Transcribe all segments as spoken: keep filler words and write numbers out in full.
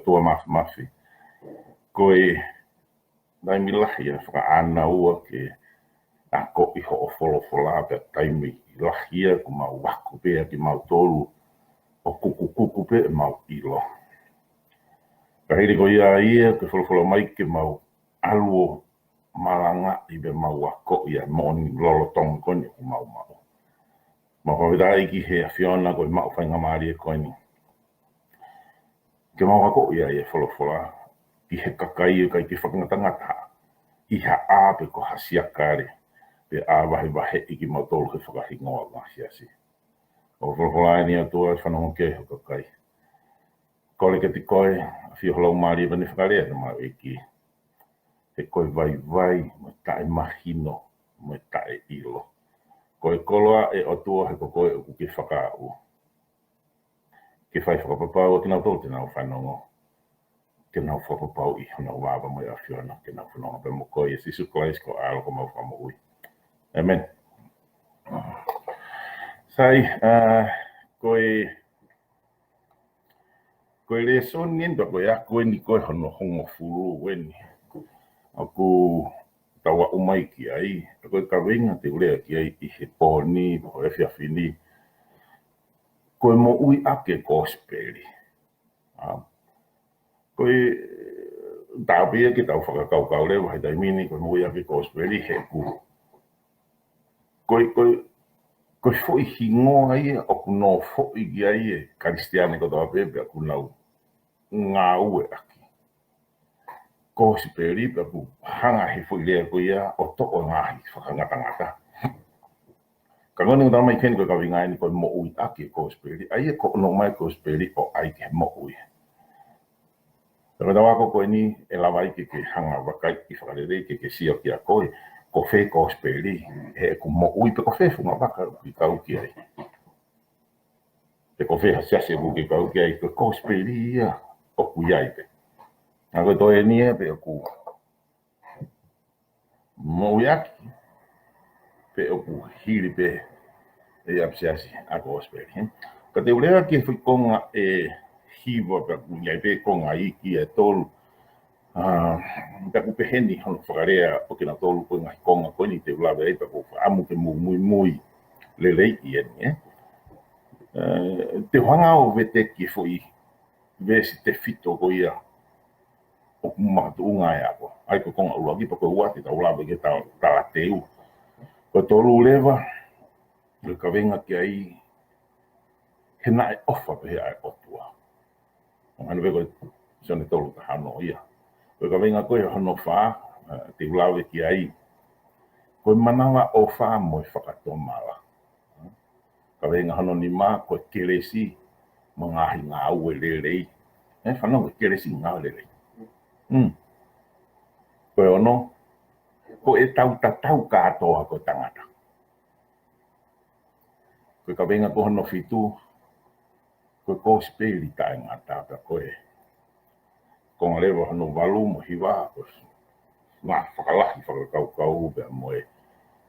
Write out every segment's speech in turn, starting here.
ʻOtua Māfimafi. Ko e taimi lahi ʻa e fakaʻānaua ke akoʻi hoʻo folofola pea taimi lahi ia ʻoku mau ako pē ʻa kimautolu ʻo kukukuku pē ʻemau ʻilo. Ka hili ko ia ia ke folofola mai ke mau ʻalu ʻo malangaʻi pea mau akoʻi ʻa e moʻoni lolotonga ko eni ʻoku mau maʻu. Mau fakafetaʻi ki he ʻAfiona ko e maʻu faingamālie ko eni ke mau akoʻi ʻa e folofola ki he kakai ʻoku ʻikai ke fakangatangata ʻi ha ʻā pe ko ha siakale, pe ʻā vahevaheʻi kimautolu he fakahingoa ʻo e siasi. ʻOku folofola eni ʻOtua, fanongo ki ai ho kakai. Kole kiate koe, ʻafio ho Laumālie pea ne fakalea ʻe he ʻEiki. He ko e vaivai mo e taʻemahino mo e taʻeʻilo. Ko e koloa ʻe ʻOtua he ko koe ʻoku ke fakaaʻu ke fai fakapapau ʻa kinautolu te nau fanongo, ke nau fakapapauʻi honau vava mo e ʻAfiona, ke nau fanongo pē mo koe, ʻia Sīsū Kalaisi ko e ʻAlo ko homau Fakamoʻui. ʻĒmeni. Sai, ā, ko e, ko e lēsoni eni, ko e ako eni ko e hono hongofulu eni ʻoku tau aʻu mai ki ai, ko e kaveinga te u lea ki ai ʻi he pō ni, ʻo e efiafi ni, ko e moʻui ʻaki e kosipeli. ʻA, ko e tāpē ia ke tau fakakaukau leva he taimi ni, ko e moʻui ʻaki e kosipeli he ʻoku, ko e, ko e, ko e foʻi hingoa ia ʻoku nau foʻi ki ai e Kalisitiane kotoa pē, pea ʻoku nau ngāueʻaki kosipeli pea ʻoku hanga he foʻi lea ko ia ʻo toʻo e ngaahi fakangatangata. Ka ko eni ʻoku tala mai ki heni ko e kaveinga eni ko e moʻui ʻaki e kosipeli, ʻa ia ko hono ʻomai e kosipeli ʻo ʻai ke moʻui. Pea ko e tau ako ko eni ʻe lava ai ke ke hanga vakai ʻi fakalelei ke ke sio kia koe, ko fē kosipeli, he ʻoku moʻui pe ko fē funga vaka ʻoku ke kau ki ai. Pe ko fē ha siasi ʻoku ke kau ki ai, ko e kosipeli ia ʻoku ʻi ai pē. ʻA ko e toe eni ia pe ʻoku moʻui ʻaki, pe ʻoku hili pē ʻe ʻapisiasi ʻa e kosipeli, he? Ka te u lea ki he foʻi konga ʻe hiva pea ʻoku ʻi ai pē konga iiki ʻe tolu. Ā, pea ʻoku peheni hono fakalea ʻo kinautolu ko e ngaahi konga ko eni te u lave ai pea ʻoku ou fakaʻamu ke mou muimui lelei ʻi heni, ē? Ē, te u hanga ʻo veteki e foʻi veesi tefito ko ia ʻoku makatuʻunga e ako. ʻA ia ko e konga ʻuluaki pea ko e ua te tau lave ki he tau talateu. Ko e tolu leva, ko e kaveinga ki ai, he naʻe ʻofa pehē ʻa e ʻOtua. ʻO hangē pē ko e Sione tolu taha ono ia. Ko e kaveinga ko ia hono fā, ē, te u lave ki ai, ko e manavaʻofa mo e fakatomala. Kaveinga hono nima, ko e kelesi mo e ngaahi ngāue lelei. Ē, fanongo, kelesi mo e ngāue lelei. Hmm. Ko e ono, ko e tau tatau kātoa ko e tangata. Ko e kaveinga ko hono fitu, ko e kosipeli taʻengata, pea ko e konga leva hono valu mo e hiva, ko e ngaahi fakalahi fakakaukau pea mo e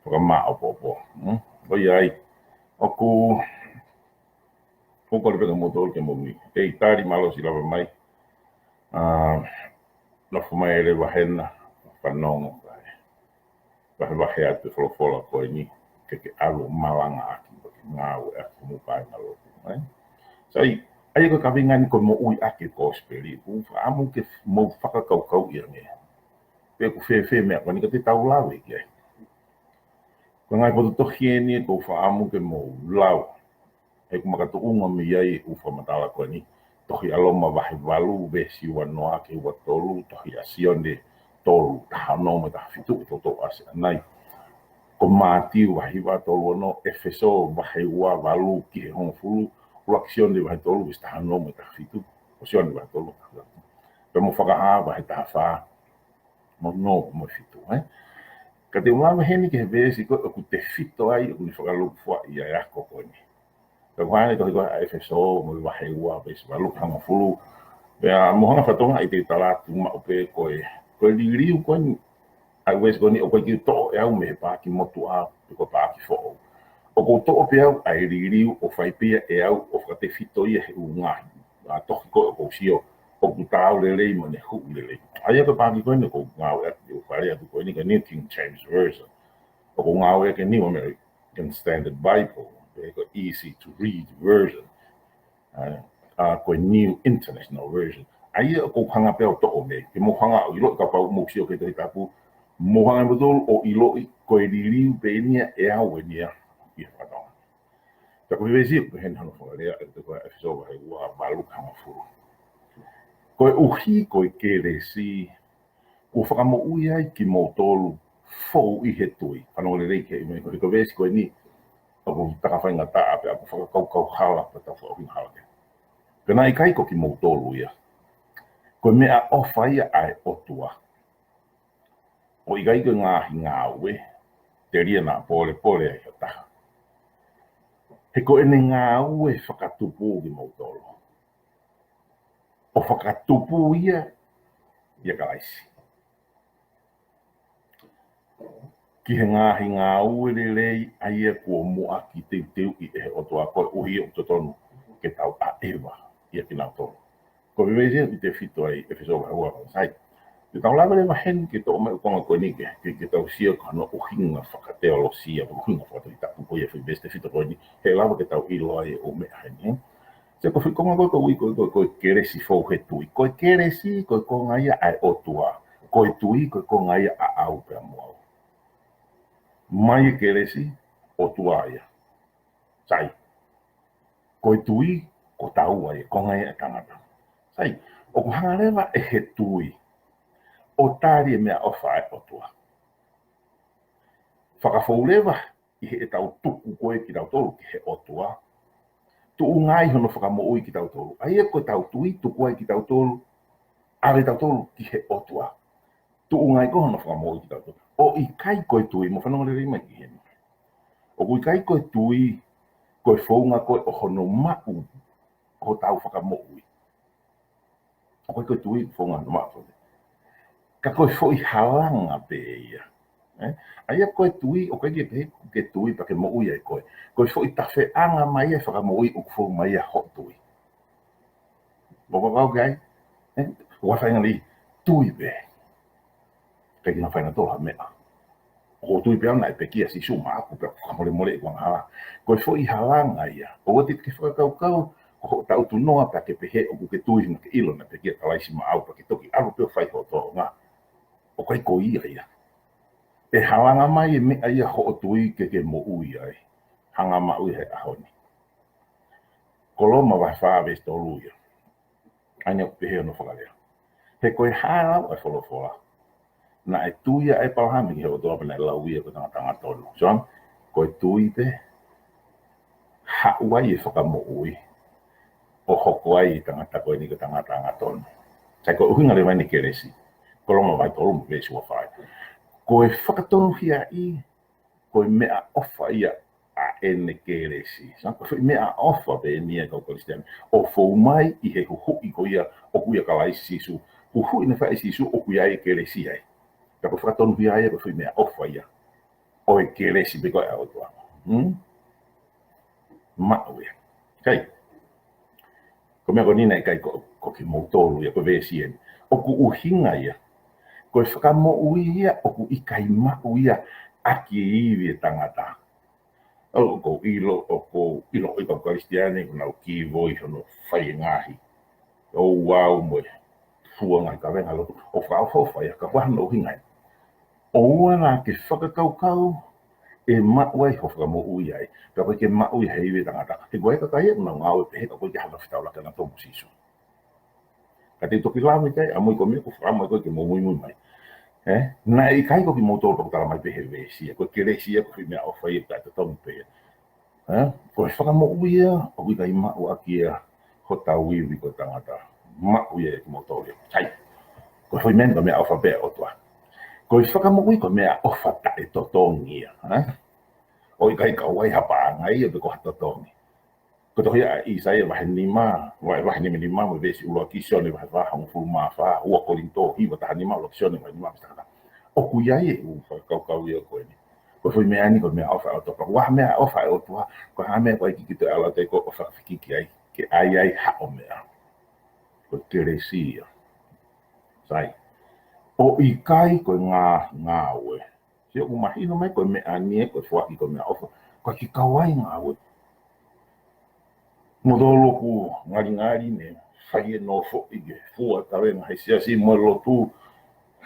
fakamāʻopoʻopo. Hmm? ʻOku ʻi ai, ʻoku, ʻoku ou kole pē kia moutolu ke mou ʻi ai e tali mālohi lava mai. Ā, nofo mai leva hena, fanongo, kae vahevahe atu e folofola ko eni, ke ke ʻalu ʻo malangaʻaki, ke ke ngāueʻaki mo paenga lotu, ē? Sai, ʻa ia ko e kaveinga eni ko e moʻui ʻaki e kosipeli, ʻoku ou fakaʻamu ke mou fakakaukauʻi ange pe ʻoku fēfē e meʻa ko eni ka te tau lave ki ai. Ko e ngaahi potu tohi eni ʻoku ou fakaʻamu ke mou lau. He ʻoku makatuʻunga mei ai e ʻū fakamatala ko eni. Tohi ʻa Loma vahe valu, veesi ua noa ki he ua tolu, tohi ʻa Sione tolu, taha ono mo e taha fitu, ʻoku toutou ʻasi ʻanai. Ko Mātiu vahe hiva, tolu ono, ʻEfesō vahe ua, valu ki he hongofulu, ʻuluaki Sione vahe tolu, veesi taha ono mo e taha fitu, ko Sione vahe tolu, taha fitu. Pea mo Fakahā vahe taha fā, mo ono mo e fitu, ē? Ka te u lave heni ki he veesi ko ē ʻoku tefito ai, ʻoku ne fakalūkuaʻi ʻa e ako ko eni. Pea ko e hā eni e tohi ko ē ʻa ʻEfesō mo e vahe ua, veesi valu ki he hongofulu. Pea mou hanga ʻo fakatokangaʻi, te u tala atu maʻu pē ko e, ko e liliu ko eni ʻa e veesi ko eni ʻoku ʻikai ke u toʻo ʻe au mei he paaki motuʻa pe ko e paaki foʻou. ʻOku ou toʻo pē au ʻa e liliu ʻo fai pē ia ʻe au ʻo fakatefito ia he ʻū ngaahi, ā, tohi ko ē ʻoku ou sio ʻoku taau lelei mo ʻene huʻu lelei. ʻA ia ko e paaki ko eni ʻoku ou ngāueʻaki ʻi he fale atu ko eni ko e New King James Version. ʻOku ou ngāueʻaki e New American Standard Bible, pe ko e Easy to Read Version. ʻA, ʻa, ko e New International Version. ʻA ia ʻoku ou hanga pē ʻo toʻo mei, ke mou hanga ʻo ʻiloʻi kapau mou sio ki he Tohi Tapu, mou hanga ʻe moutolu ʻo ʻiloʻi ko e liliu pē eni ia ʻe au eni ia ʻi he fakatonga. Ka ko e veesi ʻoku pehē ni hono fakalea, ʻe te koe ʻEfesō vahe ua, valu ki he hongofulu. Koeʻuhi ko e kelesi, kuo fakamoʻui ai kimoutolu fou ʻi he tui. Fanongo lelei ki he ʻi mei ko e veesi ko eni, ʻoku takafaingataʻa pea ʻoku fakakaukau hala pea tau fakaʻuhinga hala ki ai. Ka naʻe ʻikai ko kimoutolu ia. Ko e meʻaʻofa ia ʻa e ʻOtua. ʻO ʻikai ko e ngaahi ngāue, telia naʻa pōlepole ai ha taha. He ko ʻene ngāue fakatupu kimoutolu. ʻO fakatupu ia, ʻia Kalaisi. Ki he ngaahi ngāue lelei ʻa ia kuo muʻaki teuteuʻi ʻe he ʻOtua koeʻuhi ʻoku totonu ke tau ʻaʻeva ʻia kinautolu. Ko e veesi ʻoku tefito ai ʻEfesō vahe ua, sai. Te tau lave leva heni ke toʻo mai e konga ko eni ke, ke, ke tau sio ki hono ʻuhinga fakateolosia, ʻuhinga fakatohitapu ko ia foʻi veesi tefito ko eni, he ʻe lava ke tau ʻilo ai e ʻū meʻa heni, ē? Sai, ko e foʻi konga ko ē ʻoku ui ko e, ko e, ko e kelesi fou he tui. Ko e kelesi, ko e konga ia ʻa e ʻOtua. Ko e tui, ko e konga ia ʻaʻau pea mo au. Mai e kelesi, ʻOtua ia. Sai. Ko e tui, ko taua ia, konga ia ʻa e tangata. Sai, ʻoku hanga leva ʻe he tui ʻo tali e meʻaʻofa ʻa e ʻOtua. Fakafou leva ʻi heʻetau tuku ko ē kitautolu ki he ʻOtua. Tuʻunga ai hono fakamoʻui kitautolu. ʻA ia ko ʻetau tui, tuku ai kitautolu, ʻave tautolu ki he ʻOtua. Tuʻunga ai ko hono fakamoʻui kitautolu. ʻO ʻikai ko e tui, mou fanongo lelei mai ki heni. ʻOku ʻikai ko e tui, ko e founga ko ē ʻo hono maʻu hotau fakamoʻui. ʻOku ʻikai ko e tui, founga hono maʻu. Ka ko e foʻi halanga pē ia. Ē? ʻA ia ko e tui, ʻoku ʻikai ke pehē ke tui pea ke moʻui ai koe. Ko e foʻi tafeʻanga mai e fakamoʻui ʻoku fou mai ia hoʻo tui. Mou fakakaukau ki ai? Ē? ʻOku ʻikai faʻahinga lelei, tui pē. ʻIkai ke na faʻahinga tō ha meʻa. ʻOku ou tui pē au naʻe pekia ʻa Sīsū maʻaku pea fakamolemole ʻeku angahala. Ko e foʻi halanga ia. ʻOua te ke fakakaukau, ko hoʻo taʻutu noa pea ke pehē ʻoku ke tui naʻa ke ʻilo naʻe pekia ʻa Kalaisi maʻau pea ke toki ʻalu pē ʻo fai hoʻo tōʻonga. ʻOku ʻikai ko ia ia. ʻE halanga mai e meʻa ia hoʻo tui ke ke moʻui ai. Hanga maʻu ia he ʻaho ni. Ko Loma vahe fā veesi tolu ia. ʻA ia ʻoku pehē hono fakalea. He ko e hā e lau ʻa e folofola? Naʻe tui ʻa ʻĒpalahame ki he ʻOtua pea naʻe lau ia ko e tangata angatonu. So, ko e tui pē, haʻu ai e fakamoʻui, ʻo hoko ai e tangata ko eni ko e tangata angatonu. Sai, ko e ʻuhinga leva eni e kelesi. Ko Loma vahe tolu mo e veesi ua fā. Ko e fakatonuhiaʻi, ko e meʻaʻofa ia ʻa ʻene kelesi. Sai, ko e foʻi meʻaʻofa pē eni ia kau Kalisitiane. ʻO fou mai ʻi he huhuʻi ko ia ʻoku ʻia Kalaisi Sīsū. Huhuʻi naʻe fai ʻe Sīsū ʻoku ʻi ai e kelesi ai. Ka ko e fakatonuhiaʻi ia ko e foʻi meʻaʻofa ia ʻo e kelesi pē ko ē ʻa e ʻOtua. Hmm? Maʻu ia. Kai. Ko e meʻa ko eni naʻe ʻikai ko, ko kimoutolu ia, ko e veesi eni. ʻOku ʻuhinga ia. Ko e fakamoʻui ia, ʻoku ʻikai maʻu ia ʻaki e ivi e tangata. ʻOku ou ʻilo, ʻoku ou ʻilo ʻi he kau Kalisitiane, ʻoku nau kivoi hono fai e ngaahi. ʻO au mo e fua ngaahi kavenga lotu. ʻO fakaʻofoʻofa ia, ka ko e hā hono ʻuhinga ia? ʻOua naʻa ke fakakaukau ʻe maʻu ai hoʻo fakamoʻui ai. Pea ʻoku ʻikai ke maʻu ia he ivi e tangata. He ko e kakai ʻoku nau ngāue pehē ka ʻoku ʻikai ke hanga fetaulaki ʻa nautolu mo Sīsū. Ka te u toki lave ki ai, ʻamui ko e meʻa ʻoku ou fakaʻamu ai ko ē ke mou muimui mai. Ē? Naʻe ʻikai ko kimoutolu pea ʻoku tala mai pē he veesi ia. Ko e kelesi ia, ko e foʻi meʻaʻofa ia, taʻetotongi pē ia. Ē? Ko e fakamoʻui ia, ʻoku ʻikai maʻu ʻaki ia hotau ivi ko e tangata. Maʻu ia ʻe kimoutolu ia. Sai. Ko e foʻi meʻa ni ko e meʻaʻofa pē ʻa e ʻOtua. Ko e fakamoʻui ko e meʻaʻofa taʻetotongi ia. Ē? ʻOku ʻikai kau ai ha paʻanga ia pe ko ha totongi. Ko e tohi ʻa ʻĪsaia vahe nima, vahe, vahe nima nima, mo e veesi ʻuluaki, Sione vahe fā, hongofulu mā fā, ua Kolinitō hiva taha nima, ʻuluaki Sione vahe nima, veesi taha taha. ʻOku ʻi ai e ʻū fakakaukau ia ko eni. Ko e foʻi meʻa ni ko e meʻaʻofa ʻa e ʻOtua. Ko e hā e meʻaʻofa ʻa e ʻOtua, ko e hā e meʻa ʻoku ʻikai ke ke toe ʻalu atu ai ko ē ʻo fakafekiki ai, ke ʻai ai haʻo meʻa. Ko e kelesi ia. Sai. ʻOku ʻikai ko e ngā-, ngāue. Sio, ʻoku mahino mai ko e meʻa ni ē, ko e foaki ko e meʻaʻofa. Ko e kiʻi kau ai ngāue. Mo tō loku ngalingali ne fai e nofo ʻi ke fua kavenga he siasi mo e lotu,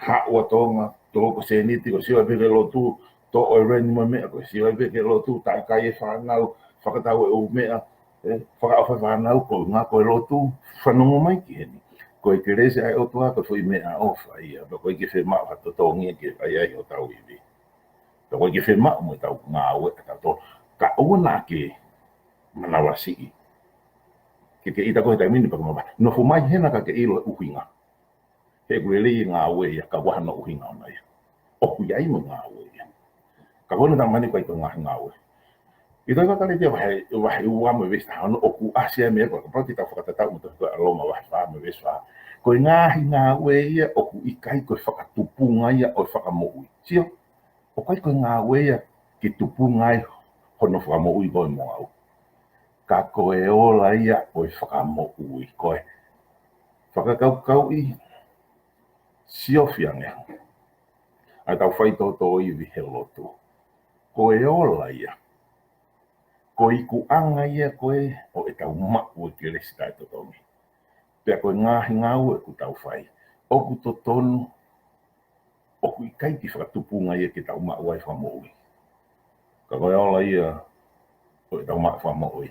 haʻu ʻa Tonga, tō ko e sēniti ko e sio ai pē ki he lotu, tō ʻo e reni mo e meʻa ko e sio ai pē ki he lotu, taʻekai e fānau, fakatau e ʻū meʻa, ē, fakaʻofa e fānau ko e ngā ko e lotu, fanongo mai ki heni. Ko e kelesi ʻa e ʻOtua ko e foʻi meʻaʻofa ia, pea ʻoku ʻikai ke fiemaʻu ha totongi ke fai ai hotau ivi. Pea ʻoku ʻikai ke fiemaʻu mo ʻetau ngāue ʻatautolu. Ka ʻoua naʻa ke manavasiʻi. Ke ke ʻita ko e taimi ni pea ke mavahe. Nofo mai hena ka ke ʻilo e ʻuhinga. He ʻoku lelei e ngāue ia ka ʻoku ʻi ai hano ʻuhinga ʻona ia. ʻOku ʻi ai mo e ngāue ia. Ka ko ena tama ni ʻoku ʻikai ko e ngaahi ngāue. ʻI he tohi ko Kalētia vahe, vahe ua mo e veesi taha ono ʻoku ʻasi ai e meʻa ko ē, kapau te tau fakatatau mo e tohi ko ē ʻa Loma vahe fā mo e veesi fā. Ko e ngaahi ngāue ia ʻoku ʻikai ko e fakatupunga ia ʻo e fakamoʻui. Sio, ʻoku ʻikai ko e ngāue ia ke tupunga ai hono fakamoʻui koe mo au. Ka ko e ola ia ʻo e fakamoʻui koe. Fakakaukauʻi, siofi ange ʻa ʻetau faitoto ivi he lotu. Ko e ola ia. Ko e ikuʻanga ia ko ē ʻo ʻetau maʻu e kelesi taʻetotongi. Pea ko e ngaahi ngāue ʻoku tau fai, ʻoku totonu, ʻoku ʻikai ke fakatupunga ia ke tau maʻu ai fakamoʻui. Ka ko e ola ia ʻo ʻetau maʻu fakamoʻui.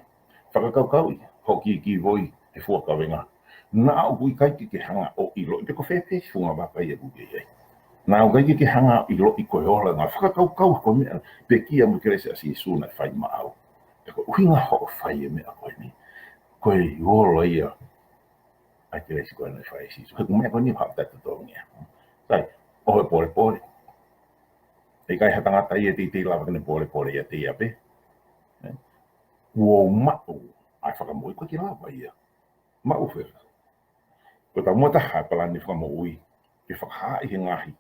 Fakakaukauʻi hoʻo kiʻi kiʻi voi he fua kavenga. Naʻa ʻoku ʻikai ke ke hanga ʻo ʻiloʻi pe ko fē pē funga vaka ia ʻoku ke ʻi ai. Naʻa ʻoku ʻikai ke ke hanga ʻo ʻiloʻi ko e ola, ngā fakakaukau ko e meʻa pekia mo e kelesi ʻa Sīsū naʻe fai maʻau. Pea ko e ʻuhinga hoʻo fai e meʻa ko eni, ko e ola ia ʻa e kelesi ko ē naʻe fai ʻe Sīsū. He ko e meʻa ko eni ʻoku haʻu taʻetotongi ia. Sai, ʻoho e polepole. ʻIkai ha tangata ia ʻe teitei lava ke ne polepole ʻiate ia pē. Ē? Kuo maʻu ʻa e fakamoʻui, ʻoku ʻikai ke lava ia. Maʻu fēfē? Ko e taumuʻa taha e palani fakamoʻui, ke fakahaaʻi he ngaahi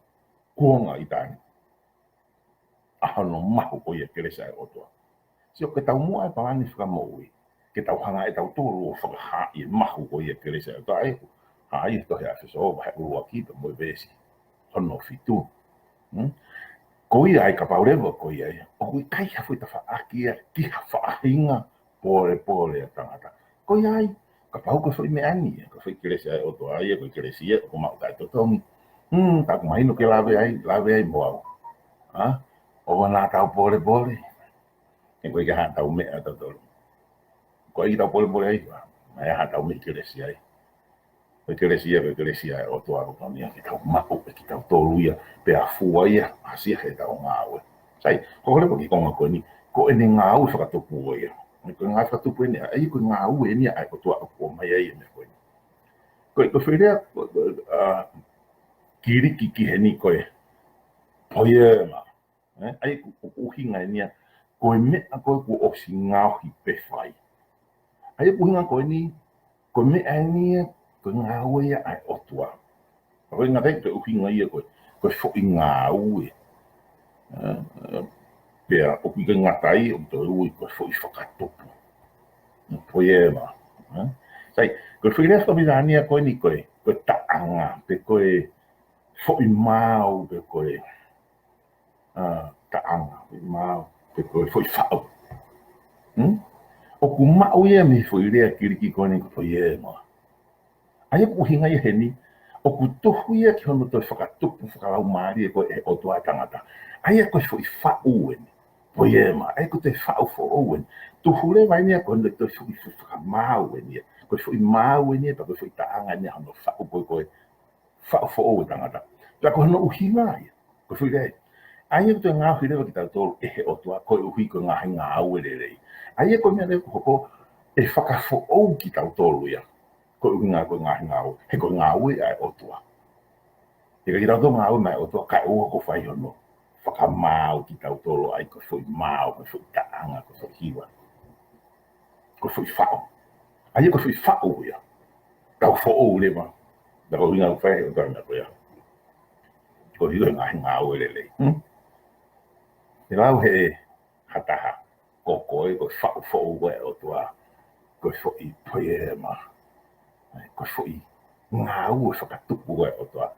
kuonga ʻi tahi ʻa hono mahu ko ia e kelesi ʻa e ʻOtua. Sio, ko e taumuʻa e palani fakamoʻui, ke tau hanga ʻe tautolu ʻo fakahaaʻi e mahu ko ia e kelesi ʻa e ʻOtua, ʻa ia ʻoku hā ʻi he tohi ʻa ʻEfesō vahe ʻuluaki pea mo e veesi hono fitu. Hmm? Ko ia ai kapau leva ko ia ia, ʻoku ʻikai ha foʻi tafaʻaki ia ki ha faʻahinga polepole ʻa tangata. Ko ia ai, kapau ko e foʻi meʻa ni ia, ko e foʻi kelesi ʻa e ʻOtua ia, ko e kelesi ia ʻoku maʻu taʻetotongi. Hmm, ka ʻoku mahino ke lave ai, lave ai mo au. Ha? ʻOua naʻa tau polepole. He ʻoku ʻikai ke ʻi ai haʻatau meʻa ʻatautolu. Ko e ʻikai tau polepole ai, ʻa, ʻi ai haʻatau meʻa kelesi ai. Ko e kelesi ia, ko e kelesi ia ʻa e ʻOtua ʻoku totonu ia ke tau maʻu ʻe kitautolu ia, pea fua ia, ʻasi ia heʻetau ngāue. Sai, ko e leva ki he konga ko eni, ko ʻene ngāue fakatupu ia. Ko e ngāue fakatupu eni, ʻa ia ko e ngāue eni ʻa e ʻOtua ʻoku ʻomai ai e meʻa ko eni. Ko e, ko e foʻi lea, ko, ko, ʻa, Kiliki ki heni ko e poiema. Ē, ʻa ia ʻoku, ʻoku ʻuhinga eni ia, ko e meʻa ko ē kuo ʻosi ngaohi pe fai. ʻA ia ʻoku ʻuhinga ko eni, ko e meʻa eni ia, ko e ngāue ia ʻa e ʻOtua. Ka ko e ngata ai ko e ʻuhinga ia ko e, ko e foʻi ngāue. Ē, ē, pea ʻoku ʻikai ngata ai, ʻoku toe ui ko e foʻi fakatupu. Poiema. Ē? Sai, ko e foʻi lea fakaʻapitania ko eni ko e, ko e taʻanga, pe ko e foʻi maau, pe ko e ʻa, taʻanga, foʻi maau, pe ko e foʻi faʻu. Hmm? ʻOku maʻu ia mei he foʻi lea Kiliki ko eni ko e poiema. ʻA ia ʻoku ʻuhinga ia heni, ʻoku tuhu ia ki hono toe fakatupu fakalaumālie ko ē ʻe he ʻOtua e tangata. ʻA ia ko e foʻi faʻu eni, poiema, ʻa ia ko e toe faʻu foʻou eni. Tuhu leva eni ia ko hono toe foʻi, foʻi fakamaau eni ia. Ko e foʻi maau eni ia, pea ko e foʻi taʻanga eni ia hono faʻu ko ē ko e faʻu foʻou e tangata. Pea ko hono ʻuhinga ia, ko e foʻi lea ia. ʻA ia ʻoku toe ngaohi leva kitautolu ʻe he ʻOtua koeʻuhi ko e ngaahi ngāue lelei. ʻA ia ko e meʻa leva ʻoku hoko ʻe fakafoʻou kitautolu ia. Ko e ʻuhinga ko e ngaahi ngāue, he ko e ngāue ʻa e ʻOtua. ʻIkai ke tau toe ngāue maʻá e ʻOtua kae ʻoua kuo fai hono fakamaau kitautolu, ʻa ia ko e foʻi maau, ko e foʻi taʻanga, ko e foʻi hiva, ko e foʻi faʻu. ʻA ia ko e foʻi faʻu ia. Tau foʻou leva. Pea ko e ʻuhinga ʻoku fai ʻe he ʻOtua e meʻa ko ia. Koeʻuhi ko e ngaahi ngāue lelei. Hmm? ʻE lau ʻe ha taha, ko koe, ko e faʻu foʻou ʻa e ʻOtua, ko e foʻi poiema, ko e foʻi Ngāue fakatupu ʻa e ʻOtua.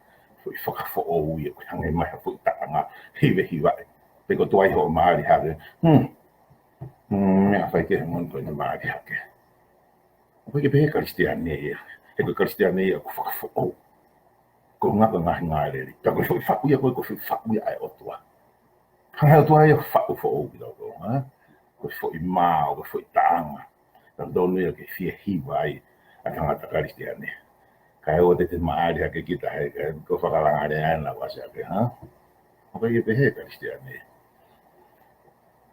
Foʻi fakafoʻou ia, ko e hangē mai ha foʻi taʻanga hivehivaʻi. Pe ko e tuai hoʻo mali hake. Hmm. Hmm, meʻa fai ke he mon ko e mali hake. ʻOku ʻikai ke pehē Kalisitiane ia. He ko e Kalisitiane ia ʻoku fakafoʻou. Ko e ngaahi, ko e ngaahi ngāue lelei. Ka ko e foʻi faʻu ia ko e, ko e foʻi faʻu ia ʻa e ʻOtua. Hanga ʻe he ʻOtua ia faʻu foʻou kitautolu, ha? Ko e foʻi mao, ko e foʻi taʻanga. Tau tonu ia ke fie hiva ai ʻa e tangata Kalisitiane. Kae ʻoua te te mali hake kita he, he ko e fakalanga lea ʻena ʻoku ʻasi hake, ha? ʻOku ʻikai ke pehē Kalisitiane.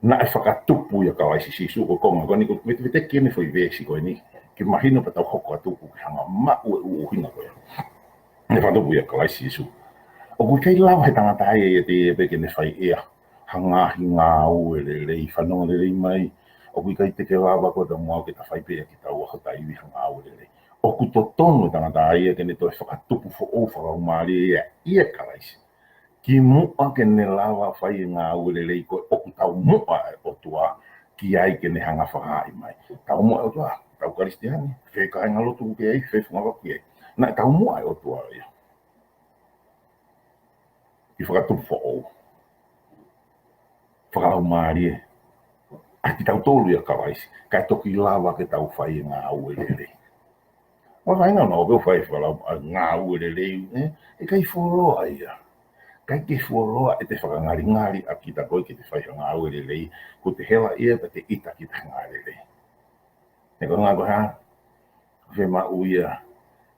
Naʻe fakatupu ʻia Kalaisi Sīsū ko e konga ko eni, ko e vetevete ki he foʻi veesi ko eni. Ke mahino pea tau hoko atu ʻoku ke hanga maʻu e ʻuhinga ko ia. Naʻe fakatupu ʻia Kalaisi Sīsū. ʻOku ʻikai lava he tangata ia ʻiate ia pē ke ne fai ʻe ia ha ngaahi ngāue lelei, fanongo lelei mai. ʻOku ʻikai te ke lava koe pea mo au ke ta fai pē ʻe kitaua hota ivi ha ngāue lelei. ʻOku totonu e tangata ia ke ne toe fakatupu foʻou fakalaumālie ia ʻia Kalaisi. Kimuʻa ke ne lava fai e ngāue lelei ko ē ʻoku taumuʻa e ʻOtua ki ai ke ne hanga fakahaaʻi mai. Taumuʻa e ʻOtua, tau Kalisitiane, fē kāingalotu ʻoku ke ʻi ai, fē fungavaka ʻoku ke ʻi ai. Naʻe taumuʻa e ʻOtua ia ke fakatupu foʻou fakalaumālie ʻa kitautolu ʻia Kalaisi, kae toki lava ke tau fai e ngāue lelei. ʻO fai ngā mau pē ʻo fai fakalau-, ʻa, ngāue lelei, ē? ʻIkai fuoloa ia. ʻIkai ke fuoloa ʻete fakangalingali ʻa kita ko ē ke te fai ha ngāue lelei, ko ʻete hela ia pea te ʻita kita he ngāue lelei. He ko e ngāue ko e hā? Fiemaʻu ia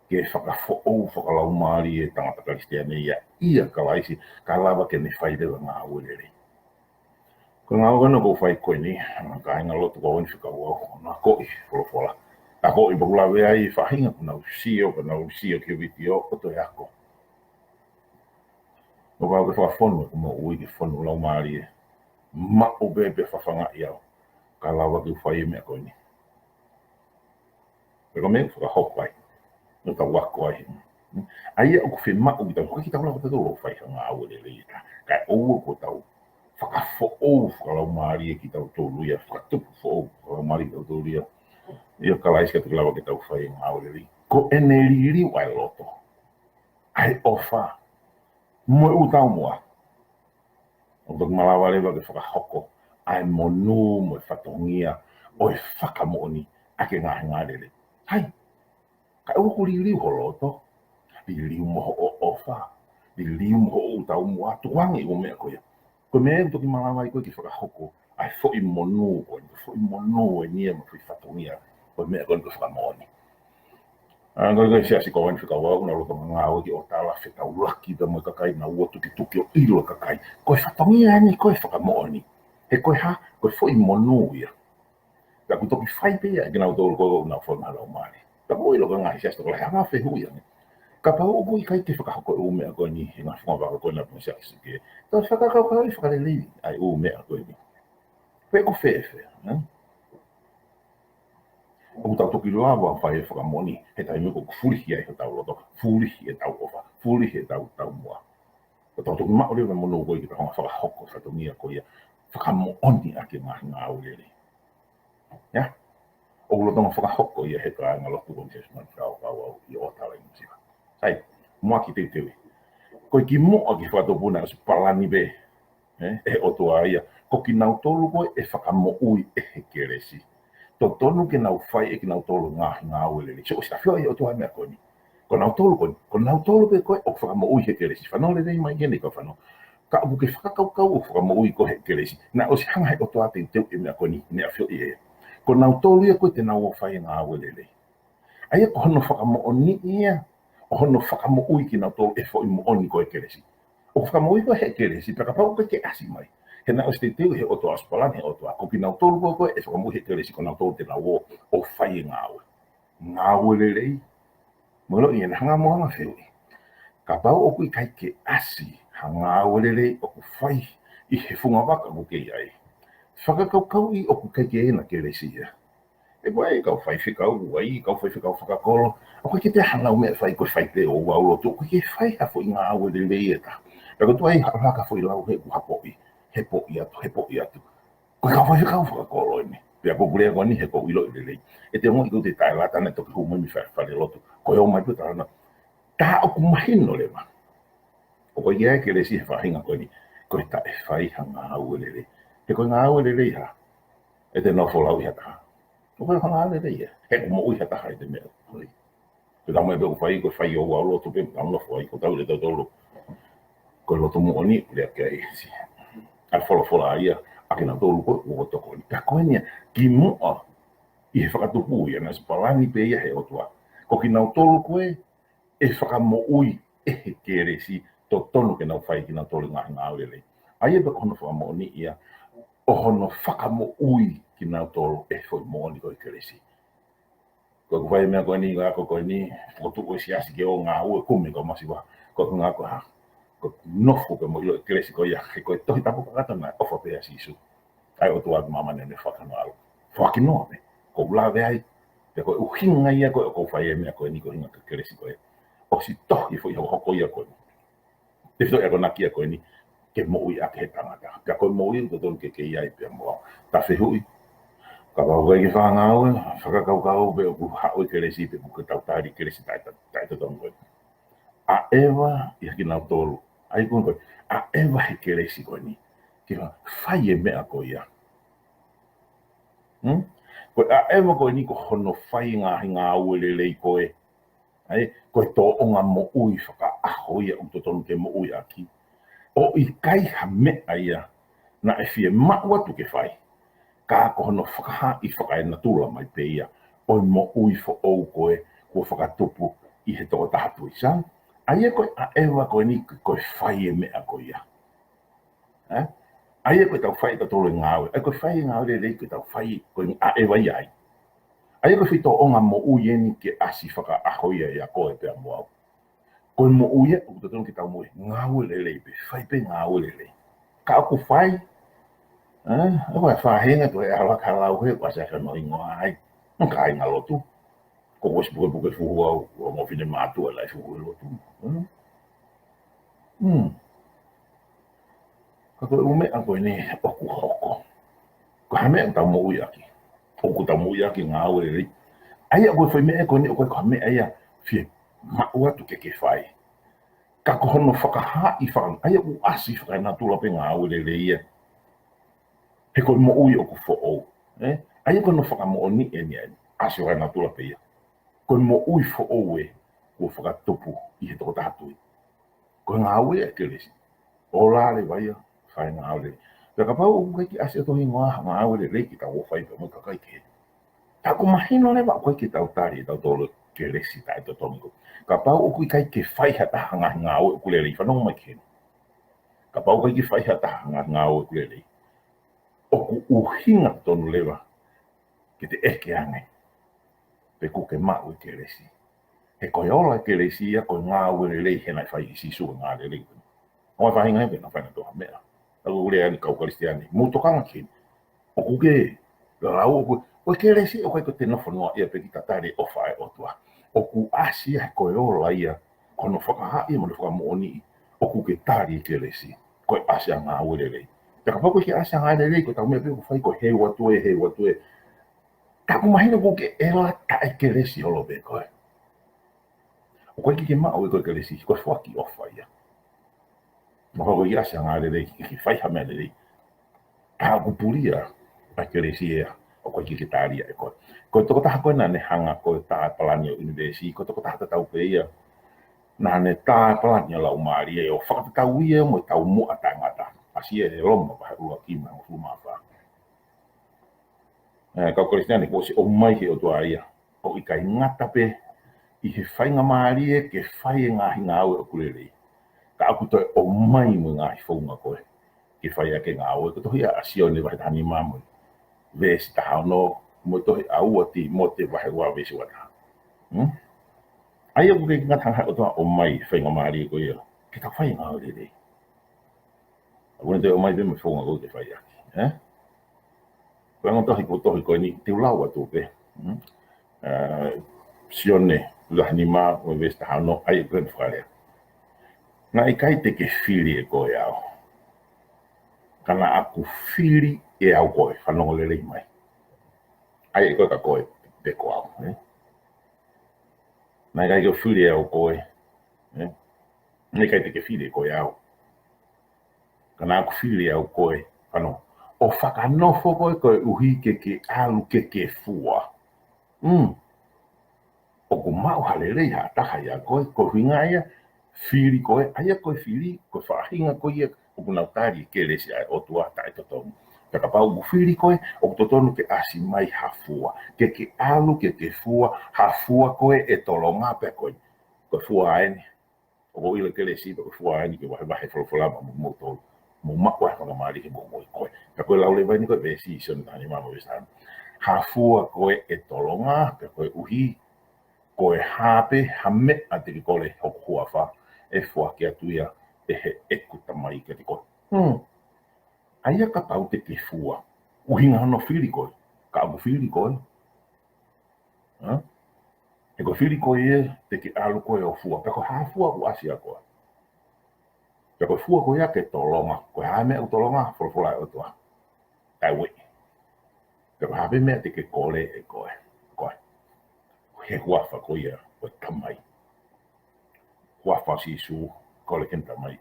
ke fakafoʻou fakalaumālie e tangata Kalisitiane ia ʻia Kalaisi, kae lava ke ne fai leva ngāue lelei. Ko e ngāue ko ena ʻoku ou fai ko eni, ʻa, kāingalotu ko eni fekauʻaki, ʻoku ou akoʻi folofola. Akoʻi pea ʻoku ou lave ai e faʻahinga ʻoku nau sio, ʻoku nau sio ki he vitiō, ʻo toe ako. ʻOku ou fakafonu ʻeku moʻui ke fonu laumālie. Maʻu pē pea fafangaʻi au. Kae lava ke u fai e meʻa ko eni. Pea ko e meʻa ʻoku fakahoko ai. ʻOku tau ako ai. ʻA ia ʻoku fiemaʻu ke tau, ʻikai ke tau lava tautolu ʻo fai ha ngāue lelei ʻe taha. Kae ʻoua kuo tau fakafoʻou fakalaumālie kitautolu ia, fakatupu foʻou fakalaumālie kitautolu ia ʻia Kalaisi kae toki lava ke tau fai e ngāue lelei. Ko ʻene liliu ʻa e loto, ʻa e ʻofa, mo e ʻū taumuʻa, ʻoku toki malava leva ke fakahoko ʻa e monū mo e fatongia ʻo e fakamoʻoni ʻaki e ngaahi ngāue lelei. Hai, kae ʻoua kuo liliu ho loto, liliu mo hoʻo ʻofa, liliu mo hoʻo ʻū taumuʻa, tukuange e ʻū meʻa ko ia. Ko e meʻa ia ʻoku toki malava ai koe ke fakahoko ʻa e foʻi monū ko eni, foʻi monū eni ia mo e foʻi fatongia ʻo e meʻa ko eni ko e fakamoʻoni. ʻA, ko e, ko e siasi ko eni fekauʻaki ʻoku nau lolotonga ngāue ki ʻo tala fetaulaki pea mo e kakai, nau ō tukituki ʻo ʻilo e kakai. Ko e fatongia eni ko e fakamoʻoni. He ko e hā? Ko e foʻi monū ia. Pea ʻoku toki fai pē ia ʻe kinautolu ko ē ʻoku nau fonu ha laumālie. Pea ʻoku ou ʻilo ko e ngaahi siasi tokolahi ʻoku nau fehuʻi ange. Kapau ʻoku ʻikai ke fakahoko e ʻū meʻa ko eni he ngaahi fungavaka ko ena pea mo e siasi kehe, tau fakakaukauʻi fakalelei ʻa e ʻū meʻa ko eni. Pe ko fēfē, ē? ʻOku tau toki lava fai e fakamoʻoni he taimi ko ē ʻoku fulihi ai hotau loto, fulihi ʻetau ʻofa, fulihi ʻetau taumuʻa. ʻO tau toki maʻu leva e monū ko ē ke tau hanga ʻo fakahoko e fatongia ko ia, fakamoʻoni ʻaki e ngaahi ngāue lelei. Ia? ʻOku lolotonga fakahoko ia he kāingalotu ko eni siasi manu kau kau au ʻi ʻo tala ʻi Nuʻusila. Sai, muʻaki teuteu. Ko e kimuʻa ke fakatupu naʻe ʻosi palani pē, ē, ʻe he ʻOtua ia, ko kinautolu ko ē ʻe fakamoʻui ʻe he kelesi. Totonu ke nau fai ʻe kinautolu e ngaahi ngāue lelei. So, ʻosi ʻafioʻi ʻe he ʻOtua e meʻa ko eni. Ko nautolu ko eni, ko nautolu pē ko ē ʻoku fakamoʻui he kelesi. Fanongo lelei mai ki heni kau fanongo. Ka ʻoku ke fakakaukau ʻoku fakamoʻui koe he kelesi. Naʻe ʻosi hanga ʻe he ʻOtua ʻo teuteuʻi e meʻa ko eni, naʻe ʻafioʻi ʻe ia. Ko nautolu ia ko ē te nau ō ʻo fai e ngāue lelei. ʻA ia ko hono fakamoʻoni ia, ʻo hono fakamoʻui kinautolu ʻe he foʻi moʻoni ko e kelesi. ʻOku fakamoʻui koe he kelesi, pea kapau ʻoku ʻikai ke ʻasi mai. He naʻe ʻosi teuteu ʻe he ʻOtua, ʻosi palani ʻe he ʻOtua, ko kinautolu ko ē ʻe fakamoʻui he kelesi, ko nautolu te nau ō ʻo fai e ngāue. Ngāue lelei. Mo ʻilo ʻi heʻene hanga mo hanga fehuʻi. Kapau ʻoku ʻikai ke ʻasi ha ngāue lelei ʻoku fai ʻi he fungavaka ʻoku ke ʻi ai, fakakaukauʻi ʻoku ʻikai ke ʻi ai ha kelesi ia. ʻE ʻi ai e kau faifekau, ʻi ai e kau faifekau fakakolo, ʻoku ʻikai ke ʻi ai hanau meʻa ʻe fai, ko e fai pē ʻo ʻalu ʻo lotu, ʻoku ʻikai ke fai ha foʻi ngāue lelei ʻe taha. Pea ko e tuai ha, ha ka foʻi lau he ʻoku hapoʻi, he poʻi atu, he poʻi atu. Ko e kau faifekau fakakolo eni. Pea ko e pule ko eni he ʻoku ou ʻiloʻi lelei. ʻE te ongoʻi ʻoku te taʻelata naʻe toki hū mai mei fa-, falelotu. Ko e ō mai pē ʻo tala ange, Tā ʻoku mahino leva ʻoku ʻikai ke ʻi ai e kelesi he faʻahinga ko eni, ko e taʻe fai ha ngāue lelei. He ko e ngāue lelei hā? ʻE te nofo lau ʻi ha taha. ʻOku ʻikai ha ngāue lelei ia. He ʻoku moʻui ha taha ʻi he meʻa ko ē. Ko e taha e meʻa pē ʻoku fai, ko e fai ʻo ʻalu ʻo lotu pē, tau nofo ai, ko tau le tautolu. Ko e lotu moʻoni, lea ke ai si. ʻA e folofola ia, ʻa kinautolu ko ē, ʻoku tokoni. Ka ko eni ia, kimuʻa ʻi he fakatupu ia, naʻe ʻosi palani pē ia he ʻOtua. Ko kinautolu ko ē, ʻe fakamoʻui ʻe he kelesi, totonu ke nau fai kinautolu e ngaahi ngāue lelei. ʻA ia pē ko hono fakamoʻoni ia, ʻo hono fakamoʻui kinautolu ʻe he foʻi moʻoni ko e kelesi. Ko ʻeku fai e meʻa ko eni, ngā ko, ko eni, fokotuʻu e siasi ke ō ngāue, kumi ko e masiva, ko ʻeku ngā ko ha, ko e nofo ke mo ʻilo e kelesi ko ia, he ko e Tohi Tapu kakato naʻe ʻofa pē ʻa Sīsū. ʻA e ʻOtua ki māmani ʻo ne fakanoa ʻalu. Fakanoa pē, ko u lave ai, pea ko e ʻuhinga ia ko ē ʻoku ou fai e meʻa ko eni ko e ʻuhinga ko e kelesi ko ē. ʻOsi tohi e foʻi hokohoko ia ko ē. Te fito e akonaki ia ko eni, ke moʻui ʻaki he tangata. Pea ko e moʻui ʻoku totonu ke ke ʻi ai pea mo au. Ta fehuʻi. Kapau ʻoku ʻikai ke fai ha ngāue, fakakaukau pe ʻoku haʻu e kelesi pe ʻoku ke tau tali e kelesi taʻe, taʻe, taʻe totonu ko ē. ʻAʻeva ia kinautolu. ʻAi ko ē ko ē. ʻAʻeva he kelesi ko eni. Ke fai e meʻa ko ia. Hmm? Ko e ʻaʻeva ko eni ko hono fai ngaahi ngāue lelei ko ē. ʻA ia, ko e tōʻonga moʻui fakaʻaho ia ʻoku totonu ke moʻui ʻaki. ʻOku ʻikai ha meʻa ia naʻe fiemaʻu atu ke fai. Ka ko hono fakahaaʻi fakaenatula mai pē ia ʻo e moʻui foʻou ko ē kuo fakatupu ʻi he tokotaha tui. Sai? ʻA ia ko e ʻaʻeva ko eni ko e fai e meʻa ko ia. Ē? ʻA ia ko e tau fai tautolu e ngāue. ʻA ia ko e fai e ngāue lelei ko e tau fai ko e ʻaʻeva ia ai. ʻA ia ko e foʻi tōʻonga moʻui eni ke ʻasi fakaʻaho ia ʻia koe pea mo au. Ko e moʻui ia, ʻoku totonu ke tau moʻui. Ngāue lelei pē, fai pē ngāue lelei. Ka ʻoku fai, ē? ʻOku ʻi ai e faʻahinga ko e ʻalu ʻo lau he, ʻoku ʻasi ʻa e hingoa ai. Ka ʻi he ngaahi lotu. Ko ʻosi pukepuke fuhu au, ʻo mo fine mātuʻa lai fuhu he lotu. Hmm. Hmm. Ka ko e ʻū meʻa ko eni ʻoku hoko. Ko ha meʻa ʻoku tau moʻui ʻaki. ʻOku tau moʻui ʻaki ngāue lelei. ʻA ia ko e foʻi meʻa ko eni ʻoku ʻikai ko ha meʻa ia fiemaʻu atu ke ke fai. Ka ko hono fakahaaʻi faka-, ʻa ia ʻoku ʻasi fakaenatula pē ngāue lelei ia. He ko e moʻui ʻoku foʻou. Ē? ʻA ia ko hono fakamoʻoni eni ʻeni. ʻAsi fakaenatula pē ia. Ko e moʻui foʻou ē, kuo fakatupu ʻi he tokotaha tui. Ko e ngāue ʻa e kelesi. ʻO lale vai ia, fai ngāue lelei. Pea kapau ʻoku ʻikai ke ʻasi ʻa e tohi ngā-, ngāue lelei ke tau ō fai pea mo e kakai kehe. Tā ʻoku mahino leva ʻoku ʻikai ke tau tali ʻe tautolu e kelesi taʻe totonu ko ē. Kapau ʻoku ʻikai ke fai ha taha ngaahi ngāue ʻoku lelei, fanongo mai ki heni. Kapau ʻoku ʻikai ke fai ha taha ngaahi ngāue ʻoku lelei, ʻoku ʻuhinga tonu leva ke te ʻeke ange pe ʻoku ke maʻu e kelesi. He ko e ola e kelesi ia ko e ngāue lelei he naʻe fai ʻe Sīsū e ngāue lelei. ʻO e faʻahinga ia pē naʻa fai nautolu ha meʻa. ʻA ia ʻoku lea ʻeni kau Kalisitiane. Mou tokanga ki heni. ʻOku ke lau ʻoku, ko e kelesi ʻoku ʻikai ko e te nofo noa ia pē kita tali e ʻofa ʻa e ʻOtua. ʻOku ʻasi ia he ko e ola ia, ko hono fakahaaʻi mo hono fakamoʻoniʻi, ʻoku ke tali e kelesi. Ko e ʻasi ʻa e ngāue lelei. Pea kapau ʻoku ʻikai ke ʻasi ʻa e ngāue lelei, ko e tau meʻa pē ʻoku fai ko e heu atu ē, heu atu ē. Tā ʻoku mahino ʻoku ke ʻela taʻe kelesi holo pē koe. ʻOku ʻikai ke ke maʻu ʻe koe e kelesi, ko e foaki ʻofa ia. Mahalo ʻoku ʻikai ʻasi ʻa e ngāue lelei, ʻikai ke fai ha meʻa lelei. Tā ʻoku pulia ʻa e kelesi ia, ʻoku ʻikai ke ke tali ia ʻe koe. Ko e tokotaha ko ē naʻa ne hanga ko e tā e palani ʻo e ʻunivēsi, ko e tokotaha tatau pē ia. Naʻa ne tā e palani ʻo e Laumālie ʻo fakatatau ia mo e taumuʻa taʻengata. ʻAsi ia ʻi Loma vahe ʻuluaki mo e hongofulu mā fā. Ē, kau Kalisitiane, kuo ʻosi ʻomai ʻe he ʻOtua ia. ʻOku ʻikai ngata pē ʻi he faingamālie ke fai e ngaahi ngāue ʻoku lelei. Ka ʻoku toe ʻomai mo e ngaahi founga ko ē ke fai ʻaki e ngāue. Ko e tohi ʻa Sione vahe taha nima mo e veesi taha ono, mo e tohi ʻa ua Tīmote vahe ua veesi ua taha. Hmm? ʻA ia ʻoku ʻikai ngata ʻa e ʻOtua ʻomai e faingamālie ko ia ke tau fai e ngāue lelei. ʻOku ne toe ʻomai pē mo e founga ko ē ke fai ʻaki, ē? Ko e ongo tohi ko e tohi ko eni, te u lau atu pē. Hmm? Ē, Sione, vahe nima, mo e veesi taha ono, ʻa ia ko ē ʻoku fakalea. Naʻe ʻikai te ke fili ʻe koe au. Ka naʻa ku fili ʻe au koe, fanongo lelei mai. ʻA ia ko e ka koe, pe ko au, ē? Naʻe ʻikai ke u fili ʻe au koe, Ē? Naʻe ʻikai te ke fili koe au. Ka naʻa ku fili au koe, fanongo. ʻO fakanofo koe koeʻuhi ke ke ʻalu ke ke fua. Mm. ʻOku maʻu ha lelei ha taha ia koe, ko e ʻuhinga ia, fili koe, ʻa ia ko e fili, ko e faʻahinga ko ia, ʻoku nau tali e kelesi ʻa e ʻOtua taʻetotonu. Pea kapau ʻoku fili koe, ʻoku totonu ke ʻasi mai ha fua. Ke ke ʻalu, ke ke fua, ha fua ko ē ʻe tolonga pē koe. Ko e fua eni. ʻOku ou ʻilo kelesi, ko e fua eni ke vahevahe folofola maʻa moutolu. Mo maʻu ai fakamālie ke mo moʻui koe. Ka ko e lau leva eni ko e veesi ʻi Sione taha nima mo e veesi taha ono. Ha fua ko ē ʻe tolonga, pea koeʻuhi, ko e hā pē ha meʻa te ke kole hoku huafa, ʻe foaki atu ia ʻe heʻeku Tamai kiate koe. Hmm. ʻA ia kapau te ke fua. ʻUhinga hono fili koe. Ka ʻoku fili koe. Hā? He ko e fili koe ia, te ke ʻalu koe ʻo fua. Pea ko e hā fua ʻoku ʻasi ʻa koe. Pea ko e fua ko ia ke tolonga. Ko e hā meʻa ʻoku tolonga, folofola ʻa e ʻOtua. Taʻe ueʻi. Pea ko e hā pē meʻa te ke kole ʻe koe. Koe. He huafa ko ia, ko e Tamai. Huafa ʻo Sīsū, kole ki he Tamai.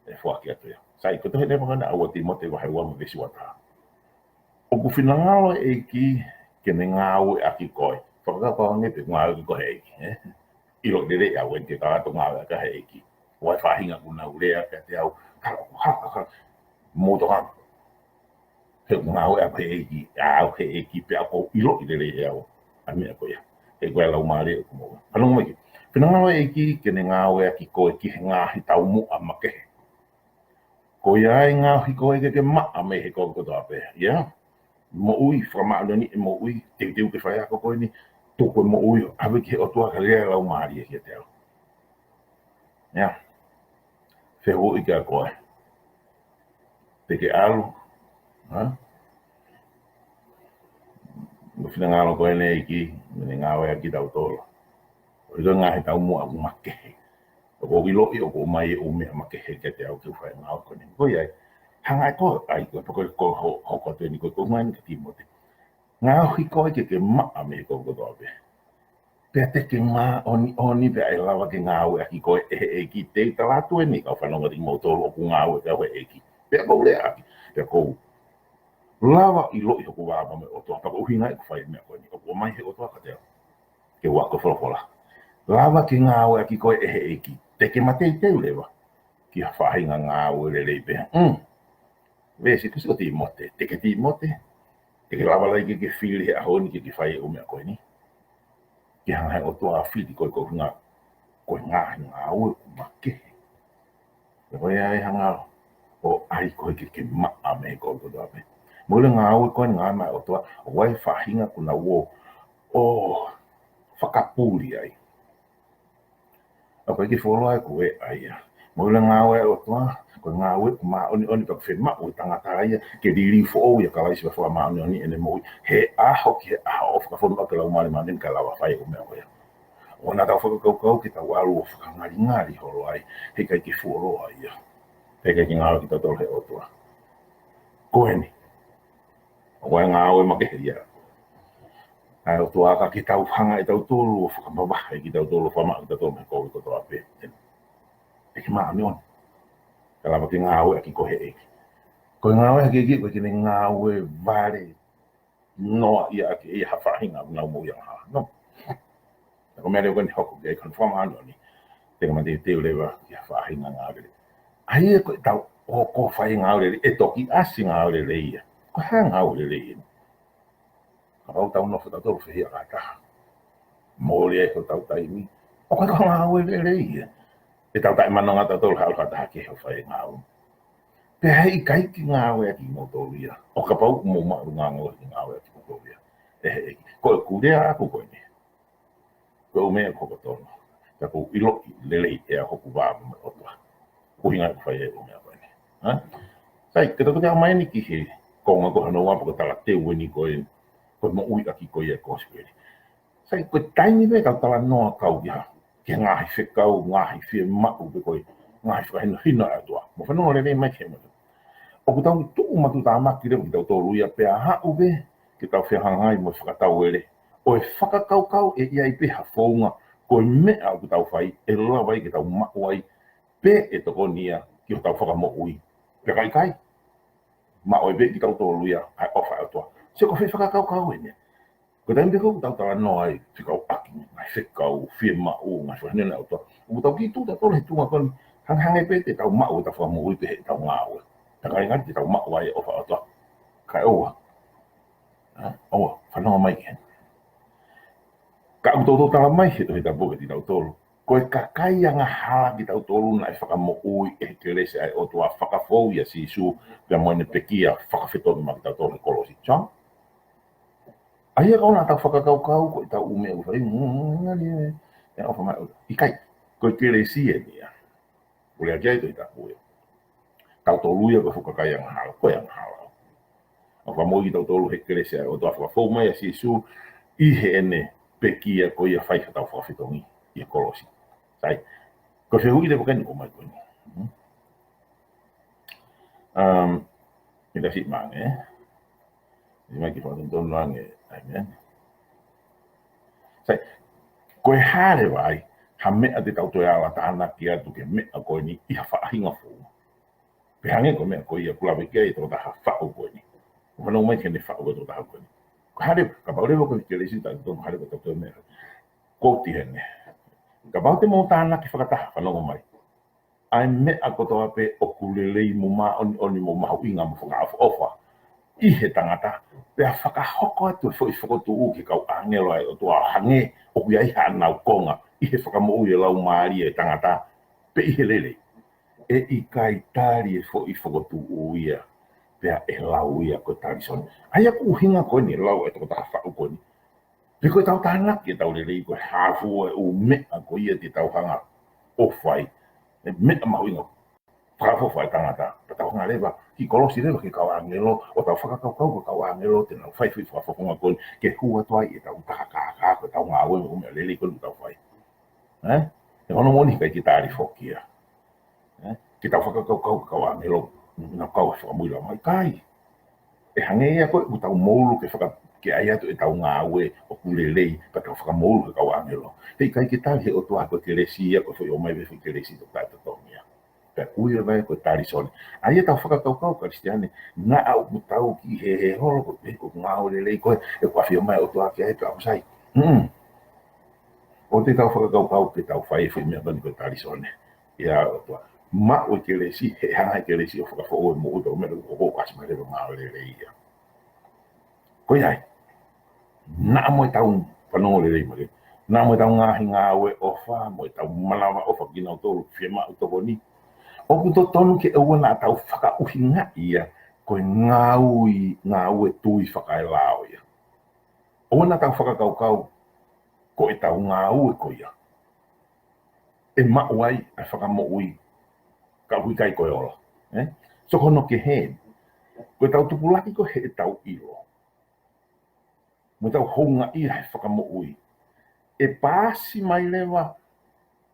ʻE foaki atu ia. Sai, ko e tohi leva ko ena ʻa ua Tīmote vahe ua mo e veesi ua taha. ʻOku finangalo e ʻEiki ke ne ngāueʻaki koe. Fakakaukau ange pē ngāueʻaki koe he ʻEiki, ē? ʻIlo lelei au eni ke kakato ngāueʻaki he ʻEiki. ʻOku ʻi ai e faʻahinga ʻoku nau lea kiate au, ka ʻoku haka, ka mou tokanga. He ʻoku ngāueʻaki au he ʻEiki, ʻa au he ʻEiki pea ʻoku ou ʻiloʻi lelei ʻe au ʻa e meʻa ko ia. He ko e Laumālie ʻoku mou. Fanongo mai ki. Finangalo e ʻEiki ke ne ngāueʻaki koe ki he ngaahi taumuʻa makehe. Ko ia ai ngaohi koe ke ke maʻa mei he kovi kotoa pē. Ia? Moʻui, fakamāʻoniʻoni e moʻui, teuteu ke faiako ko eni, tuku e moʻui, ʻave ki he ʻOtua ka lea Laumālie kiate au. Ia? Fehuʻi kia koe. Te ke ʻalu, hā? Mo finangalo ko eni e ʻEiki, mo ne ngāueʻaki kitautolu. ʻOku ʻi ai e ngaahi taumuʻa ʻoku makehe. ʻOku ou ʻiloʻi ʻoku ʻomai e ʻū meʻa makehe kiate au ke u fai e ngāue ko eni. Ko ia ai, hanga ʻe koe, ʻai koe, pea ko e ko ho, hoko atu eni ko e ko mai ni kia Tīmote. Ngaohi koe ke ke maʻa mei he kovi kotoa pē. Pea te ke māʻoniʻoni pea ʻe lava ke ngāueʻaki koe ʻe he ʻEiki. Te u tala atu eni, kau fanongo atu kimoutolu ʻoku ngāueʻaki au ʻe he ʻEiki. Pea ʻoku ou leaʻaki, pea ʻoku ou lava ʻiloʻi hoku vā maʻa e ʻOtua, pea ko e ʻuhinga ia ʻoku fai e meʻa ko eni, ʻoku ʻomai he ʻOtua kiate au. Ke u ako e folofola. Lava ke ngāueʻaki koe ʻe he ʻEiki. Te ke mateuteu leva ki ha faʻahinga ngāue lelei pē. Mm. Veesi ko ē ʻa Tīmote, te ke Tīmote, te ke lava lahi ke ke fili he ʻaho ni ke ke fai e ʻū meʻa ko eni. Ke hanga he ʻOtua ʻo fili koe ko e ʻuhinga, ko e ngaahi ngāue ʻoku makehe. Pea ko ia ai hanga ʻo ʻai koe ke ke maʻa mei he kovi kotoa pē. Mo e ngāue ko eni ngāue maʻa e ʻOtua, ʻoku ʻi ai e faʻahinga ʻoku nau ō, ō fakapuli ai. ʻOku ʻikai ke fuoloa ʻeku ʻea ia. Mo e ngāue ʻa e ʻOtua, ko e ngāue ʻoku māʻoniʻoni pea ʻoku fiemaʻu ʻe he tangata ia, ke liliu foʻou ʻia Kalaisi pea fakamāʻoniʻoniʻi ʻene moʻui. He ʻaho ki he ʻaho ʻo fakafonu ʻaki e Laumālie Māʻoniʻoni kae lava fai e ʻū meʻa ko ia. ʻOua naʻa tau fakakaukau ke tau ʻalu ʻo fakangalingali holo ai, he ʻikai ke fuoloa ia. He ʻikai ke ngāue kitautolu he ʻOtua. Ko eni. ʻOku ʻi ai e ngāue makehe ia ʻa e ʻOtua ka ke tau hanga ʻe tautolu ʻo fakamavahe kitautolu, ʻo fakamaʻa kitautolu mei he kovi kotoa pē. ʻE ke māʻoniʻoni. Kae lava ke ngāueʻaki koe he ʻEiki. Ko e ngāueʻaki ʻe he ʻEiki, ʻoku ʻikai ke ne ngāue vale noa ia ʻaki ʻe ia ha faʻahinga ʻoku nau moʻui angahala. No. Ka ko e meʻa leva ko eni hoko ki ai, ko hono fakamāʻoniʻoni, te ke mateuteu leva ki ha faʻahinga ngāue lelei. ʻA ia ko ʻetau hoko ʻo fai e ngāue lelei, ʻe toki ʻasi e ngāue lelei ia. Ko e hā e ngāue lelei eni? Kapau tau nofo tautolu fehiʻa kātoa. Mole ai hotau taimi. ʻOku ʻikai ko ha ngāue lelei ia. ʻE tau taʻemanonga tautolu he ʻalu ha taha kehe ʻo fai e ngāue. Pea he ʻikai ke ngāueʻaki kimoutolu ia. ʻO kapau ʻoku mou maʻulunga ngāue, ngāueʻaki kimoutolu ia ʻe he ʻEiki. Ko ʻeku lea ʻaʻaku ko eni. Ko e ʻū meʻa ʻoku hoko tonu. Pea ʻoku ou ʻiloʻi lelei ʻe au hoku vā maʻa e ʻOtua. Ko e ʻuhinga ia ʻoku fai ai e ʻū meʻa ko eni. Hā? Sai, ke tau toki aʻu mai eni ki he konga ko hono ua, pea ko e talateu eni ko e, ko e moʻuiʻaki ko ia e kosipeli. Sai, ko e taimi pē ʻoku tau talanoa kau ki ha, ki he ngaahi fekau, ngaahi fiemaʻu pe ko e ngaahi fakahinohino ʻa e ʻOtua. Mou fanongo lelei mai ki he motu. ʻOku tau tuʻu matutāmaki leva kitautolu ia pea haʻu pē ke tau fehangahangai mo e fakatauele ʻo e fakakaukau ʻe ʻi ai pē ha founga Ko e meʻa ʻoku tau fai, ʻe lava ai ke tau maʻu ai pē ʻe tokoni ia ki hotau fakamoʻui. Pea ka ʻikai, maʻu ai pē kitautolu ia ʻa e ʻofa ʻa e ʻOtua. Sio, ko e foʻi fakakaukau eni. Ko e taimi pē ko ē ʻoku tau talanoa ai, fekauʻaki, ngaahi fekau, fiemaʻu, ngaahi fakahinohino ʻa e ʻOtua, ʻoku tau kiʻi tuʻu tautolu he tuʻunga ko eni, hangehangē pē te tau maʻu hotau fakamoʻui pē heʻetau ngāue. Pea ka ʻikai te tau maʻu ai e ʻofa ʻa e ʻOtua. Kae ʻoua. ʻA, ʻoua, fanongo mai ki heni. Ka ʻoku toutou tala mai he Tohi Tapu kiate kitautolu, ko e kakai angahala kitautolu naʻe fakamoʻui ʻe he kelesi ʻa e ʻOtua fakafou ʻia Sīsū, pea mo ʻene pekia fakafetongi maʻa kitautolu he kolosi. Sio? ʻA ia ka ʻoua naʻa tau fakakaukau ko ʻetau ʻū meʻa ʻoku fai, mm, ngani e, e ʻofa mai, ʻikai, ko e kelesi eni ia. Ko e lea ki ai Tohi Tapu ia. Tautolu ia ko e fuʻu kakai angahala, ko e angahala. ʻOku fakamoʻui kitautolu he kelesi ʻa e ʻOtua fakafou mai ʻia Sīsū ʻi heʻene pekia ko ia fai hotau fakafetongi ʻi he kolosi. Sai, ko e fehuʻi leva ko eni ʻoku ʻomai ko eni. Hmm? Um, ʻi he siʻi mange, ē? Ni mai ki fakatonutonu ange, ʻaimeni. Sai, ko e hā leva ai ha meʻa te tau toe ala tānaki atu ki he meʻa ko eni ʻi ha faʻahinga foʻou? Pea hangē ko e meʻa ko ia ʻoku lave ki ai e tokotaha faʻu ko eni. ʻOku fanongo mai ki heʻene faʻu e tokotaha ko eni. Ko e hā leva, kapau leva ko e kelesi taʻe totonu, hā leva ʻetau toe meʻa? Kouti heni. Kapau te mou tānaki fakataha, fanongo mai, ʻa e meʻa kotoa pē ʻoku lelei mo māʻoniʻoni mo mahuʻinga mo fakaʻofoʻofa ʻi he tangata, pea fakahoko atu e foʻi fokotuʻu ki he kau ʻāngelo ʻa e ʻOtua ʻo hangē ʻoku ʻi ai haʻanau konga ʻi he fakamoʻui e laumālie e tangata, pe ʻi he lelei. ʻE ʻikai tali e foʻi fokotuʻu ia, pea ʻe lau ia ko e talisone. ʻA ia ko e ʻuhinga ko eni lau e tokotaha faʻu ko eni. Pe ko ʻetau tānaki ʻetau lelei ko e hā fua e ʻū meʻa ko ia te tau hanga ʻo fai, e meʻa mahuʻinga fakaʻofoʻofa e tangata, pea tau hanga leva, kiʻi kolosi leva ki he kau ʻāngelo, ʻo tau fakakaukau ko e kau ʻāngelo te nau fai foʻi fakafofonga ko eni, ke hū atu ai ʻetau takakākā, ko ʻetau ngāue mo e ʻū meʻa lelei ko eni ʻoku tau fai. Ē? He ko hono moʻoni ʻikai ke tali foki ia. Ē? Ke tau fakakaukau ko e kau ʻāngelo, nau kau he fakamoʻui laumālie, ʻikai. ʻE hangē ia ko ē ʻoku tau moulu ke faka-, ke ʻai atu ʻetau ngāue ʻoku lelei, pea tau fakamoulu ki he kau ʻāngelo. He ʻikai ke tali he ʻOtua ko e kelesi ia, ko e foʻi ʻomai pē foʻi kelesi ʻo taʻetotongi ia. Pea ʻoku ui leva ia ko e talisone. ʻA ia ʻetau fakakaukau Kalisitiane, naʻa ʻoku tau kiʻi heheholo ko e pehē ko e ngāue lelei ko ē ʻoku ʻafio mai e ʻOtua ki ai pea ʻoku sai. Mm. ʻOua te tau fakakaukau ke tau fai e foʻi meʻa ko eni ko e talisone. ʻIa ʻOtua. Maʻu e kelesi, he hanga e kelesi ʻo fakafoʻou e moʻui, pea ʻoku meʻa ko ē ʻoku kasi mai leva ngāue lelei ia. Ko ia ai. Naʻa mo ʻetau fanongo lelei mai. Naʻa mo ʻetau ngaahi ngāue ʻofa, mo ʻetau manavaʻofa kinautolu, fiemaʻu tokoni. ʻOku totonu ke ʻoua naʻa tau fakaʻuhingaʻi ia ko e ngāue, ngāue tui fakaelao ia. ʻOua naʻa tau fakakaukau ko ʻetau ngāue ko ia ʻe maʻu ai ʻa e fakamoʻui, ka ʻoku ʻikai ko e ola. Ē? So ko hono kehe, ko ʻetau tupulaki ko ē heʻetau ʻilo mo ʻetau houngaʻia he fakamoʻui, ʻe paasi mai leva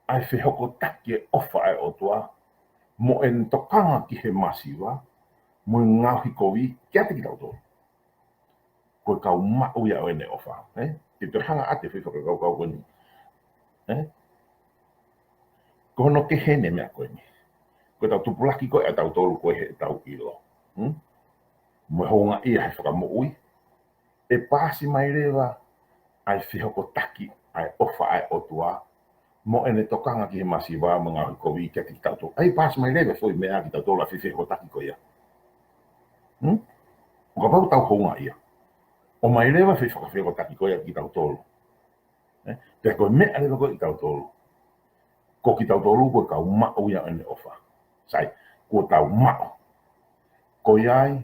ʻa e fehokotaki e ʻofa ʻa e ʻOtua, mo ʻene tokanga ki he masiva, mo e ngaohikovi kiate kitautolu. Ko e kau maʻu ia ʻo ʻene ʻofa, ē? Ke toe hanga ʻo ʻoatu e foʻi fakakaukau ko eni. Ē? Ko hono kehe eni e meʻa ko eni. Ko ʻetau tupulaki ko ē ʻatautolu ko ē heʻetau ʻilo. Hmm? Mo e houngaʻia he fakamoʻui, ʻe paasi mai leva ʻa e fehokotaki ʻa e ʻofa ʻa e ʻOtua, mo ʻene tokanga ki he masiva mo e ngaohikovi kiate kitautolu. ʻAi paasi mai leva e foʻi meʻa kitautolu ʻa e fefehokotaki ko ia. Hmm? ʻO kapau ʻoku tau houngaʻia, ʻomai leva e foʻi fakafehokotaki ko ia kitautolu. Ē? Pea ko e meʻa leva ko ē kitautolu, ko kitautolu ko e kau maʻu ia ʻene ʻofa. Sai, kuo tau maʻu. Ko ia ai,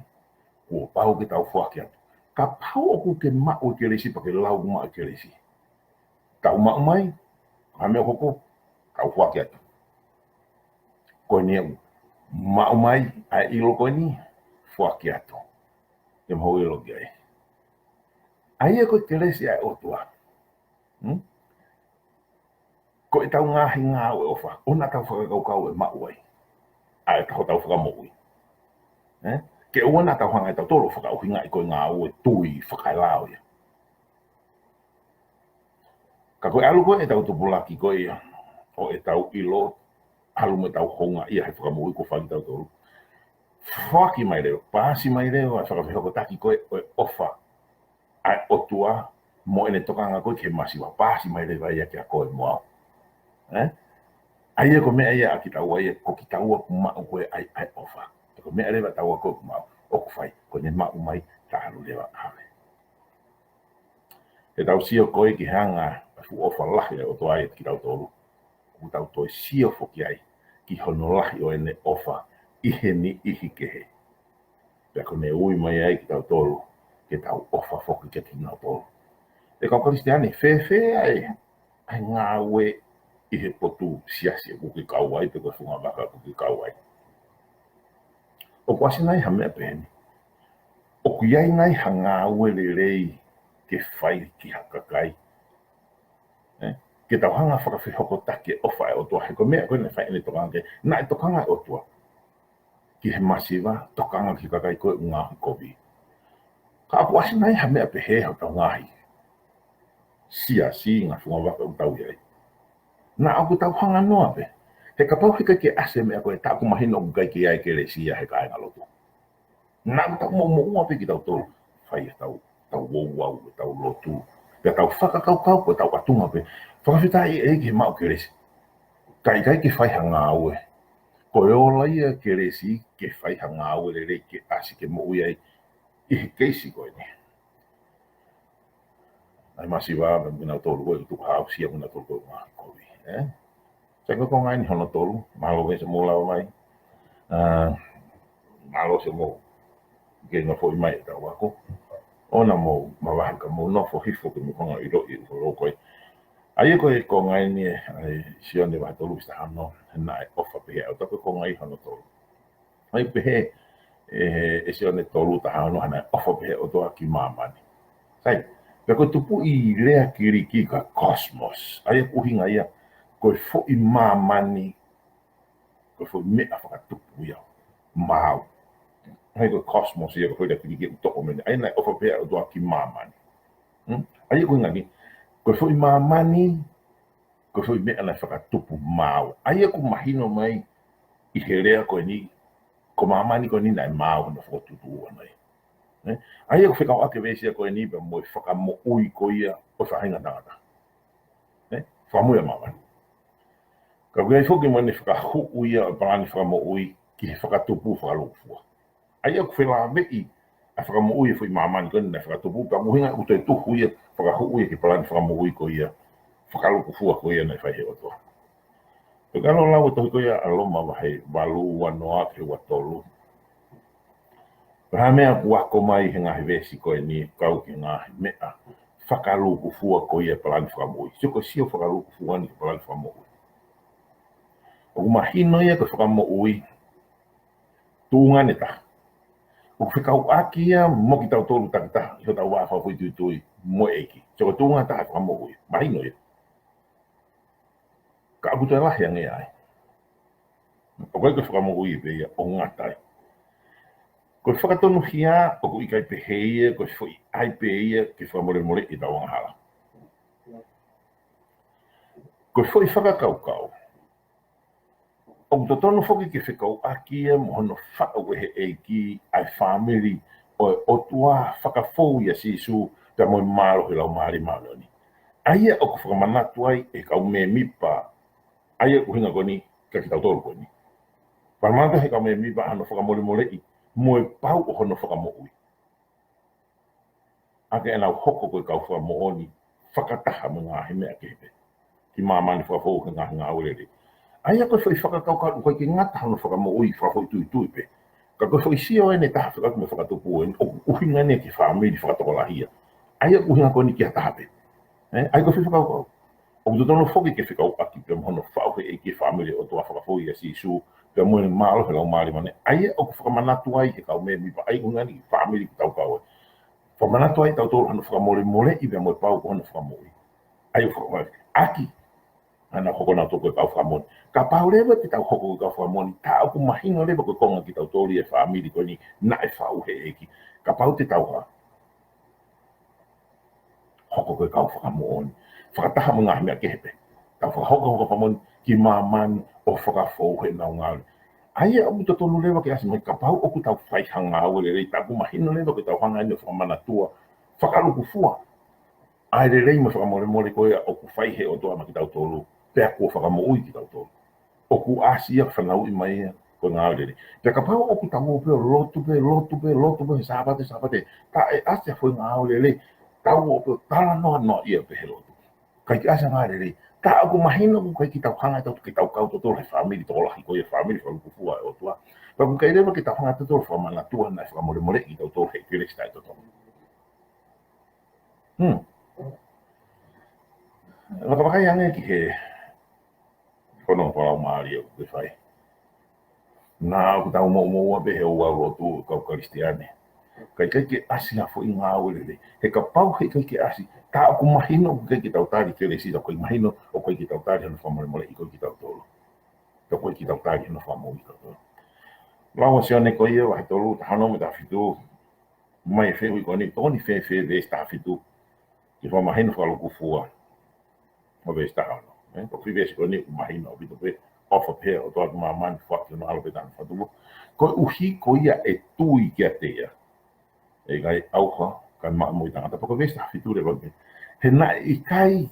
kuo pau ke tau foaki atu. Kapau ʻoku ke maʻu e kelesi pea ke lau maʻu e kelesi. Tau maʻu mai, ko ha meʻa ʻoku hoko, tau foaki atu. Ko eni ʻoku maʻu mai ʻa e ʻilo ko eni, foaki atu. Ke maʻu ʻilo ki ai. ʻA ia ko e kelesi ʻa e ʻOtua. Hmm? Ko ʻetau ngaahi ngāue ʻofa, ʻoua naʻa tau fakakaukau ʻe maʻu ai ʻa e taha hotau fakamoʻui. Ē? Ke ʻoua naʻa tau hanga ʻe tautolu ʻo fakaʻuhingaʻi ko e ngāue tui fakaelao ia. Ka ko e ʻalu ko ē ʻetau tupulaki ko ia, ʻo ʻetau ʻilo, ʻalu mo ʻetau houngaʻia he fakamoʻui kuo fai kitautolu. Foaki mai leva, paasi mai leva, fakafehokotaki ko ē ʻo e ʻofa ʻa e ʻOtua mo ʻene tokanga ko ē ki he masiva, paasi mai leva ia kiate koe mo au. Ē? ʻA ia ko e meʻa ia ʻa kitaua ia, ko kitaua ʻoku maʻu ko ē ʻa e, ʻa e ʻofa. Ko e meʻa leva taua ko ē ʻoku maʻu, ʻoku fai, ko ʻene maʻu mai talu leva ʻave. He tau sio ko ē ki he anga ʻa e fuʻu ʻofa lahi ʻa e ʻOtua ia kitautolu. ʻOku tau toe sio foki ai ki hono lahi ʻo ʻene ʻofa ʻi he niʻihi kehe. Pea ko ʻene ui mai ai kitautolu ke tau ʻofa foki kiate kinautolu. ʻE kau Kalisitiane, fēfē ʻa e, ʻa e ngāue ʻi he potu siasi ʻoku ke kau ai, pe ko e funga vaka ʻoku ke kau ai? ʻOku ʻasi nai ha meʻa pehē ni? ʻOku ʻi ai nai ha ngāue lelei ke fai ki ha kakai? Ē? Ke tau hanga fakafehokotaki e ʻofa ʻa e ʻOtua, he ko e meʻa ko ē naʻe fai ʻene tokanga ki ai, naʻe tokanga e ʻOtua ki he masiva, tokanga ki he kakai ko ē ʻoku ngaohikovi. Ka ʻoku ʻasi nai ha meʻa pehē hotau ngaahi siasi, ngaahi funga vaka ʻoku tau ʻi ai? Naʻa ʻoku tau hanga noa pē. He kapau heʻikai ke ʻasi e meʻa ko ē, tā ʻoku mahino ʻoku ʻikai ke ʻi ai e kelesi ia he kāingalotu. Naʻa ʻoku tau moʻumoʻua pē kitautolu. Fai ʻetau, tau ouau, ʻetau lotu. Pea tau fakakaukau ko ʻetau ʻatunga pē. Fakafetaʻi ʻEiki he maʻu kelesi. Ka ʻikai ke fai ha ngāue. Ko e ola ia e kelesi ke fai ha ngāue lelei ke ʻasi ke moʻui ai ʻi he keisi ko eni. ʻA e masiva, mo kinautolu ko ē ʻoku tuku ha aʻusia, mo kinautolu ko ē ʻoku ngaohikovi, ē? Sai, ko e konga eni hono tolu, mālō ʻaupito hoʻomou lava mai. Ā, mālō ʻaupito hoʻomou kei nofoʻi mai ʻetau ako. ʻOua naʻa mou mavahe ka mou nofo hifo ke mou hanga ʻo ʻiloʻi e ʻū foʻi loko ko ē. ʻA ia ko e konga eni ē, ʻa e Sione vahe tolu veesi taha ono, he naʻe ʻofa pehē ʻa e ʻOtua, ko e konga ʻi hono tolu. ʻA ia pehē ʻe, ʻe Sione tolu taha ono, he naʻe ʻofa pehē ʻa e ʻOtua ki māmani. Sai, pea ko e tupuʻi lea Kiliki ko e cosmos. ʻA ia ʻoku ʻuhinga ia, ko e foʻi māmani, ko e foʻi meʻa fakatupu ia, maau. ʻA ia ko e cosmos ia, ko e foʻi lea Kiliki ʻoku toʻo mei ai. ʻA ia naʻe ʻofa pehē ʻa e ʻOtua ki māmani. Hmm? ʻA ia ʻoku ʻuhinga ni, ko e foʻi māmani, ko e foʻi meʻa naʻe fakatupu maau. ʻA ia ʻoku mahino mai ʻi he lea ko eni, ko māmani ko eni naʻe maau hono fokotuʻutuʻu ʻana ia. Ē? ʻA ia ʻoku fekauʻaki e veesi ko eni pea mo e fakamoʻui ko ia ʻo e faʻahinga tangata. Ē? Fakamoʻui ʻa māmani. Ka ʻoku ʻi ai foki mo ʻene fakahuʻu ia ʻo e palani fakamoʻui ki he fakatupu fakalūkufua. ʻA ia ʻoku felāveʻi ʻa e fakamoʻui e foʻi māmani ko eni naʻe fakatupu, pea ʻoku ʻuhinga ʻoku toe tuhu ia, fakahuʻu ia ki he palani fakamoʻui ko ia fakalūkufua ko ia naʻe fai ʻe he ʻOtua. Pea ka ʻalu ʻo lau e tohi ko ia ʻa Loma vahe valu, ua noa ki he ua tolu. Pea ko e meʻa ʻoku ako mai he ngaahi veesi ko eni, kau ki he ngaahi meʻa fakalūkufua ko ia e palani fakamoʻui. Sio ko e sio fakalūkufua eni ki he palani fakamoʻui. ʻOku mahino ia ko e fakamoʻui tuʻunga ʻe taha. ʻOku fekauʻaki ia mo kitautolu takitaha ʻi hotau vā fakafoʻituitui mo e ʻEiki. Sio ko e tuʻunga ʻe taha e fakamoʻui. Mahino ia. Ka ʻoku toe lahi ange ai. ʻOku ʻikai ko e fakamoʻui pē ia ʻoku ngata ai. Ko e fakatonuhia ʻoku ʻikai pehē ia ko e foʻi ʻai pē ia ke fakamolemoleʻi ʻetau angahala. Ko e foʻi fakakaukau. ʻOku totonu foki ke fekauʻaki ia mo hono faʻu ʻe he ʻEiki ʻa e fāmili ʻo e ʻOtua fakafou ʻia Sīsū pea mo e mālohi ʻo e Laumālie Māʻoniʻoni. ʻA ia ʻoku fakamanatu ai ʻe he kau mēmipa, ʻa ia ʻoku ʻuhinga ko eni kia kitautolu ko eni. Fakamanatu ʻe he kau mēmipa hono fakamolemoleʻi mo e pau ʻo hono fakamoʻui. ʻA ia ke nau hoko ko e kau fakamoʻoni fakataha mo e ngaahi meʻa kehe pē ki māmani fakafou he ngaahi ngāue lelei. ʻA ia ko e foʻi fakakaukau ʻoku ʻikai ke ngata hono fakamoʻui fakafoʻituitui pē. Ka ko e foʻi sio eni ʻe taha fekauʻaki mo e fakatupu eni, ʻoku ʻuhinga eni ki he fāmili fakatokolahi ia. ʻA ia ʻoku ʻuhinga ko eni ki ha taha pē. Ē, ʻa ia ko e foʻi fakakaukau. ʻOku totonu foki ke fekauʻaki pea mo hono faʻu ʻe he ʻEiki e fāmili ʻo e ʻOtua fakafou ʻia Sīsū, pea mo e mālohi ʻo e Laumālie Māʻoniʻoni. ʻA ia ʻoku fakamanatu ai ki he kau mēmipa, ʻa ia ʻoku ʻuhinga eni ki he fāmili ʻoku tau kau ai. Fakamanatu ai kitautolu hono fakamolemoleʻi pea mo e pau ko hono fakamoʻui. ʻA ia ʻoku fakamanatu ʻaki ʻa ʻenau hoko nautolu ko e kau fakamoʻoni. Kapau leva te tau hoko ko e kau fakamoʻoni, tā ʻoku mahino leva ko e konga kitautolu ia e fāmili ko eni naʻe faʻu ʻe he ʻEiki. Kapau te tau hā hoko ko e kau fakamoʻoni. fakataha mo e ngaahi meʻa kehe pē. Tau fakahoko, fakahoko pea mo e ki māmani ʻo fakafou heʻenau ngāue. ʻA ia ʻoku totonu leva ke ʻasi mai kapau ʻoku tau fai ha ngāue lelei, tā ʻoku mahino leva ke tau hanga ʻeni ʻo fakamanatua, fakalūkufua ʻa e lelei mo e fakamolemole ko ia ʻoku fai he ʻOtua maʻa kitautolu, pea kuo fakamoʻui kitautolu. ʻOku ʻasi ia, fanauʻi mai ia ko e ngāue lelei. Pea kapau ʻoku tau ō pē ʻo lotu pē, lotu pē, lotu pē, he Sāpate, Sāpate, taʻe ʻasi ha foʻi ngāue lelei, tau ō pē ʻo talanoa noa ia pē he lotu, ʻikai ke ʻasi ha ngāue lelei, tā ʻoku mahino ʻoku ʻikai ke tau hanga ʻe tautolu ke tau kau tautolu he fāmili tokolahi ko ia, fāmili fakalūkufua ʻa e ʻOtua. Pea ʻoku ʻikai leva ke tau hanga tautolu ʻo fakamanatua naʻe fakamolemoleʻi kitautolu he kelesi taʻetotonu. Hmm. Vakavakai ange ki he fanongo fakalaumālie ʻoku ke fai. Naʻa ʻoku tau moʻumoʻua pē he ʻū lotu ʻa e kau Kalisitiane, ka ʻikai ke ʻasi ha foʻi ngāue lelei. He kapau he ʻikai ke ʻasi, tā ʻoku mahino ʻoku ʻikai ke tau tali kelesi, tā ʻoku ʻikai mahino ʻoku ʻikai ke tau tali hono fakamolemoleʻi ko ia kitautolu, tā ʻoku ʻikai ke tau tali hono fakamoʻui kitautolu. Lau ʻa Sione ko ia, vahe tolu, taha ono mo e taha fitu. Mai e fehuʻi ko eni, tokoni fēfē veesi taha fitu ki he fakamahino fakalūkufua ʻo e veesi taha ono? Ē, ko e foʻi veesi ko eni ʻoku mahino ʻaupito pē, ʻofa pē ʻa e ʻOtua ki māmani, foaki hono ʻAlo pē taʻengata fakatupu, koeʻuhi ko ia ʻe tui kiate ia ʻe ʻikai ʻauha, kae maʻu moʻui taʻengata. Pea ko e veesi taha fitu leva pē: He naʻe ʻikai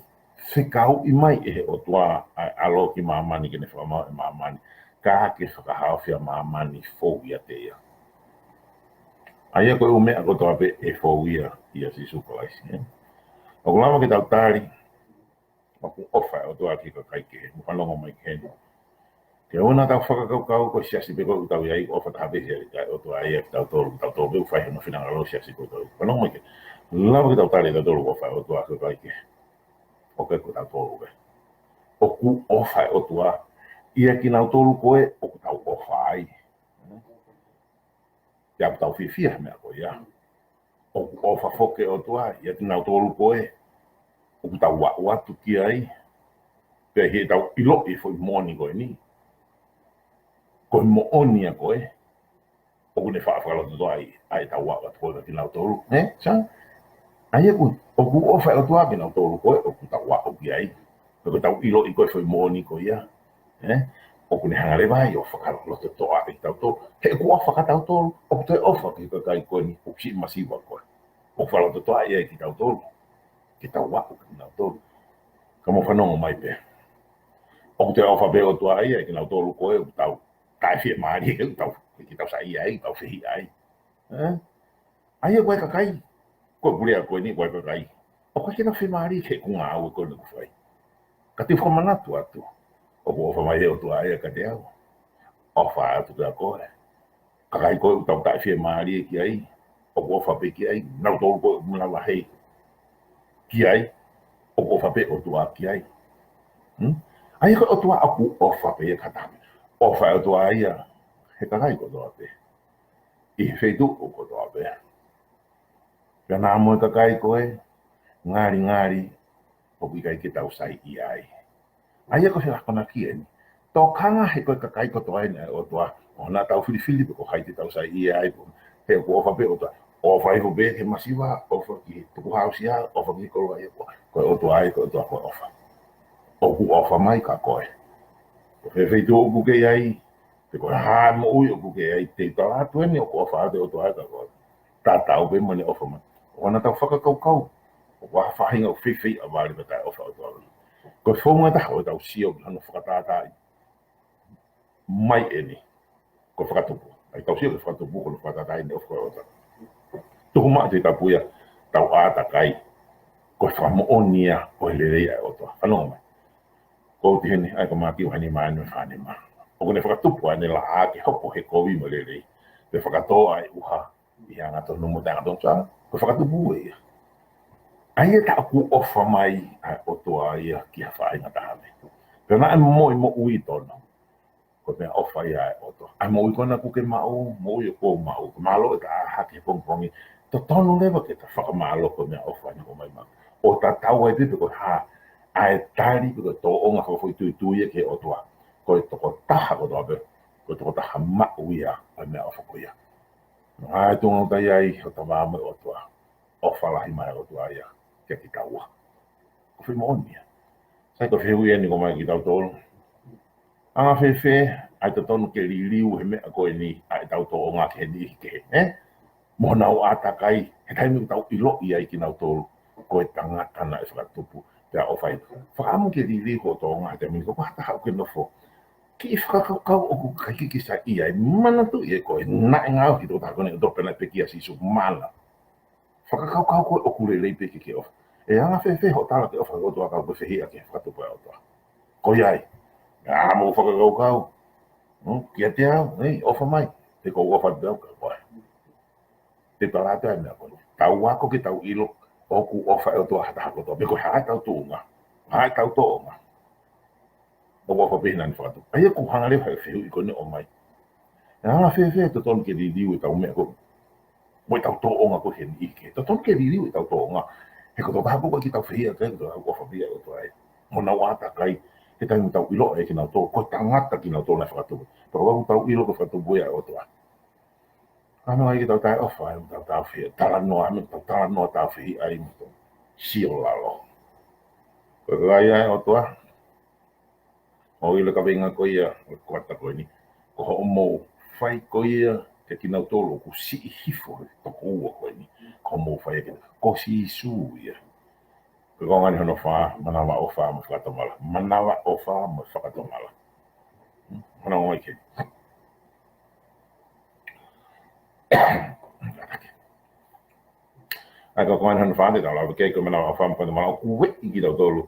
fekauʻi mai ʻe he ʻOtua ʻa e ʻAlo ki māmani ke ne fakamaau ʻa māmani, ka ke fakahaofi ʻa māmani fou ʻiate ia. ʻA ia ko e ʻū meʻa kotoa pē ʻe fou ia ʻia Sīsū Kalaisi, ē? ʻOku lava ke tau tali ʻoku ʻofa ʻa e ʻOtua ki he kakai kehe. Mou fanongo mai ki heni. Ke ʻoua naʻa tau fakakaukau ko e siasi pē ko ē ʻoku tau ʻi ai ʻoku ʻofa taha pē ʻa e ʻOtua ia kitautolu, kitautolu pē ʻoku fai hono finangalo siasi ko ē. Fanongo mai ki he, lava ke tau tali ʻe tautolu ʻoku ʻofa ʻa e ʻOtua ki he kakai kehe. ʻOku ʻikai ko tautolu pē. ʻOku ʻofa ʻa e ʻOtua ʻia kinautolu ko ē ʻoku tau ʻofa ai. Pea ʻoku tau fiefia he meʻa ko ia. ʻOku ʻofa foki ʻa e ʻOtua ʻia kinautolu ko ē ʻoku tau aʻu atu ki ai, pea ʻi heʻetau ʻiloʻi e foʻi moʻoni ko eni, ko e moʻoni ia ko ē, ʻoku ne faʻa fakalototoʻaʻi ʻa ʻetau aʻu atu ko ē kia kinautolu, ē? Sai? ʻA ia ko e, ʻoku ʻofa ʻa e ʻOtua ʻia kinautolu ko ē ʻoku tau aʻu ki ai, pea ko ʻetau ʻiloʻi ko ē e foʻi moʻoni ko ia, ē? ʻOku ne hanga leva ia ʻo fakalototoʻaʻi kitautolu. He ʻoku ʻofa kia tautolu, ʻoku toe ʻofa ki he kakai ko eni ʻoku siʻi masiva ko ē, ʻoku fakalototoʻaʻi ai kitautolu ke tau aʻu kia kinautolu. Ka mou fanongo mai pē. ʻOku toe ʻofa pē ʻa e ʻOtua ia ʻia kinautolu ko ē ʻoku tau taʻefiemālie, ʻoku tau, ʻikai ke tau saiʻia ai, tau fehiʻa ai. Ē? ʻA ia ko e kakai, ko e pule ko eni, ko e kakai ʻoku ʻikai ke nau fiemālie ki he ʻū ngāue ko eni ʻoku fai. Ka te u fakamanatu atu, ʻoku ʻofa mai ʻa e ʻOtua ia kiate au, ʻofa atu kia koe. Kakai ko ē ʻoku tau taʻefiemālie ki ai, ʻoku ʻofa pē ki ai, nautolu ko ē ʻoku muna lahi ki ai, ʻoku ʻofa pē ʻa e ʻOtua ki ai. Hmm? ʻA ia ko e ʻOtua ʻoku ʻofa pē ia ki ha taha. ʻOfa ʻa e ʻOtua ia he kakai kotoa pē, ʻi he feituʻu kotoa pē. Pea naʻa mo e kakai ko ē ngalingali ʻoku ʻikai ke tau saiʻia ai. ʻA ia ko e akonaki eni. Tokanga he ko e kakai kotoa eni ʻa e ʻOtua, ʻoua naʻa tau filifili pe ko hai te tau saiʻia ai, he ʻoku ʻofa pē ʻa e ʻOtua. ʻOfa hifo pē ki he masiva, ʻofa ki he tukuhāusia, ʻofa ki he koloa ia ko, ko e ʻOtua ia, ko e ʻOtua ko e ʻofa. ʻOku ʻofa mai kia koe. Ko e feituʻu ʻoku ke ʻi ai, pe ko e hā e moʻui ʻoku ke ʻi ai, te u tala atu eni ʻoku ʻofa atu ʻa e ʻOtua ia kia koe. Tatau pē mo ʻene ʻofa mai. ʻOua naʻa tau fakakaukau ʻoku ʻi ai ha faʻahinga ʻoku feifeiʻavale pea taʻeʻofa ʻa e ʻOtua. Ko e founga ʻe taha ʻo ʻetau sio ki hono fakatātaaʻi mai eni, ko e fakatupu. ʻA ia tau sio ki he fakatupu, ko hono fakatātaaʻi ʻene ʻofa ko e ʻOtua. Tuku mai ʻa e Tohi Tapu ia, tau ʻātakai, ko e fakamoʻoni ia ʻo e lelei ʻa e ʻOtua. Fanongo mai. Ko u ti heni, ʻa ia ko Mātiu vahe nima, ʻa ia ʻoku fānima. ʻOku ne fakatupu ʻa ʻene laʻā ke hoko he kovi mo e lelei, pea fakatō ʻa e ʻuha ʻi he angatonu mo e taʻengatonu. Sai, ko e fakatupu ia. ʻA ia tā ʻoku ʻofa mai ʻa e ʻOtua ia ki ha faʻahinga taha pē. Pea naʻe moʻui moʻui tonu. Ko e meʻaʻofa ia ʻa e ʻOtua. ʻA e moʻui ko ena ʻoku ke maʻu, moʻui ʻoku ou maʻu. Ko e mālō ʻeta ʻā hake he pongipongi. Totonu leva ke ta fakamālō ko e meʻaʻofa eni ʻoku ʻomai maʻa. ʻO tatau ai pē pe ko e hā ʻa e tali pe ko e tōʻonga fakafoʻituitui ia ki he ʻOtua. Ko e tokotaha kotoa pē, ko e tokotaha maʻu ia ʻa e meʻaʻofa ko ia. ʻA e tuʻunga ʻoku ta ʻi ai, ʻo ta maʻu mo e ʻOtua. ʻOfa lahi mai ʻa e ʻOtua ia kia kitaua. Ko e fehuʻi moʻoni ia. Sai, ko e fehuʻi eni ʻoku ʻomai kiate kitautolu. Anga fēfē ʻa e totonu ke liliu he meʻa ko eni ʻa ʻetau tōʻonga ki he niʻihi kehe, ē? Mo honau ʻātakai, he taimi ʻoku tau ʻiloʻi ai kinautolu ko e tangata naʻe fakatupu pea ʻofa ai. Fakaʻamu ke liliu hoʻo tōʻonga he taimi ko ē, ko ha taha ʻoku ke nofo kiʻi fakakaukau ʻoku ʻikai ke ke saiʻia ai. Manatuʻi ē, ko e naʻe ngaohi e tokotaha ko eni ʻo toʻo pē naʻe pekia ʻa Sīsū, mana. Fakakaukau ko ē ʻoku lelei pē ke ke ʻofa. ʻE anga fēfē hoʻo tala ke ʻofa ki he ʻOtua ka ʻoku ke fehiʻa ki he fakatupu ʻa e ʻOtua? Ko ia ai. ʻA, mou fakakaukau. Hmm, kiate au, ʻei, ʻofa mai. He ʻoku ou ʻofa atu pē au kia koe. Te u tala atu ʻa e meʻa ko eni. Tau ako ke tau ʻilo ʻoku ʻofa e ʻOtua ha taha kotoa. Pe ko e hā ʻetau tuʻunga, hā ʻetau tōʻonga, ʻoku ʻofa pē he naʻa ne fakatupu. ʻA ia ʻoku hanga leva ʻe he fehuʻi ko eni ʻo ʻomai. ʻE anga fēfē ʻa e totonu ke liliu ʻetau meʻa ko ē, mo ʻetau tōʻonga ko ē ki he niʻihi kehe? Totonu ke liliu ʻetau tōʻonga. He ko e tokotaha ko ē ʻoku ʻikai ke tau fehiʻa ki ai, ko e tokotaha ʻoku ʻofa pē ia ʻa e ʻOtua ai. Mo honau ʻātakai, he taimi ʻoku tau ʻiloʻi ai kinautolu ko e tangata kinautolu naʻe fakatupu. Pea ʻoku tau ʻilo ko e fakatupu ia ʻa e ʻOtua. Ka meʻa ai ke tau taʻeʻofa ai, mo tau taʻefehiʻa, talanoa, mo tau talanoa taʻefehiʻa ai mo tau sio lalo. Ko e kakai ʻa e ʻOtua, ʻoku ʻilo e kaveinga ko ia ʻo e kuata ko eni. Ko hoʻomou fai ko ia kiate kinautolu ʻoku siʻi hifo he toko ua ko eni, ko hoʻomou fai ia kiate, ko Sīsū ia. Ko e konga eni hono fā, manavaʻofa mo fakatomala. Manavaʻofa mo fakatomala. Hmm, hono ʻomai ke. ʻA ia ko e konga eni hono fā te tau lave ki ai, ko e manavaʻofa mo fakatomala, ʻoku ueʻi kitautolu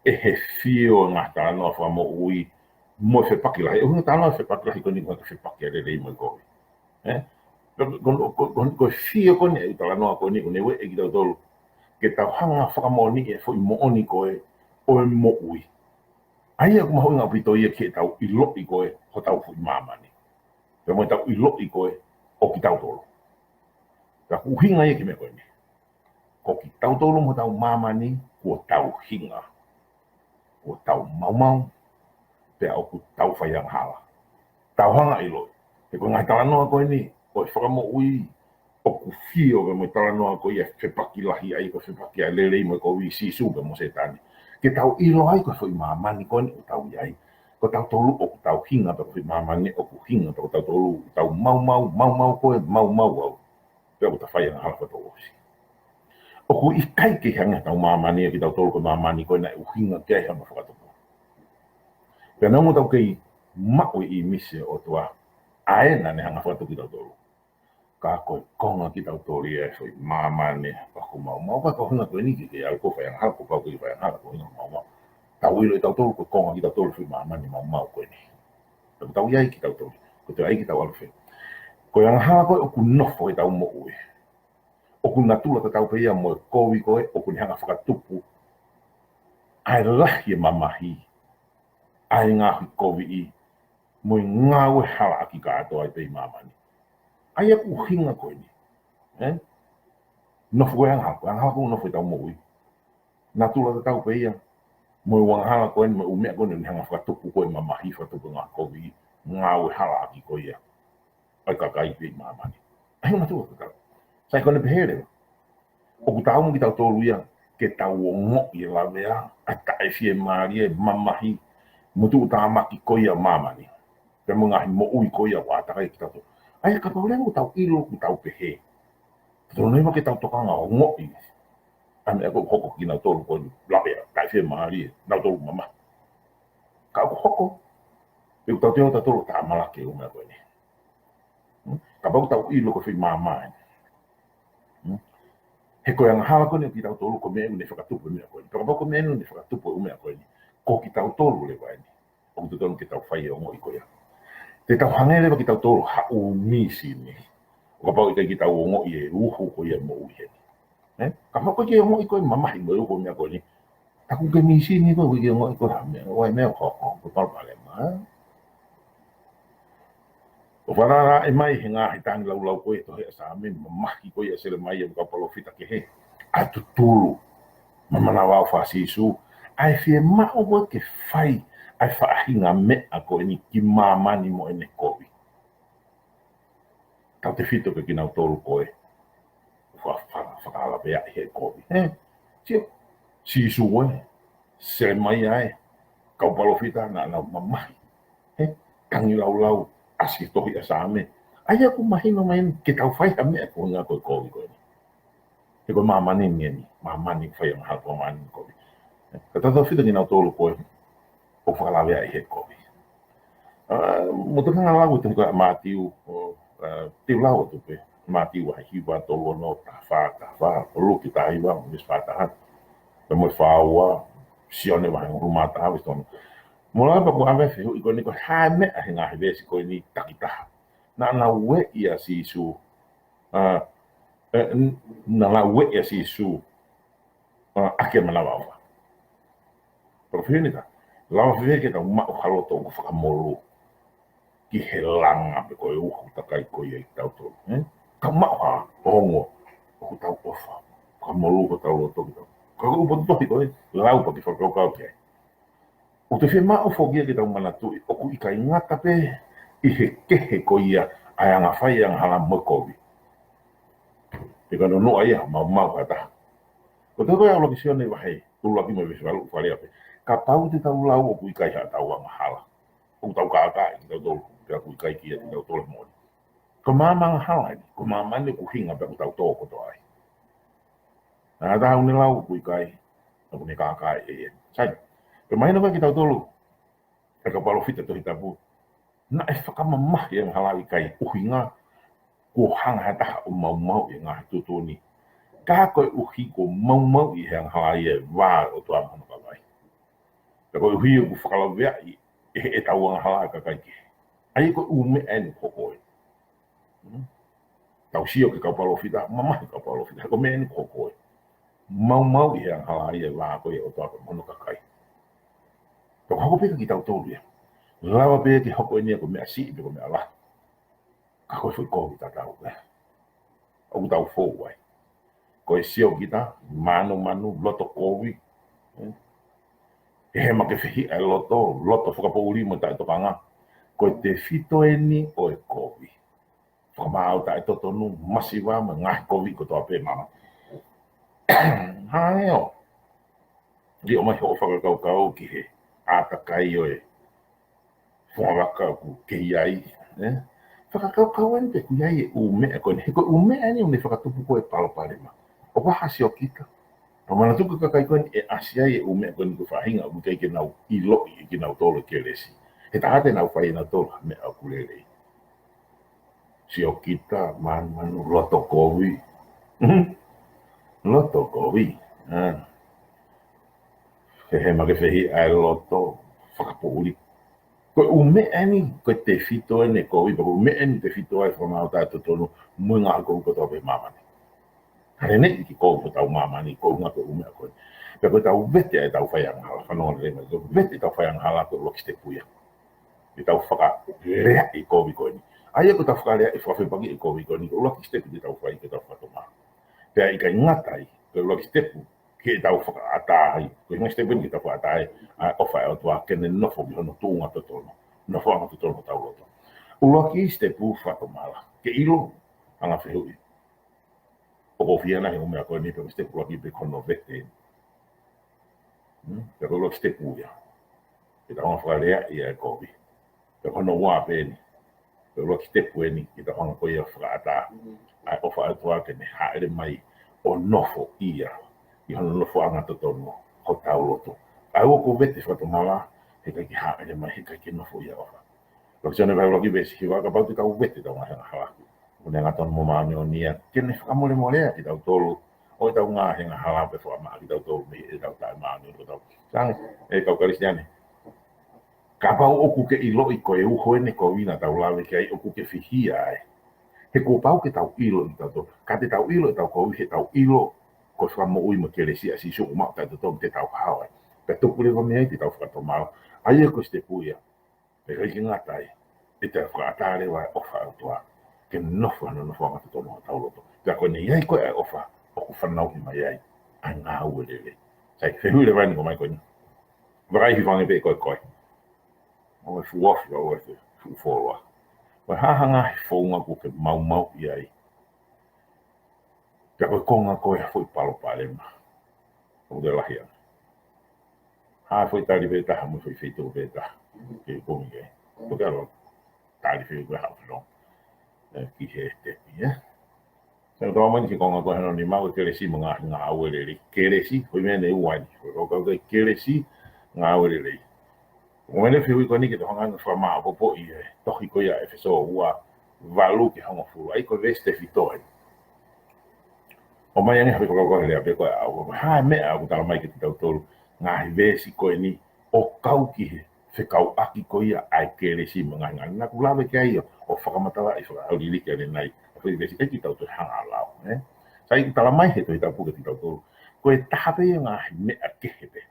ʻe he fio e ngaahi talanoa fakamoʻui mo e fepaki lahi. ʻUhinga e talanoa fepaki lahi ko eni ko e fepaki ʻa e lelei mo e kovi. Ē? Ko, ko, ko, ko, ko e fio ko eni ʻa e talanoa ko eni ʻoku ne ueʻi kitautolu ke tau hanga ʻo fakamoʻoniʻi e foʻi moʻoni ko ē ʻo e moʻui. ʻA ia ʻoku mahuʻinga ʻaupito ia ke tau ʻiloʻi ko ē hotau foʻi māmani. Pea mo ʻetau ʻiloʻi ko ē ʻo kitautolu. Ka ʻoku ʻuhinga ia ki he meʻa ko eni. Ko kitautolu mo hotau māmani, kuo tau hinga. Kuo tau maumau, pea ʻoku tau fai angahala. Tau hanga ʻo ʻiloʻi. He ko e ngaahi talanoa ko eni ʻo e fakamoʻui, ʻoku fio pē mo e talanoa ko ia fepaki lahi ai, ko e fepaki ʻa e lelei mo e kovi, Sīsū pea mo Sētane. Ke tau ʻilo ai ko e foʻi māmani ko eni ʻoku tau ʻi ai. Ko tautolu ʻoku tau hinga, pea ko e foʻi māmani ʻoku hinga, pea ko tautolu ʻoku tau maumau, maumau koe, maumau au. Pea ʻoku ta fai angahala fakatouʻosi. ʻOku ʻikai ke hanga ʻetau māmani ʻo kitautolu ko e māmani ko ē naʻe ʻuhinga ki ai hano fakatupu. Pea neongo ʻetau kei maʻu e ʻīmisi ʻo e ʻOtua, ʻa ē naʻa ne hanga ʻo fakatupu kitautolu. Ka ko e konga kitautolu ia e foʻi māmani ʻoku maumau. Ka ko e ʻuhinga ko eni ke ke ʻalu ʻo fai angahala, kuo pau ke ke fai angahala, ko e ʻuhinga maumau. Tau ʻilo ʻe tautolu ko e konga kitautolu e foʻi māmani maumau ko eni. Tau tau ʻi ai kitautolu. Ko e toe ʻai ke tau ʻalu fē? Ko e angahala ko ē ʻoku nofo heʻetau moʻui, ʻoku natula tatau pē ia mo e kovi ko ē ʻoku ne hanga ʻo fakatupu ʻa e lahi e mamahi, ʻa e ngaohikoviʻi, mo e ngāue halaʻaki kātoa ʻi pē ʻi māmani. ʻA ia ʻoku ʻuhinga ko eni. Ē? Nofo ko ē angahala, ko e angahala ko ē ʻoku nofo heʻetau moʻui, natula tatau pē ia mo e ʻū angahala ko eni, mo e ʻū meʻa ko eni ʻoku ne hanga ʻo fakatupu ko ē mamahi, fakatupu ngaahi kovi, ngāue halaʻaki ko ia ʻa e kakai pē ʻi māmani. ʻA ia ʻoku natula tatau. Sai, ko ʻene pehē leva, ʻoku taau mo kitautolu ia ke tau ongoʻi e lavea, ʻa e taʻefiemālie, mamahi, mo e tuʻutāmaki ko ia māmani. Pea mo e ngaahi moʻui ko ia ʻoku ʻātakai kitautolu. ʻA ia kapau leva ʻoku tau ʻilo, ʻoku tau pehē, totonu nai ma ke tau tokanga ʻo ongoʻi ʻa e meʻa ko ē ʻoku hoko kiate kinautolu ko eni, lavea, taʻefiemālie, nautolu mamahi. Ka ʻoku hoko, ʻe ʻoku tau teuteu tautolu ʻo tāmalaki e ʻū meʻa ko eni. Hmm? Kapau ʻoku tau ʻilo ko e foʻi māmani. Hmm? He ko e angahala ko eni ʻo kitautolu ko e meʻa ʻoku ne fakatupu e meʻa ko eni. Kapau ko e meʻa ʻoku ne fakatupu e ʻū meʻa ko eni, ko kitautolu leva eni ʻoku totonu ke tau fai e ongoʻi ko ia. Te tau hangē leva kitautolu ha ʻū mīsini. ʻO kapau ʻikai ke tau ongoʻi e uhu ko ia moʻui heni. Ē? Kapau ʻoku ʻikai ke ongoʻi ko e mamahi mo e uhu e meʻa ko eni, taku ke mīsini ko ē, ʻoku ʻikai ke ongoʻi ko e hā e meʻa, ʻoku ʻi ai e meʻa ʻoku hoko, ko e palopalema, ē? ʻOku falala mai he ngaahi tangilāulau ko ē he tohi ʻa Saame, mamahi ko ia ʻa Selemaia mo e kau palōfita kehe, ʻa e tutulu mo e manavaʻofa ʻa Sīsū, ʻa e fiemaʻu ko ē ke fai ʻa e faʻahinga meʻa ko eni ki māmani mo ʻene kovi. Tautefito pē kinautolu ko ē fa-, fa-, fakalaveaʻi he kovi. Ē? Sio, Sīsū ē, Selemaia ē, kau palōfita naʻa nau mamahi. He, tangilāulau, ʻasi tohi ʻa Saame. ʻA ia ʻoku mahino mai eni ke tau fai ha meʻa ko e ʻuhinga ko e kovi ko eni. He ko māmani ni eni, māmani fai angahala, māmani kovi. Ka tau tau fita kinautolu ko ē ʻoku fakalaveaʻi he kovi. ʻA, mo te kanga lau atu ko ē Mātiu, ʻo, ʻa, te u lau atu pē, Mātiu vahe hiva, tolu ono, taha fā, taha fā, ʻo Luke taha hiva, veesi fā taha. Pea mo e fā ua, Sione vahe ʻuluaki taha, veesi tolu ono. Mo lau pē ʻoku ʻave fehuʻi ko eni ko e hā e meʻa he ngaahi veesi ko eni takitaha. Naʻa nau ueʻi ʻa Sīsū, ʻa, ʻe, n-, naʻa nau ueʻi ʻa Sīsū, ʻa, ʻaki e manavaʻofa. Pea ko e fehuʻi ni ka, lava fēfē ke tau maʻu ha loto ʻoku fakamolū ki he langa pe ko e uhu takai ko ia ʻiate kitautolu, ē? Tau maʻu ha ongo ʻoku tau ʻofa, fakamolū hotau loto ki tau. Ka ko e ʻū potu tohi ko ē, lau pea ke fakakaukau ki ai. ʻOku te fiemaʻu foki ia ke tau manatuʻi, ʻoku ʻikai ngata pē ʻi he kehe ko ia ʻa e anga fai e angahala mo e kovi. Pea ka nonoʻa ia, maumau ha taha. Ko e tohi ko ē ʻa ʻUluaki Sione vahe ʻuluaki mo e veesi valu ʻoku faleʻi pē. Kapau te tau lau ʻoku ʻikai haʻatau angahala, ʻoku tau kākaaʻi kitautolu, pea ʻoku ʻikai ke ʻiate kitautolu e moʻoni. Ko māmani angahala eni, ko māmani ʻoku ʻuhinga pea ʻoku tau tō kotoa ai. Naʻa tau ne lau ʻoku ʻikai, ʻoku ne kākaaʻi ʻe ia. Sai, pea mahino ko ē kitautolu, ʻa e kau palōfita Tohi Tapu, naʻe fakamamahi e angahala ʻikai ʻuhinga kuo hanga ha taha ʻo maumauʻi e ngaahi tuʻutuʻuni. Ka koeʻuhi kuo maumauʻi ʻe he angahala ia e vā ʻo e ʻOtua mo hono kakai. Pea koeʻuhi ʻoku fakalaveaʻi ʻe he, ʻetau angahala e kakai kehe. ʻA ia ko e ʻū meʻa eni ʻoku hoko ē. Hmm? Tau sio ki he kau palōfita, mamahi e kau palōfita, he ko e meʻa eni ʻoku hoko ē. Maumauʻi ʻe he angahala ia e vā ko ia ʻo e ʻOtua mo hono kakai. Pea ʻoku hoko pē kia kitautolu ia. Lava pē ke hoko eni ia ko e meʻa siʻi pe ko e meʻa lahi. Ka ko e foʻi kovi tatau pē. ʻOku tau fou ai. Ko e siokita, mānumanu, loto kovi. Ē? He hema ke fehiʻa e loto, loto fakapoʻuli mo taʻetokanga. Ko e tefito eni ʻo e kovi. Fakamaau taʻetotonu, masiva, mo e ngaahi kovi kotoa pē mama. Hangē ʻo ʻomai hoʻo fakakaukau ki he ʻātakai ʻo e fungavaka ʻoku ke ʻi ai, ē? Fakakaukau eni pe ʻoku ʻi ai e ʻū meʻa ko eni. He ko e ʻū meʻa eni ʻoku ne fakatupu ko ē e palopalema. ʻOku ʻi ai ha siokita. Pea manatuʻi ko e kakai ko eni ʻe ʻasi ai e ʻū meʻa ko eni ko e faʻahinga ʻoku ʻikai ke nau ʻiloʻi ʻe kinautolu e kelesi. He taʻata ʻe nau fai ʻe nautolu ha meʻa ʻoku lelei. Siokita, mānumanu, loto kovi. Mhm. Loto kovi. Ah. He hema ke fehiʻa e loto, fakapoʻuli. Ko e ʻū meʻa eni, ko e tefito eni e kovi, pea ko e ʻū meʻa eni tefito ai e fakamaau taʻetotonu, mo e ngaahi kovi kotoa pē he māmani. Ka neʻineʻi ke kovi hotau māmani, ko e ʻuhinga ko e ʻū meʻa ko ē. Pea ko ʻetau vete ʻa ʻetau faiangahala, fanongo lelei mai, ko e vete ʻetau faiangahala ko e ʻuluaki sitepu ia. Ke tau fakalea e kovi ko eni. ʻA ia ko ʻetau fakalea e fakafepaki e kovi ko eni, ko e ʻuluaki sitepu ke tau fai ke tau fakatomala. Pea ʻikai ngata ai, ko e ʻuluaki sitepu, ke tau fakaʻatā ai. Ko e ʻuhinga sitepu eni ke tau fakaʻatā ai ʻa e ʻofa ʻa e ʻOtua ke ne nofo ki hono tuʻunga totonu. Nofoʻanga totonu hotau loto. ʻUluaki sitepu fakatomala. Ke ʻilo, hanga fehuʻi. ʻOku ou fie ʻanai he ʻū meʻa ko eni pe ko e sitepu ʻuluaki pe ko hono vete. Hmm? Pea ko e ʻuluaki sitepu ia. Ke tau hanga fakaleaʻi ʻa e kovi. Pea ko hono ua pē eni. Ko e ʻuluaki sitepu eni, ke tau hanga ko ia fakaʻatā ʻa e ʻofa ʻa e ʻOtua ke ne hāʻele mai ʻo nofo ia ʻi hono nofoʻanga totonu hotau loto. ʻA ia ʻoku vete fakatomala, heʻikai ke hāʻele mai, heʻikai ke nofo ia ʻofa. ʻUluaki Sione vahe ʻuluaki veesi hiva, kapau te tau vete ʻetau ngaahi angahala, ʻoku ne angatonu mo māʻoniʻoni ia ke ne fakamolemoleʻi kitautolu ʻo ʻetau ngaahi angahala pea fakamaʻa kitautolu mei heʻetau taʻemāʻoniʻoni kotoa. Sai ange, ʻe kau Kalisitiane. Kapau ʻoku ke ʻiloʻi ko e uho eni e kovi naʻa tau lave ki ai ʻoku ke fihia ai. He kuo pau ke tau ʻilo ʻe kitautolu. Ka te tau ʻilo ʻetau kovi he tau ʻilo ko e fakamoʻui mo e kelesi ʻa Sīsū ʻoku maʻu taʻetotonu te tau hao ai. Pea tuku leva mei ai te tau fakatomala. ʻA ia ko e sitepu ia. Pea ʻikai ke ngata ai, ʻe tau fakaʻatā leva e ʻofa ʻa e ʻOtua ke nofo hono nofoʻanga totonu hotau loto. Pea ko ʻene ʻi ai ko ē ʻa e ʻofa, ʻoku fanauʻi mai ai ʻa e ngāue lelei. Sai, fehuʻi leva eni ko mai ko eni. Vakai, hifo ange pē ko ē ko ē. ʻO e fuʻu ofi, ʻo e fuʻu fuoloa. Ko e hā ha ngaahi founga ʻoku ke maumauʻi ai. Pea ko e konga ko ē ha foʻi palopalema ʻoku te lahi ange. ʻA e foʻi tali pē taha, mo e foʻi feituʻu pē taha. Ke kumi ke. Ko ke alo, tali fē ko e hau filo. Ē, ki he tepi, ē. Sai, tau mai ni ki he konga ko ē hono nima, ko e kelesi mo e ngaahi ngāue lelei. Kelesi, ko e meʻa ʻe ua eni. Ko e, ko e kelesi, ngāue lelei. Ko e meʻa ʻe fiu ko eni ke tau hanga ʻo fakamāʻopoʻopo ʻi he tohi ko ia ʻEfesō ua, valu ki he hongofulu. ʻA ia ko e veesi tefito eni. ʻOmai ange ha foʻi fakakaukau he lea pē ko ē ʻaʻau, ko e hā e meʻa ʻoku tala mai kiate kitautolu, ngaahi veesi ko eni, ʻo kau ki he fekauʻaki ko ia ʻa e kelesi mo e ngaahi ngāue. Naʻa ku lave ki ai ʻo, ʻo fakamatalaʻi, fakaʻauliliki ʻanenai, ʻa e foʻi veesi ʻikai ke tau toe hanga ʻo lau, ē? Sai, ʻoku tala mai he Tohi Tapu kiate kitautolu, ko e taha pē ia ngaahi meʻa kehe pē.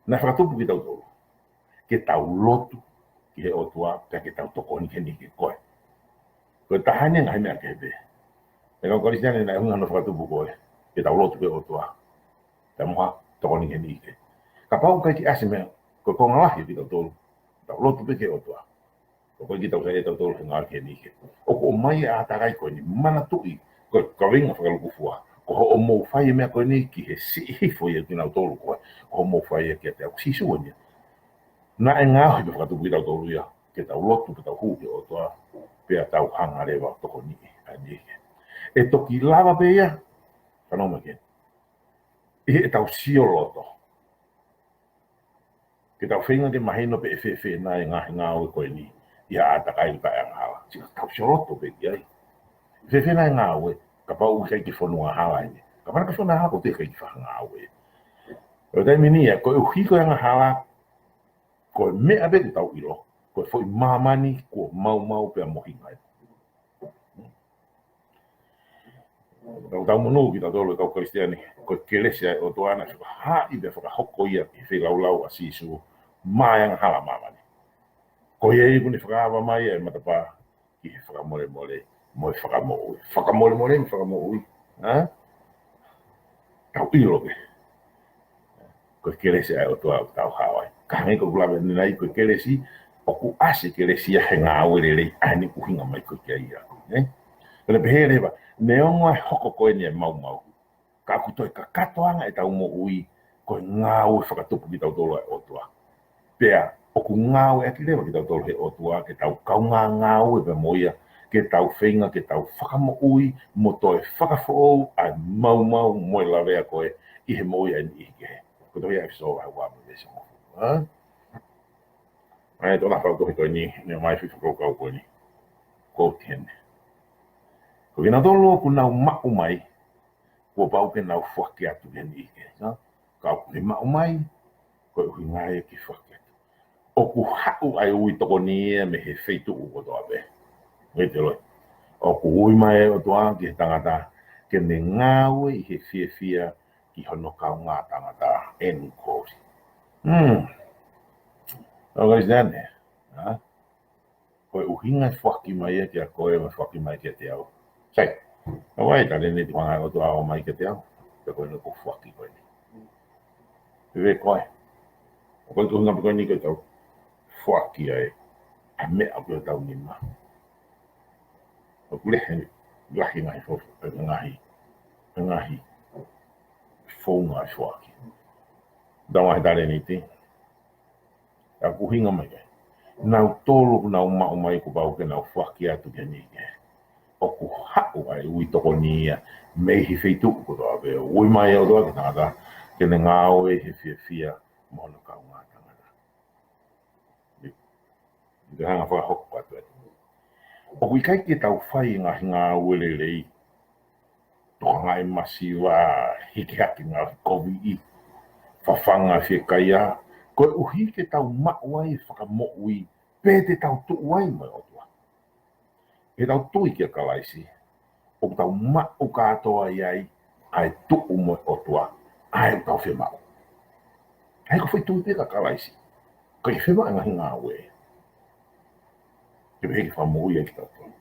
Naʻe fakatupu kitautolu ke tau lotu ki he ʻOtua, pea ke tau tokoni ki he niʻihi kehe. Ko e taha eni e ngaahi meʻa kehe pē. ʻE kau Kalisitiane, naʻe ʻuhinga hono fakatupu ko ē ke tau lotu ki he ʻOtua, pea mo ha tokoni ki he niʻihi kehe. Kapau ʻoku ʻikai ke ʻasi e meʻa, ko e konga lahi ʻo kitautolu, tau lotu pē ki he ʻOtua, ʻoku ʻikai ke tau saiʻia tautolu he ngāue ki he niʻihi kehe. ʻOku ʻomai e ʻātakai ko eni, manatuʻi, ko e kaveinga fakalūkufua, ko hoʻomou fai e meʻa ko eni ki he siʻi hifo ia kinautolu ko ē, ko hoʻomou fai ia kiate au, ko Sīsū eni ia. Naʻe ngaohi pea fakatupu kitautolu ia ke tau lotu, ke tau hū ki he ʻOtua, pea tau hanga leva ʻo tokoniʻi ʻa e niʻihi kehe. ʻE toki lava pē ia, fanongo mai ki ai, ʻi heʻetau sio loto, ke tau feinga ke mahino pe ʻe fēfē nai e ngaahi ngāue ko eni ʻi ha ʻātakai taʻeangahala. Sio, tau sio loto pē ki ai. Fēfē nai e ngāue, kapau ʻoku ʻikai ke fonu angahala eni. Kapau naʻe fonu angahala, ʻoku teʻeki ai ke fai ha ngāue. ʻI he taimi ni ia, koeʻuhi ko e angahala, ko e meʻa pē ʻoku tau ʻilo, ko e foʻi māmani kuo maumau pea mohinga ai. Tau, tau monū kitautolu e kau Kalisitiane, ko e kelesi ʻa e ʻOtua naʻe fakahaaʻi pea fakahoko ia ʻi he feilaulau ʻa Sīsū maʻa e angahala ʻa māmani. Ko ia ia ʻoku ne fakaava mai e matapā ki he fakamolemole mo e fakamoʻui. Fakamolemole mo e fakamoʻui. Ē? Tau ʻilo pē. Ko e kelesi ʻa e ʻOtua ʻoku tau hao ai. Ka hangē ko ʻeku lave ʻanenai, ko e kelesi, ʻoku ʻasi e kelesi ia he ngāue lelei, ʻa eni ʻoku ʻuhinga mai ko ē ki ai ia. Ē? Pea pehē leva, neongo e hoko ko eni e maumau, ka ʻoku toe kakato ange ʻetau moʻui ko e ngāue fakatupu kitautolu ʻa e ʻOtua. Pea ʻoku ngāueʻaki leva kitautolu ʻe he ʻOtua ke tau kaungā ngāue pea mo ia, ke tau feinga ke tau fakamoʻui mo toe fakafoʻou ʻa e maumau mo e lavea ko ē ʻi he moʻui ʻa e niʻihi kehe. Ko e tohi ʻa ʻEfesō vahe ua mo e veesi hongofulu, ē? ʻA ia, tō na fau tohi ko eni, ne ʻomai foʻi fakakaukau ko eni. Quote heni. Ko kinautolu ʻoku nau maʻu mai, kuo pau ke nau foaki atu ki he niʻihi kehe. Ka ʻoku ke maʻu mai, ko e ʻuhinga ia ke foaki atu. ʻOku haʻu ʻa e ui tokoni ia mei he feituʻu kotoa pē. Ngai te loi. ʻOku ui mai e ʻOtua ki he tangata ke ne ngāue ʻi he fiefia ki hono kaungā tangata, end quote. Hmm. Kau Kalisitiane, ē? Ko e ʻuhinga e foaki mai ia kiate koe, mo e foaki mai kiate au. Sai, ʻa ia, tala eni ʻe he ʻOtua ʻo ʻomai kiate au, pea ko eni ʻoku ou foaki ko eni. Pea ko e, ʻoku ʻikai ko e ʻuhinga pē ko eni ke tau foaki ai ʻa e meʻa ʻoku ʻi hotau nima. ʻOku lahi, lahi e ngaahi fo-, e ngaahi, e ngaahi founga e foaki. Tau ngaahi talēniti. ʻA ia ʻoku ʻuhinga mai ai, nautolu ʻoku nau maʻu mai kuo pau ke nau foaki atu ki he niʻihi kehe. ʻOku haʻu ʻa e ui tokoni ia mei he feituʻu kotoa pē. Ui mai e ʻOtua ki he tangata ke ne ngāue ʻi he fiefia mo hono kaungā tangata. ʻI, ʻi te hanga fakahoko atu atu. ʻOku ʻikai ke tau fai e ngaahi ngāue lelei, tokangaʻi masiva, hiki hake ngaahi koviʻi, fafanga fiekaia, koeʻuhi ke tau maʻu ai e fakamoʻui, pe te tau tuʻu ai mo e ʻOtua. He tau tui kia Kalaisi, ʻoku tau maʻu kātoa ai ʻa e tuʻu mo e ʻOtua, ʻa ia ʻoku tau fiemaʻu. ʻA ia ko e foʻi tui pē kia Kalaisi, ʻikai fiemaʻu e ngaahi ngāue ke pehē ke fakamoʻui ai kitautolu.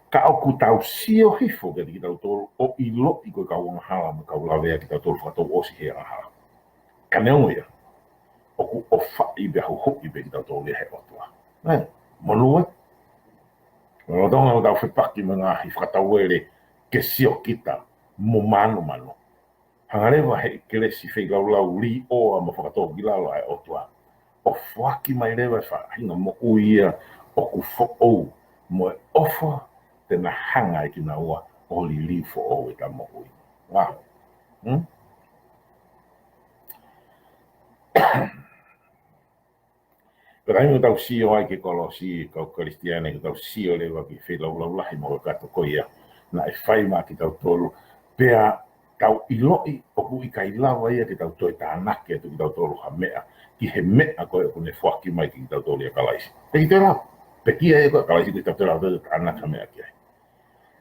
Ka ʻoku tau sio hifo kiate kitautolu ʻo ʻiloʻi ko e kau angahala mo e kau lavea kitautolu fakatouʻosi he angahala. Ka neongo ia, ʻoku ʻofaʻi pea huhuʻi pē kitautolu ia ʻe he ʻOtua. Ē, monū ē. Lolotonga ʻetau fepaki mo e ngaahi fakatauele ke siokita mo manumanu, Hanga leva he kelesi feilaulau līʻoa mo fakatōkilalo ʻa e ʻOtua ʻo foaki mai leva e faʻahinga moʻui ia ʻoku foʻou mo e ʻofa te na hanga ʻe kinaua ʻo liliu foʻou ʻeta moʻui. Wow. Hmm? Pea ko e taimi ʻoku tau sio ai ki he kolosi, kau Kalisitiane, ʻoku tau sio leva ki he feilaulau lahi mo kakato ko ia naʻe fai maʻa kitautolu. Pea tau ʻiloʻi ʻoku ʻikai lava ia ke tau toe tānaki atu kitautolu ha meʻa ki he meʻa ko ē ʻoku ne foaki mai kiate kitautolu ʻia Kalaisi. Pea ʻikai lava. Pekia ia ko ē ʻa Kalaisi, ʻikai tau toe lava ʻo tānaki ha meʻa ki ai.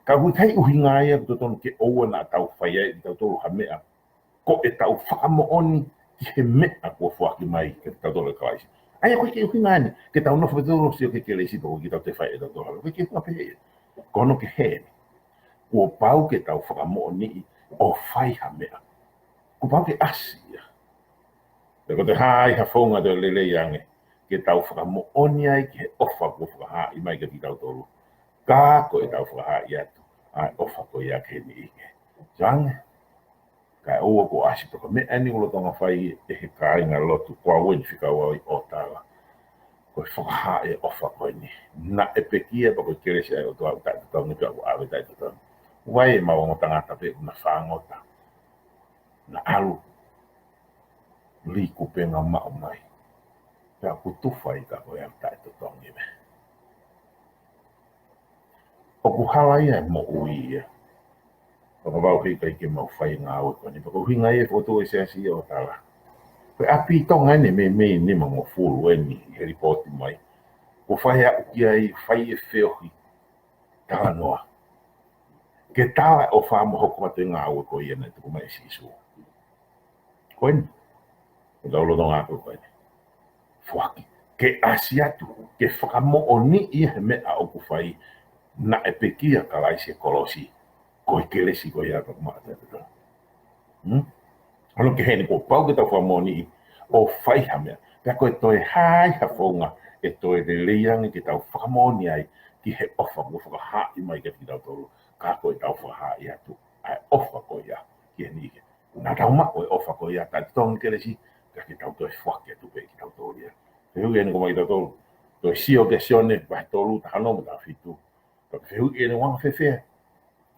Ka ʻoku ʻikai ʻuhinga ia ʻoku totonu ke ʻoua naʻa tau fai ai ʻe kitautolu ha meʻa ko ʻetau fakamoʻoni ki he meʻa kuo foaki mai kiate kitautolu ʻe Kalaisi. ʻA ia ʻoku ʻikai ke ʻuhinga eni ke tau nofo pē tautolu ʻo sio ki he kelesi pea ʻoku ʻikai ke tau toe fai ʻe tautolu ha meʻa. ʻOku ʻikai ke ʻuhinga pehē ia. Ko hono kehe eni, kuo pau ke tau fakamoʻoniʻi ʻo fai ha meʻa. Kuo pau ke ʻasi ia. Pea ko e toe hā ai ha founga toe lelei ange ke tau fakamoʻoni ai ki he ʻofa kuo fakahaaʻi mai kiate kitautolu, ka ko ʻetau fakahaaʻi atu ʻa e ʻofa ko ia ki he niʻihi kehe. Sio ange, kae ʻoua kuo ʻasi pē ko e meʻa eni ʻoku lolotonga fai ʻe he kāingalotu, ko au eni fika ua ʻi ʻOtala. Ko e fakahā e ʻofa ko eni. Naʻe pekia pea ko e kelesi ʻa e ʻOtua ʻoku taʻetotongi pea ʻoku ʻave taʻetotongi. Vakai, maʻu ongo tangata pē ʻoku na fāngota. Na ʻalu lī kupenga maʻu mai. Pea ʻoku tufa ika ko ia ʻoku taʻetotongi mei. ʻOku hala ia e moʻui ia. Pea kapau heʻikai ke mau fai e ngāue ko eni, pea ko e ʻuhinga ia e fokotuʻu e siasi ʻi ʻOtala. Ko e ʻapi Tonga eni meimei nimangofulu eni he lipooti mai. Kuo fai aʻu ki ai, fai e feohi talanoa ke tala e ʻofa mo hoko atu e ngāue ko ia naʻe tuku mai ʻe Sīsū. Ko eni. Ko e tau lolotonga ko eni. Foaki. Ke ʻasi atu, ke fakamoʻoniʻi he meʻa ʻoku fai, naʻe pekia ʻa Kalaisi he kolosi. Ko e kelesi ko ia ʻoku maʻa taʻetotongi. Hmm? Hono kehe eni, kuo pau ke tau fakamoʻoniʻi ʻo fai ha meʻa. Pea ko e toe hā ai ha founga ʻe toe lelei ange ke tau fakamoʻoni ai ki he ʻofa kuo fakahaaʻi mai kiate kitautolu, ka ko ʻetau fakahaaʻi atu ʻa e ʻofa ko ia ki he niʻihi kehe. Naʻa tau maʻu e ʻofa ko ia taʻetotongi, kelesi, ka ke tau toe foaki atu pē kitautolu ia. Fehuʻi eni ko mai kitautolu. Toe sio ki he Sione vahe tolu, taha ono mo e taha fitu. Pea ko e fehuʻi eni, ʻoku anga fēfē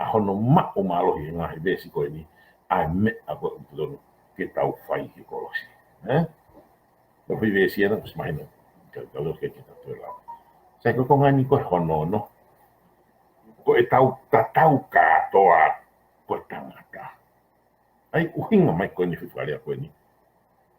ʻa hono maʻu mālohi ʻi he ngaahi veesi ko eni ʻa e meʻa ko ē ʻoku totonu ke tau fai he kolosi. Ē? Ko e foʻi veesi ena kuo ʻosi mahino. Ka, ka leo ke kita toe lau. Sai, ko e konga eni ko hono ono. Ko ʻetau tatau kātoa ko e tangata. ʻA ia ʻoku ʻuhinga mai ko eni e foʻi fakalea ko eni.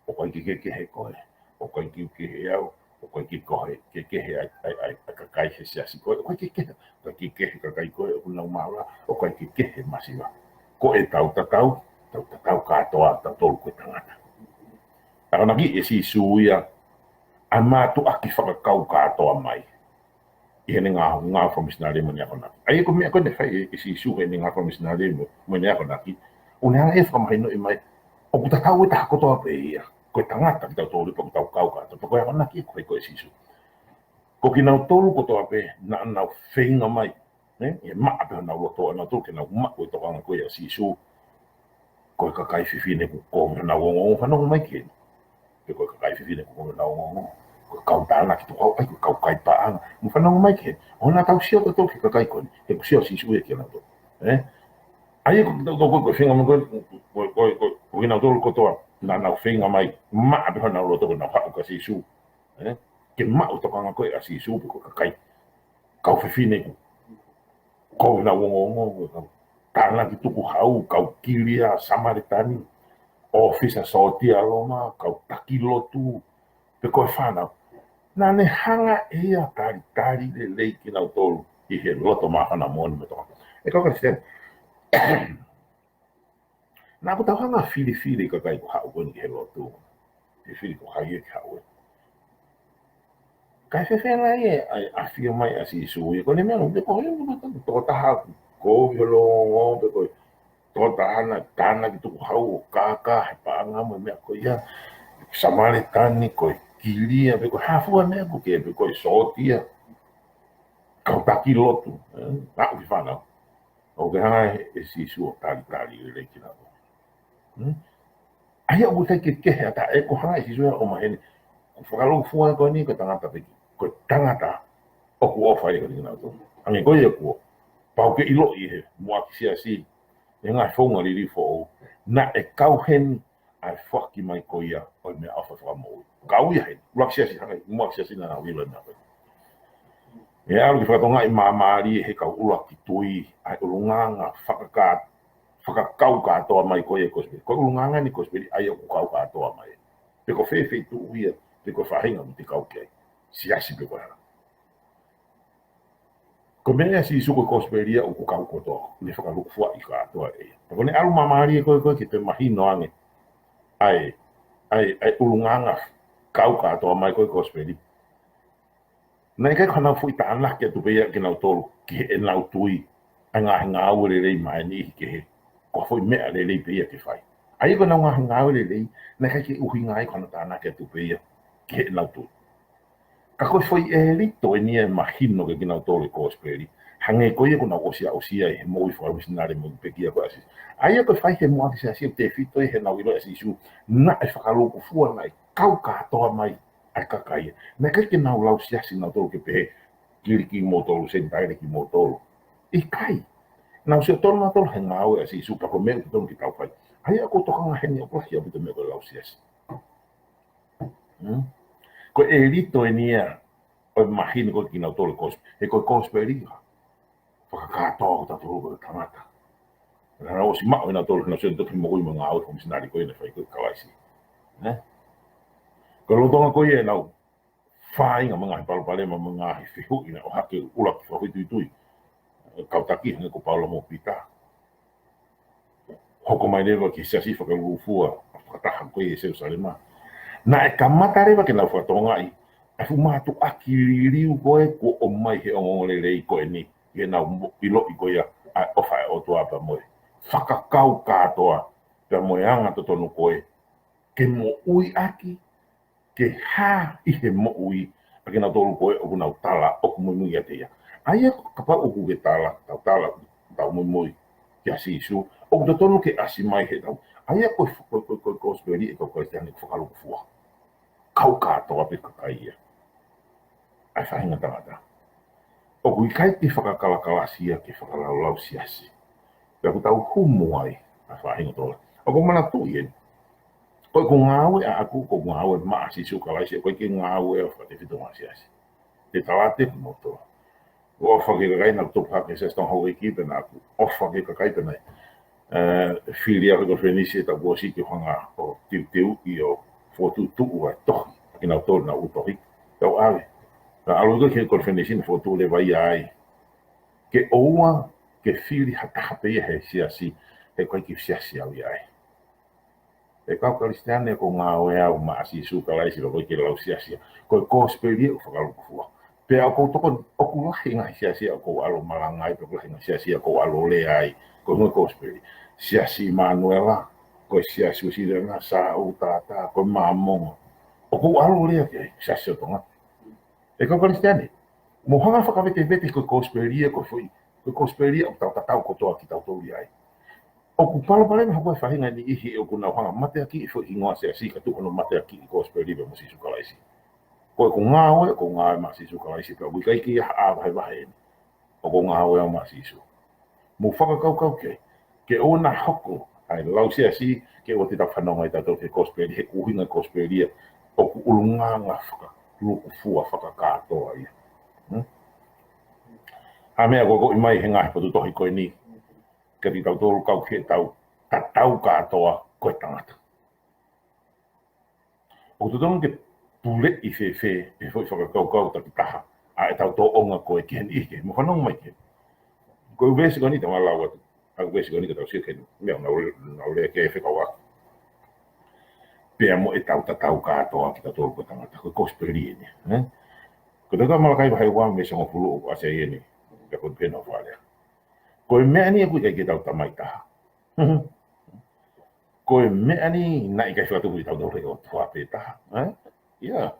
ʻOku ʻikai ke kehe koe, ʻoku ʻikai ke kehe au, ʻoku ʻikai ke koe, ke kehe ai, ai, ai, ʻa e kakai he siasi ko ē, ʻoku ʻikai ke kehe, ʻoku ʻikai ke kehe kakai ko ē ʻoku nau maʻu, ʻoku ʻikai ke kehe masiva. Ko ʻetau tatau, tau tatau kātoa tautolu ko e tangata. Akonaki ʻe Sīsū ia ʻa e mātuʻaki fakakau kātoa mai ʻi heʻene ngā-, ngāue fakamisinale mo ʻene akonaki. ʻA ia ko e meʻa ko ē naʻe fai ʻe, ʻe Sīsū heʻene ngāue fakamisinale mo, mo ʻene akonaki, ʻoku ne hanga ʻe ia ʻo fakamahinoʻi mai ʻoku tatau e taha kotoa pē ia. Ko e tangata kitautolu pea ʻoku tau kau kātoa. Pea ko e akonaki ko ē ʻa Sīsū. Ko kinautolu kotoa pē naʻa nau feinga mai, ē, ʻe maʻa pē honau loto ʻanautolu ke nau maʻu e tokanga ko ia ʻa Sīsū. Ko e kakai fefine kuo kovi honau ongoongo, fanongo mai ki heni. Pe ko e kakai fefine kuo kovi honau ongoongo, ko e kau tānaki tukuhau, ʻa ia ko e kau kai paʻanga. Mou fanongo mai ki heni. ʻOua naʻa tau sio tautolu ki he kakai ko eni, he ʻoku sio ʻa Sīsū ia kiate kinautolu. Ē? ʻA ia ko kitautolu ko ē, ko e feinga mai ko ē, ko, ko, ko, ko kinautolu kotoa naʻa nau feinga mai, maʻa pē honau loto ke nau haʻu kia Sīsū. Ē? Ke maʻu e tokanga ko ē ʻa Sīsū pe ko e kakai, kau fefine kuo kovi honau ongoongo, kau tānaki tukuhau, kau kilia Samēlitani, ʻōfisa sōtia Loma, kau taki lotu, pe ko e fānau. Naʻa ne hanga ʻe ia ʻo talitali lelei kinautolu ʻi he loto māfana, moʻoni mo e tokanga. ʻE kau Kalisitiane, naʻa ʻoku tau hanga ʻo filifili e kakai kuo haʻu ko eni ki he lotu. Filifili ko hai ia ke haʻu ē. Kae fēfē nai e, ʻa e, ʻafio mai ʻa Sīsū ia, ko ʻene meʻa, ʻoku te kohe, ʻoku te tokotaha kuo kovi honau ongoongo, pe ko e tokotaha naʻe tānaki tukuhau ʻo kākā he paʻanga mo e meʻa ko ia, Samēlitani, ko e kilia, pe ko e hā fua e meʻa ʻoku ke, pe ko e sōtia, kau taki lotu, ē, naʻa ʻoku fānau. ʻOku ke hanga ʻe Sīsū ʻo talitali lelei kinautolu. Hmm? ʻA ia ʻoku ʻikai ke kehe ʻa taʻe ko hanga ʻe Sīsū ia ʻo maheni. Ko e fakalūkufua ko eni ko e tangata pē ki. Ko e tangata ʻoku ʻofa ia kiate kinautolu. Hangē ko ia kuo pau ke ʻiloʻi he muʻaki siasi, he ngaahi founga liliu foʻou, naʻe kau heni ʻa e foaki mai ko ia ʻo e meʻaʻofa fakamoʻui. Kau ia heni, ʻuluaki siasi, hangē, muʻaki siasi naʻa nau ʻilo e meʻa ko ē. ʻE ʻalu ke fakatokangaʻi māmālie he kau ʻuluaki tui ʻa e ʻulungaanga fakaka-, fakakau kātoa mai ko ia e kosipeli. Ko e ʻulungaanga eni e kosipeli ʻa ia ʻoku kau kātoa mai. Pe ko fē feituʻu ia, pe ko e faʻahinga ʻoku te kau ki ai. Siasi pe ko e hā. Ko e meʻa ʻa Sīsū ko e kosipeli ia ʻoku kau kotoa, ne fakalūkufuaʻi kātoa ʻe ia. Pea ko ʻene ʻalu māmālie ko ē ko ē ke toe mahino ange ʻa e, ʻa e, ʻa e ʻulungaanga kau kātoa mai ko ē e kosipeli. Naʻe ʻikai ko haʻanau foʻi tānaki atu pē ia kinautolu ki heʻenau tui ʻa e ngaahi ngāue lelei maʻa e niʻihi kehe, ko ha foʻi meʻa lelei pē ia ke fai. ʻA ia ko ʻenau ngaahi ngāue lelei, naʻe ʻikai ke ʻuhinga ai ko haʻanau tānaki atu pē ia ki heʻenau tui. Ka ko e foʻi ʻelito eni ia ʻe mahino kiate kinautolu e kosipeli. Hangē ko ia kuo nau ʻosi aʻusia ʻi he moʻui fakamisinale mo e pekia ko ē ʻa Sīsū. ʻA ia ko e fai he muʻaki siasi ʻoku tefito ʻi heʻenau ʻilo ʻa Sīsū, naʻe fakalūkufua, naʻe kau kātoa mai ʻa e kakai ia. Naʻe ʻikai ke nau lau siasi nautolu ke pehē, Kiliki kimoutolu, Senitaile kimoutolu. ʻIkai. Nau sio tonu nautolu he ngāue ʻa Sīsū pea ko e meʻa ʻoku totonu ke tau fai. ʻA ia ʻoku ou tokanga heni ʻoku lahi ʻaupito e meʻa ko e lau siasi. Hmm? Ko e ʻelito eni ia ʻo e mahino ko ē kiate kinautolu e kosipeli. He ko e kosipeli ia fakakātoa ʻo tautolu ko e tangata. Naʻa nau ʻosi maʻu ʻe nautolu, naʻa nau sio atu ki he moʻui mo e ngāue fakamisinale ko ē naʻe fai ko ē ʻe Kalaisi. Nē? Ko e lolotonga ko ia ʻenau fāinga mo e ngaahi palopalema mo e ngaahi fehuʻi naʻe ʻohake ʻuluaki fakafoʻituitui. Kau taki hangē ko Paula mo Pita. Hoko mai leva ki he siasi fakalūkufua fakataha ko ē ʻi Selūsalema. Naʻe kamata leva ke nau fakatokangaʻi ʻa e fuʻu mātuʻaki liliu ko ē kuo ʻomai he ongoongolelei ko eni, ke nau mo-, ʻiloʻi ko ia ʻa e ʻofa ʻa e ʻOtua pea mo e fakakau kātoa, pea mo e anga totonu ko ē ke moʻui ʻaki, ke hā ʻi he moʻui ʻa kinautolu ko ē ʻoku nau tala ʻoku muimui kiate ia. ʻA ia kapau ʻoku ke tala, tau tala, tau muimui kia Sīsū, ʻoku totonu ke ʻasi mai heʻetau. ʻA ia ko e, ko e, ko e, ko e kosipeli ʻa e kau Kalisitiane ʻoku fakalūkufua. Kau kātoa pē kakai ia. ʻA e faʻahinga tangata. ʻOku ʻikai ke fakakalakalasi ia ke fakalaulau siasi. Pea ʻoku tau humu ai ʻa e faʻahinga tō. ʻOku ou manatuʻi eni. Ko ʻeku ngāue ʻaʻaku, ko ʻeku ngāue maʻa Sīsū Kalaisi, ʻoku ʻikai ke ngāue ʻo fakatefito mo ha siasi. Te tala atu kiate kimoutolu. ʻOfa ki he kakai naʻa ku tupu hake he Siasi Tonga Houʻeiki pea naʻa ku ʻofa ki he kakai pea naʻe, ē, fili au he konifelenisi ʻe taʻu kuo ʻosi ke u hanga ʻo teuteuʻi ʻo fokotuʻutuʻu ʻa e tohi. Kinautolu naʻa ku tohi. Tau ʻave. Naʻa ku ʻalu ki he konifelenisi naʻe fokotuʻu leva ia ai. Ke ʻoua ke fili ha taha pē ia he siasi, he ʻoku ʻikai ke siasi au ia ai. ʻE kau Kalisitiane, ko e ngāue au maʻa Sīsū Kalaisi, ʻoku ʻikai ke lau siasi. Ko e kosipeli ʻoku fakalūkufua. Pea ʻoku ou tokoni, ʻoku lahi e ngaahi siasi ʻoku ou ʻalu ʻo malanga ai, pea ʻoku lahi e ngaahi siasi ʻoku ou ʻalu ʻo lea ai. Ko e ngaahi kosipeli. Siasi ʻImanuela, ko e Siasi Uēsiliana, Sāʻū, Tātā, ko e Māmonga. ʻOku ou ʻalu ʻo lea ki ai, Siasi ʻo Tonga. ʻE kau Kalisitiane, mou hanga ʻo fakavetevete ko e kosipeli ia, ko e foʻi, ko e kosipeli ia ʻoku tau tatau kotoa kitautolu ia ai. ʻOku palopalema ha ko e faʻahinga e niʻihi ʻoku nau hanga ʻo mateakiʻi e foʻi hingoa siasi kae tuku hono mateakiʻi e kosipeli pea mo Sīsū Kalaisi. Ko ʻeku ngāue, ko e ngāue maʻa Sīsū Kalaisi pea ʻoku ʻikai ke ʻi ai ha vahevahe eni. ʻOku ou ngāue au maʻa Sīsū. Mou fakakaukau ki ai. Ke ʻoua naʻa hoko ʻa e lau siasi, ke ʻoua te tau fanongo ai tautolu ki he kosipeli, he ko e ʻuhinga e kosipeli ia ʻoku ʻulungaanga fakalūkufua fakakātoa ia. Hmm? Ha meʻa ʻoku akoʻi mai he ngaahi potu tohi ko eni, kiate kitautolu kau ki heʻetau tatau kātoa ko e tangata. ʻOku totonu ke puleʻi fēfē ʻe he foʻi fakakaukau takitaha ʻa ʻetau tōʻonga ko ē ki he niʻihi kehe? Mou fanongo mai ki he. Ko e veesi ko eni te u hanga ʻo lau atu. ʻA e veesi ko eni ka tau sio ki he meʻa naʻa ku lea, naʻa ku lea ki ai he fekauʻaki. Pea mo ʻetau tatau kātoa kitautolu ko e tangata, ko e kosipeli eni, ē? Ko e tohi Malakai vahe ua veesi hongofulu ʻoku ʻasi ai eni. Pea ko e pehē naʻa ku lea. Ko e meʻa ni ʻoku ʻikai ke tau tamai taha. Ko e meʻa ni naʻe ʻikai fakatupu ʻi tautolu he ʻOtua pē taha, ē? ʻIo.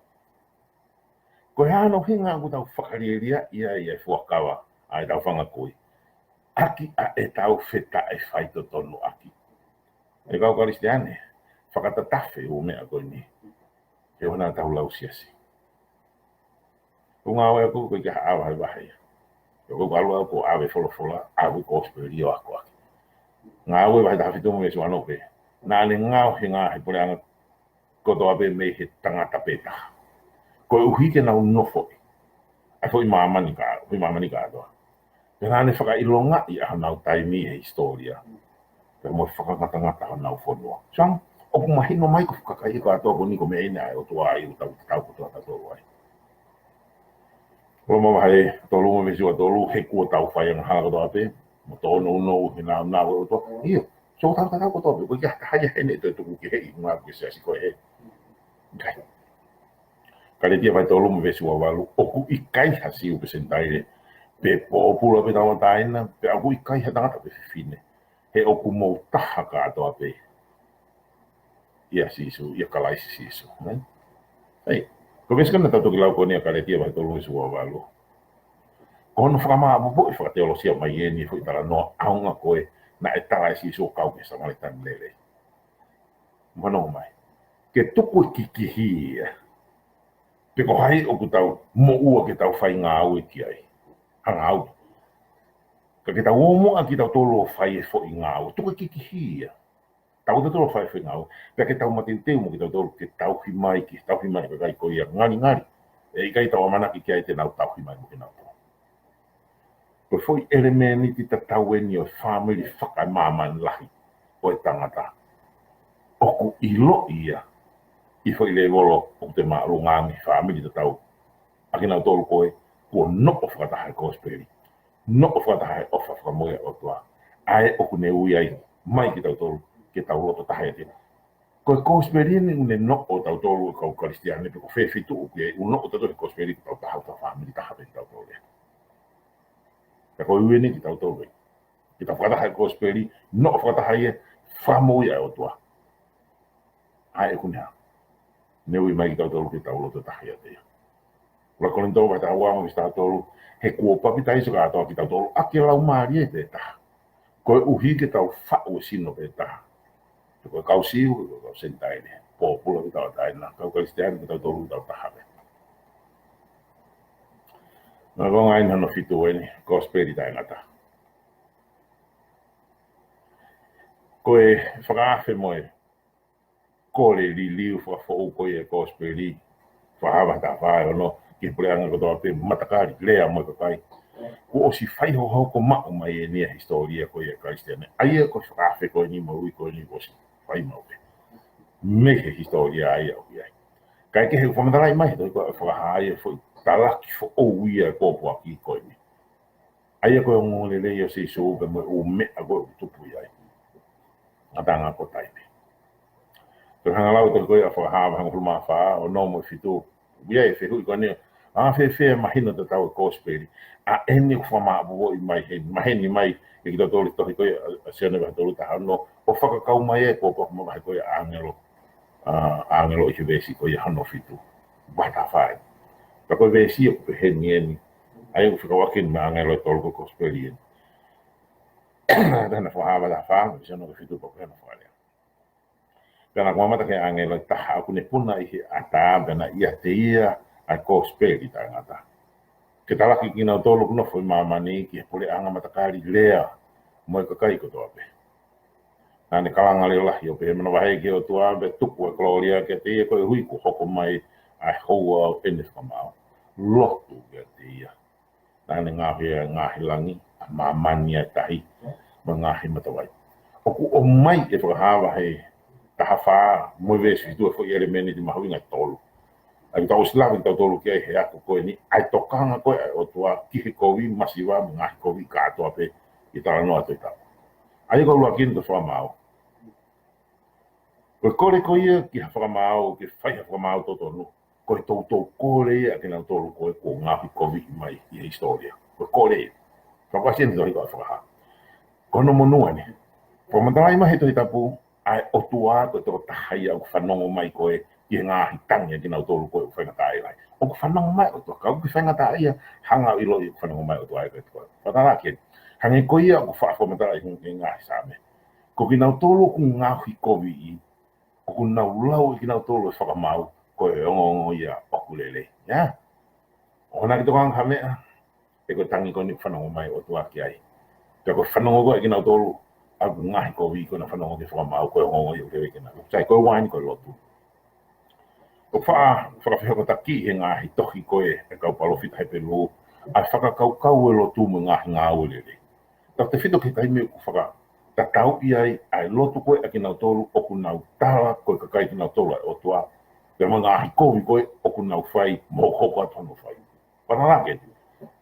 Ko e hā hono ʻuhinga ʻoku tau fakalielia ia ʻi he fuakava ʻa ʻetau fanga kui? ʻAki ʻa ʻetau fetaʻefaitotonuʻaki. ʻE kau Kalisitiane, fakatatafe ʻū meʻa ko eni. He ʻoku nau tau lau siasi. ʻOku ngāue ʻaku ko e ʻikai ha ʻave vahe. ʻOku ʻalu ʻaku ʻo ʻave folofola, ʻave kosipeli ʻo akoʻaki. Ngāue vahe taha fitu mo e veesi uanoa pē. Naʻa ne ngaohi e ngaahi puleʻanga kotoa pē mei he tangata pē taha. Koeʻuhi ke nau nofoʻi ʻa e foʻi māmani ka, foʻi māmani kātoa. Pea naʻa ne fakaʻilongaʻi ʻa honau taimi he hisitōlia. Pea mo e fakangatangata honau fonua. Sai, ʻoku mahino mai ko e kakai kātoa ko eni ko e meʻa eni ʻa e ʻOtua ʻi he tau, tau kotoa tautolu ai. Loma vahe tolu mo e veesi ua tolu, he kuo tau fai angahala kotoa pē, mo tōnounou he nāunau ʻo e ʻOtua. ʻIo, so tau tatau kotoa pē, ko e ʻikai ha taha ia heni ʻe toe tuku ki he ʻi ngā ko e siasi ko ē. ʻIkai. Kalētia vahe tolu mo e veesi ua valu, ʻoku ʻikai ha Siu pe Senitaile, pe pōpula pe tauʻatāina, pea ʻoku ʻikai ha tangata pe fefine. He ʻoku mou taha kātoa pē ʻia Sīsū, ʻia Kalaisi Sīsū. Ē? Hei, ko e veesi ko ena ʻoku tau toki lau ko eni ʻa Kalētia vahe tolu veesi ua valu. Ko hono fakamāʻopoʻopo fakateulosia mai eni e foʻi talanoa ʻaonga ko ē naʻe tala ʻe Sīsū ʻo kau ki he Samēlia lelei. Mou fanongo mai. Ke tuku e kikihi ia. Pe ko hai ʻoku tau moʻua ke tau fai ngāue ki ai. Ha ngāue. Ka ke tau ō muʻa kitautolu ʻo fai e foʻi ngāue. Tuku e kikihi ia. Tau tautolu ʻo fai e foʻi ngāue. Pea ke tau mateuteu mo kitautolu ke tauhi mai, ke tauhi mai e kakai ko ia ngalingali ʻe ʻikai tau ʻamanaki ki ai te nau tauhi mai mo kinautolu. Ko e foʻi ʻelemēniti tatau eni ʻo e fāmili fakamāmani lahi ʻo e tangata. ʻOku ʻiloʻi ia ʻi he foʻi lēvolo ʻoku te māʻolunga ange, fāmili tatau. ʻA kinautolu ko ē kuo noʻo fakataha he kosipeli. Noʻo fakataha he ʻofa fakamoʻui ʻa e ʻOtua. ʻA ē ʻoku ne ui ai mai kitautolu ke tau loto taha ʻiate ia. Ko e kosipeli eni ʻoku ne noʻo tautolu ʻe kau Kalisitiane pe ko fē feituʻu ʻoku ʻi ai, ʻoku noʻo tautolu he kosipeli ko e tau taha, tau fāmili taha pē tautolu ia. Ka ko e ui eni kitautolu ia. Ke tau fakataha he kosipeli, noʻo fakataha ia, fakamoʻui ʻa e ʻOtua. ʻA ē ʻoku ne hā. Ne ui mai kitautolu ke tau loto taha ʻiate ia. ʻUluaki Kolinitō vahe taha ua mo e veesi taha tolu, he kuo papitaiso kātoa kitautolu ʻaki e Laumālie pē taha. Koeʻuhi ke tau faʻu e sino pē taha. Pe ko e kau Siu, pe ko e kau Senitaile. Pōpula pe tauʻatāina, kau Kalisitiane, kitautolu tau taha pē. Naʻa ko e ngaahi hono fitu eni, kosipeli taʻengata. Ko e fakaafe mo e kole liliu fakafoʻou ko ia e kosipeli, Fakahā vahe taha fā ʻe ono, ki he puleʻanga kotoa pē, matakali, lea mo e kakai. Kuo ʻosi fai hohoko maʻu mai eni ʻa e hisitōlia ko ia ʻa e Kalisitiane. ʻA ia ko e fakaafe ko eni mo e ui ko eni kuo ʻosi fai maʻu pē. Mei he hisitōlia ʻa ia ʻoku ʻi ai. Kae kehe ʻoku fakamatalaʻi mai he tohi ko e Fakahā ʻa e foʻi talaki foʻou ia e pōpoaki ko eni. ʻA ia ko e ongoongolelei ʻo Sīsū pea mo e ʻū meʻa ko ē ʻoku tupu ʻi ai. Ngataʻanga ko e taimi. Ko e hanga lau toki ko ia ʻa Fakahā vahe hongofulu mā fā, ono mo e fitu. ʻOku ʻi ai e fehuʻi ko eni, ʻa fēfē e mahino tatau e kosipeli. ʻA eni ʻoku fakamāʻopoʻopo mai heni, maheni mai ʻe kitautolu e tohi ko ia ʻa, ʻa Sione vahe tolu taha ono, ʻo fakakau mai e pōpoaki mo e vahe ko ia ʻa e ʻāngelo. ʻA, ʻāngelo ʻi he veesi ko ia hono fitu. Vahe taha fā eni. Ka ko e veesi ʻoku pehē ni eni. ʻA ia ʻoku fekauʻaki mo e ʻāngelo ʻe tolu ko e kosipeli eni. Pea naʻe Fakahā vahe taha fā, veesi hono fitu pea ko hono fakalea. Pea naʻa ku mamata ki he ʻāngelo ʻe taha ʻoku ne puna ʻi he ʻatā pea naʻe ʻiate ia ʻa e kosipeli taʻengata. Ke talaki kinautolu ʻoku nofo ʻi māmani ki he puleʻanga, matakali, lea mo e kakai kotoa pē. Naʻa ne kalanga leʻo lahi ʻo pehē, manavahē ki he ʻOtua pea tuku e kolōlia kiate ia koeʻuhi kuo hoko mai ʻa e houa ʻo ʻene fakamaau. Lotu kiate ia. Naʻa ne ngaohi ʻa e ngaahi langi, ʻa māmani, ʻa e tahi, mo e ngaahi matavai. ʻOku ʻomai ʻe Fakahā vahe taha fā mo e veesi fitu e foʻi ʻelemēniti mahuʻinga ʻe tolu. ʻA ia ʻoku tau ʻosi lave kitautolu ki ai he ako ko eni, ʻa e tokanga ko ē ʻa e ʻOtua ki he kovi masiva mo e ngaahi kovi kātoa pē ʻi he talanoa Tohi Tapu. ʻA ia ko e ʻuluaki eni ko e fakamaau. Ko e kole ko ia ki ha fakamaau, ke fai ha fakamaau totonu, ko e toutou kole ia ʻa kinautolu ko ē kuo ngaohikoviʻi mai ʻi he hisitōlia. Ko e kole ia. Fakaʻosi eni tohi ko e Fakahā. Ko hono monū eni. Fakamatalaʻi mai he Tohi Tapu, ʻa e ʻOtua ko e tokotaha ia ʻoku fanongo mai ko ē ki he ngaahi tangi ʻa kinautolu ko ē ʻoku faingataʻaʻia. ʻOku fanongo mai ʻOtua, ka ʻoku ke faingataʻaʻia, hanga ʻo ʻiloʻi ʻoku fanongo mai ʻOtua ia kiate koe. Fakamatalaʻi eni. Hangē ko ia ʻoku faʻa fakamatalaʻi hangē ko e ngaahi Saame. Ko kinautolu ʻoku ngaohikoviʻi, ʻoku nau lau ʻe kinautolu e fakamaau ko e ongoongo ia ʻoku lelei. Ia. ʻOua naʻa ke tokanga ha meʻa, he ko e tangi ko eni ʻoku fanongo mai e ʻOtua ki ai. Pea ko e fanongo ko ē ʻa kinautolu ʻoku ngaohikoviʻi, ko ʻena fanongo ki he fakamaau ko e ongoongo ia ʻoku lelei ke nau lau. Sai, ko e ua eni ko e lotu. ʻOku faʻa fakafehokotaki he ngaahi tohi ko ē ʻa e kau palōfita Hepelū ʻa e fakakaukau e lotu mo e ngaahi ngāue lelei. Tautefito ki he taimi ʻoku fakatatauʻi ai ʻa e lotu ko ē ʻa kinautolu ʻoku nau tala ko e kakai kinautolu ʻa e ʻOtua, pea mo e ngaahi kovi ko ē ʻoku nau fai mo hokohoko atu hono fai. Panalake atu.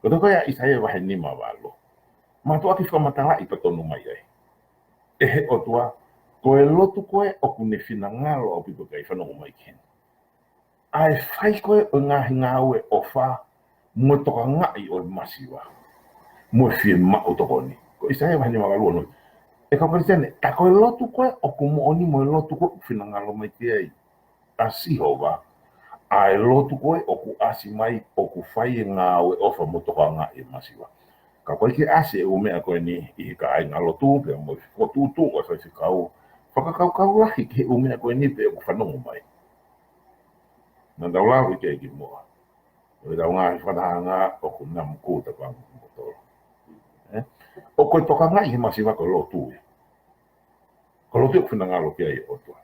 Ko e tohi ko ē ʻa ʻAisea vahe nima valu. Mātuʻaki fakamatalaʻi patonu mai ai ʻe he ʻOtua, ko e lotu ko ē ʻoku ne finangalo ʻaupito ki ai, fanongo mai ki heni. ʻA e fai ko ē ʻo e ngaahi ngāue ʻofa mo e tokangaʻi ʻo e masiva mo e fiemaʻu tokoni. Ko ʻAisea vahe nima valu ono. ʻE kau Kalisitiane, tā ko e lotu ko ē ʻoku moʻoni mo e lotu ko ē ʻoku finangalo mai ki ai ʻa Sihova, ʻa e lotu ko ē ʻoku ʻasi mai ʻoku fai e ngāue ʻofa mo tokangaʻi e masiva. Ka ʻoku ʻikai ke ʻasi e ʻū meʻa ko eni ʻi he kāingalotu pea mo e fokotuʻutuʻu ʻa e faifekau, fakakaukau lahi ki he ʻū meʻa ko eni pea ʻoku fanongo mai. Naʻa tau lau ʻi he kimuʻa. ʻO ʻetau ngaahi fakatahaʻanga ʻoku namu kū tapangu mo tolo. ʻE? ʻOku ʻikai tokangaʻi he masiva ko e lotu ia. Ko e lotu ʻoku finangalo ki ai e ʻOtua.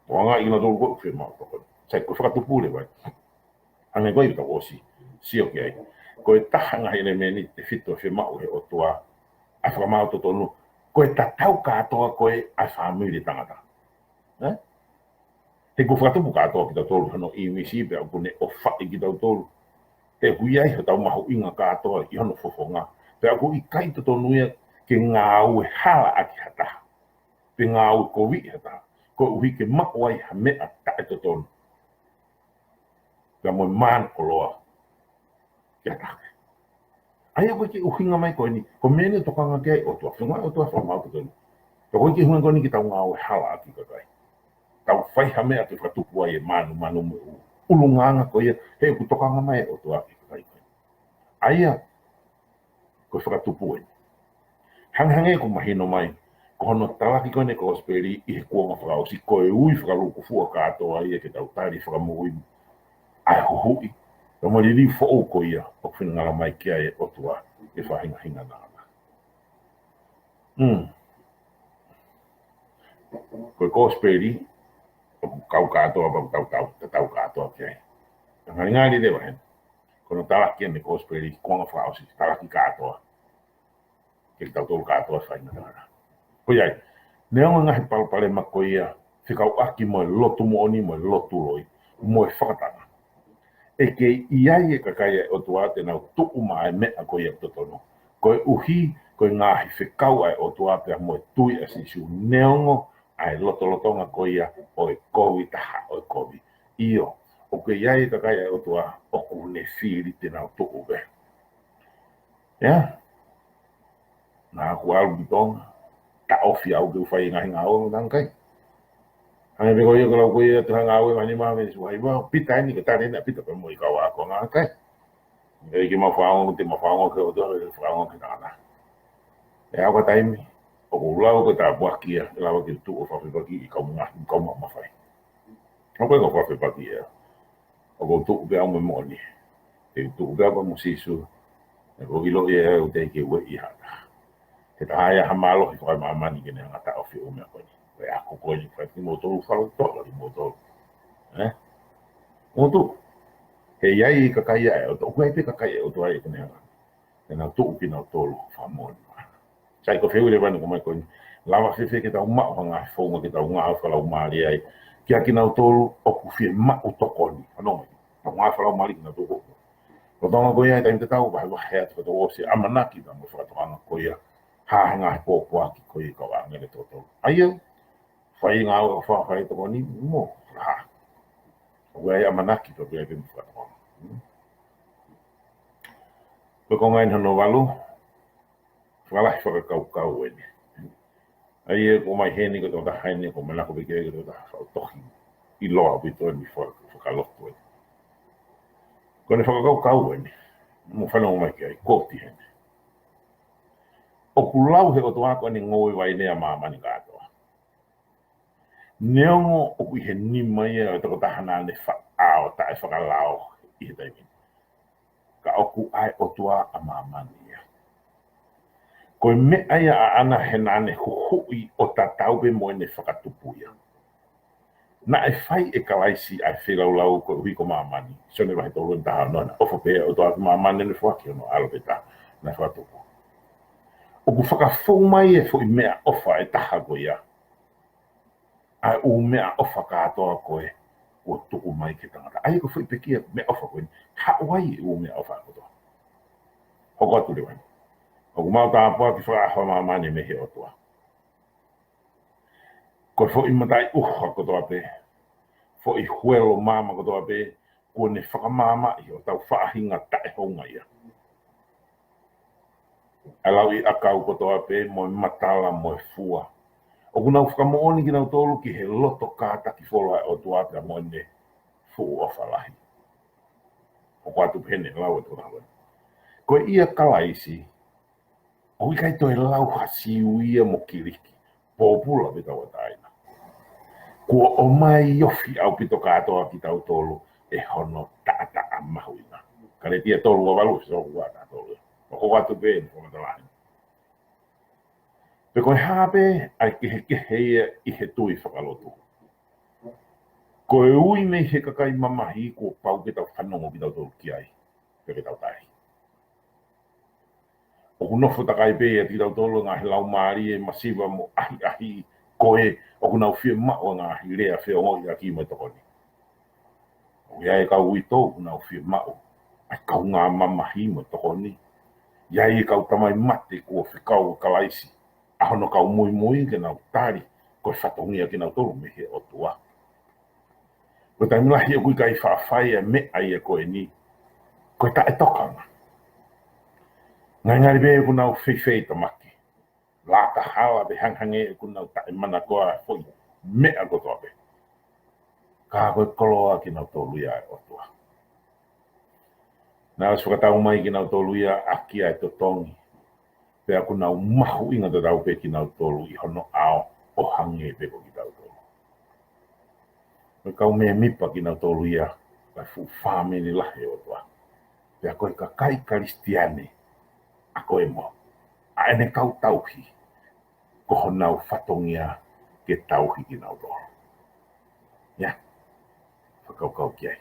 Tokangaʻi kinautolu ko ē ʻoku fiemaʻu tokoni. Sai, ko e fakatupu leva ia. Hangē ko ia ʻoku tau ʻosi sio ki ai. Ko e taha ngaahi ʻelemēniti tefito ʻe fiemaʻu he ʻOtua ʻa e fakamaau totonu, ko e tatau kātoa ko ē ʻa e fāmili tangata. ʻE? He ʻoku fakatupu kātoa kitautolu hono ʻīmisi pea ʻoku ne ʻofaʻi kitautolu. He ʻoku ʻi ai hotau mahuʻinga kātoa ʻi hono fofonga. Pea ʻoku ʻikai totonu ia ke ngāue halaʻaki ha taha, pe ngāue koviʻi ha taha, koeʻuhi ke maʻu ai ha meʻa taʻetotonu. Pea mo e mānokoloa. Kia take. ʻA ia ko e kiʻi ʻuhinga mai ko eni, ko e meʻa eni ʻoku tokanga ki ai e ʻOtua, fenua ʻOtua fakamaau totonu. Pea ko e kiʻi ʻuhinga ko eni ke tau ngāue halaʻaki kakai. Tau fai ha meʻa ke fakatupu ai e mānumanu mo e ʻulungaanga ko ia, he ʻoku tokanga mai e ʻOtua ki he kakai ko ē. ʻA ia, ko e fakatupu eni. Hangehangē ʻoku mahino mai, ko hono talaki ko eni e kosipeli ʻi he kuonga fakaʻosi, ko e ui fakalūkufua kātoa ia ke tau tali fakamoʻui ʻa e huhuʻi, pea mo e liliu foʻou ko ia ʻoku finangalo mai ki ai e ʻOtua ʻi he faʻahinga hinga nana. Hmm. Ko e kosipeli, ʻoku kau kātoa, ʻoku tau, tau, tau kātoa ki ai. Ngalingali leva heni. Ko hono talaki eni e kosipeli, kuonga fakaʻosi, talaki kātoa. Ke tau tolu kātoa fai na tangata. Ko ia ai, neongo e ngaahi palopalema ko ia, fekauʻaki mo e lotu moʻoni, mo e lotu loi, mo e fakatanga, ʻe kei ʻi ai e kakai ʻa e ʻOtua te nau tuʻu maʻa e meʻa ko ia totonu. Koeʻuhi, ko e ngaahi fekau ʻa e ʻOtua pea mo e tui ʻa Sīsū, neongo ʻa e lotolotonga ko ia ʻo e kovi taha ʻo e kovi. ʻIo, ʻoku ʻi ai e kakai ʻa e ʻOtua ʻoku ne fili te nau tuʻu pē. Ia. Naʻa ku ʻalu ki Tonga, taʻofi au ke u fai e ngaahi ngāue mo e tangata. Hangē pē ko ia ko e lau ko ia ʻa e tohi Ngāue vahe nima veesi uaiva, Pita eni ke tali eni ʻa Pita pea mo e kau ako ngāue. ʻIkai ke mau fakaongo, te mau fakaongo ki he ʻOtua, ke fakaongo ki he tangata. ʻE aʻu ki ha taimi, ʻoku ou lau ko e tāpuaki ia, ʻe lava ke tuʻu ʻo fakafepaki ʻi he kau ngā, kau maʻu mafai. ʻOku ʻikai ko e fakafepaki ia. ʻOku ou tuʻu pē au mo e moʻoni. Te u tuʻu pē au pea mo Sīsū. ʻOku ou ʻilo ia ʻe au te ke ueʻi ha taha. He taha ia ha mālohi fakamāmani ke ne hanga ʻo taʻofi e ʻū meʻa ko eni. Ko e ako ko eni, fai kimoutolu, fakalotolahi kimoutolu. ʻE? Mou tuʻu. He ʻi ai e kakai ʻa e ʻOtua, ʻoku ʻi ai pē kakai ʻa e ʻOtua ia ke ne hanga. Ke nau tuʻu kinautolu fakamoʻoni. Sai, ko e fehuʻi leva eni ʻoku ʻomai ko eni. Lava fēfē ke tau maʻu ha ngaahi founga ke tau ngāue fakalaumālie ai kia kinautolu ʻoku fiemaʻu tokoni? Fanongo mai. Tau ngāue fakalaumālie kinautolu ko ē. Lolotonga ko ia e taimi tatau, vahevahe atu ka tau ʻosi ʻamanaki pea mo e fakatokanga ko ia. Ha ngaahi pōpoaki ko ia ʻa e kau ʻāngelo totonu. ʻA ia, fai ngāue ʻofa, fai tokoni, mo, ha. ʻOku ʻi ai e ʻamanaki pea ʻoku ʻi ai pē mo e fakatokanga. Hmm. Ko e konga eni hono valu, fakalahi fakakaukau eni. ʻA ia ʻoku ʻomai heni ko e tokotaha eni, ʻoku ou manako pē ki ai ko e tokotaha faʻu tohi ʻiloa ʻaupito eni faka-, fakalotu eni. Ko ʻene fakakaukau eni, mou fanongo mai ki ai, quote heni. ʻOku lau he ʻOtua ko ʻene ngoue vaine ʻa māmani kātoa. Neongo ʻoku ʻi he nima ia ʻo e tokotaha naʻa ne faʻao taʻefakalao ʻi he taimi ni, ka ʻoku ʻa e ʻOtua ʻa māmani ia. Ko e meʻa ia ʻaʻana he naʻa ne huhuʻi ʻo tatau pē mo ʻene fakatupu ia. Naʻe fai ʻe Kalaisi ʻa e feilaulau koeʻuhi ko māmani. Sione vahe tolu ʻene taha ono, naʻe ʻofa pē ʻa e ʻOtua ki māmani ʻo ne foaki hono ʻAlo pē taha naʻe fakatupu. ʻOku fakafou mai e foʻi meʻaʻofa ʻe taha ko ia, ʻa e ʻū meʻaʻofa kātoa ko ē kuo tuku mai ki he tangata. ʻA ia ko e foʻi pekia meʻaʻofa ko eni, haʻu ai e ʻū meʻaʻofa kotoa. Hoko atu leva eni. ʻOku mau tāpuaki fakaʻaho ʻa māmani mei he ʻOtua. Ko e foʻi mataʻi ʻuha kotoa pē, foʻi huelo maama kotoa pē, kuo ne fakamaamaʻi hotau faʻahinga taʻehoungaʻia. ʻA e lauʻi ʻakau kotoa pē, mo e matala, mo e fua. ʻOku nau fakamoʻoni kinautolu ki he loto kātaki fola ʻa e ʻOtua pea mo ʻene fuʻu ʻofa lahi. Hoko atu pē ʻene lau atu ʻa e lau. Ko ia Kalaisi, ʻoku ʻikai toe lau ha Siu ia mo Kiliki, pōpula pe tauʻatāina. Kuo ʻomai ofi ʻaupito kātoa kitautolu ʻe hono taʻataʻa mahuʻinga. Kalētia tolu ua valu, so ua taha tolu. ʻO hoko atu pē ʻene fakamatala eni. Pe ko e hā pē ʻa e kehekehe ia ʻi he tui fakalotu, ko e ui mei he kakai mamahi kuo pau ke tau fanongo kitautolu ki ai, pe ke tau tali. ʻOku nofo takai pē ʻiate kitautolu e ngaahi laumālie masiva mo ʻahiʻahi ko ē ʻoku nau fiemaʻu e ngaahi lea feongoʻiʻaki mo e tokoni. ʻOku ʻi ai e kau uitou ʻoku nau fiemaʻu ʻa e kaungā mamahi mo e tokoni. ʻI ai e kau tamai mate kuo fekau ʻe Kalaisi ʻa hono kau muimui ke nau tali ko e fatongia kinautolu mei he ʻOtua. Ko e taimi lahi ʻoku ʻikai faʻa fai e meʻa ia ko eni, ko e taʻetokanga. Ngalingali pē ʻoku nau feifeitamaki, laka hala pe hangehangē ʻoku nau taʻemanakoa e foʻi meʻa kotoa pē. Ka ko e koloa kinautolu ia ʻa e ʻOtua. Naʻe ʻosi fakatau mai kinautolu ia ʻaki ʻa e totongi. Pea ʻoku nau mahuʻinga tatau pē kinautolu ʻi hono ʻao ʻo hangē pē ko kitautolu. Ko e kau mēmipa kinautolu ia ʻo e fuʻu fāmili lahi ʻo e ʻOtua. Pea ko e kakai Kalisitiane ʻa ko ē mo ʻa ʻene kau tauhi, ko honau fatongia ke tauhi kinautolu. Ia, fakakaukau ki ai.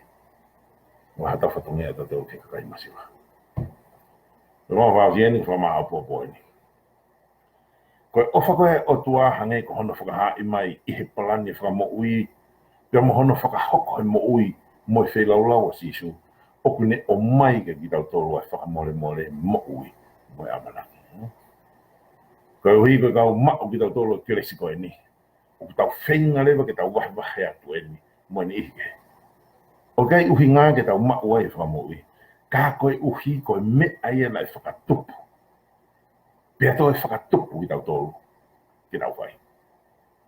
Mo haʻatau fatongia ʻatautolu ki he kakai masiva. Ko e lau fakaʻosi eni, fakamāʻopoʻopo eni. Ko e ʻofa ko ē ʻa e ʻOtua hangē ko hono fakahaaʻi mai ʻi he palani fakamoʻui, pea mo hono fakahoko he moʻui mo e feilaulau ʻa Sīsū, ʻoku ne ʻomai kiate kitautolu ʻa e fakamolemole, moʻui mo e ʻamanaki. Koeʻuhi ko e kau maʻu kitautolu ʻo e kelesi ko eni, ʻoku tau feinga leva ke tau vahevahe atu eni mo e niʻihi kehe. ʻOku ʻikai ʻuhinga ke tau maʻu ai e fakamoʻui, ka koeʻuhi ko e meʻa ia naʻe fakatupu, pea toe fakatupu kitautolu ke tau fai.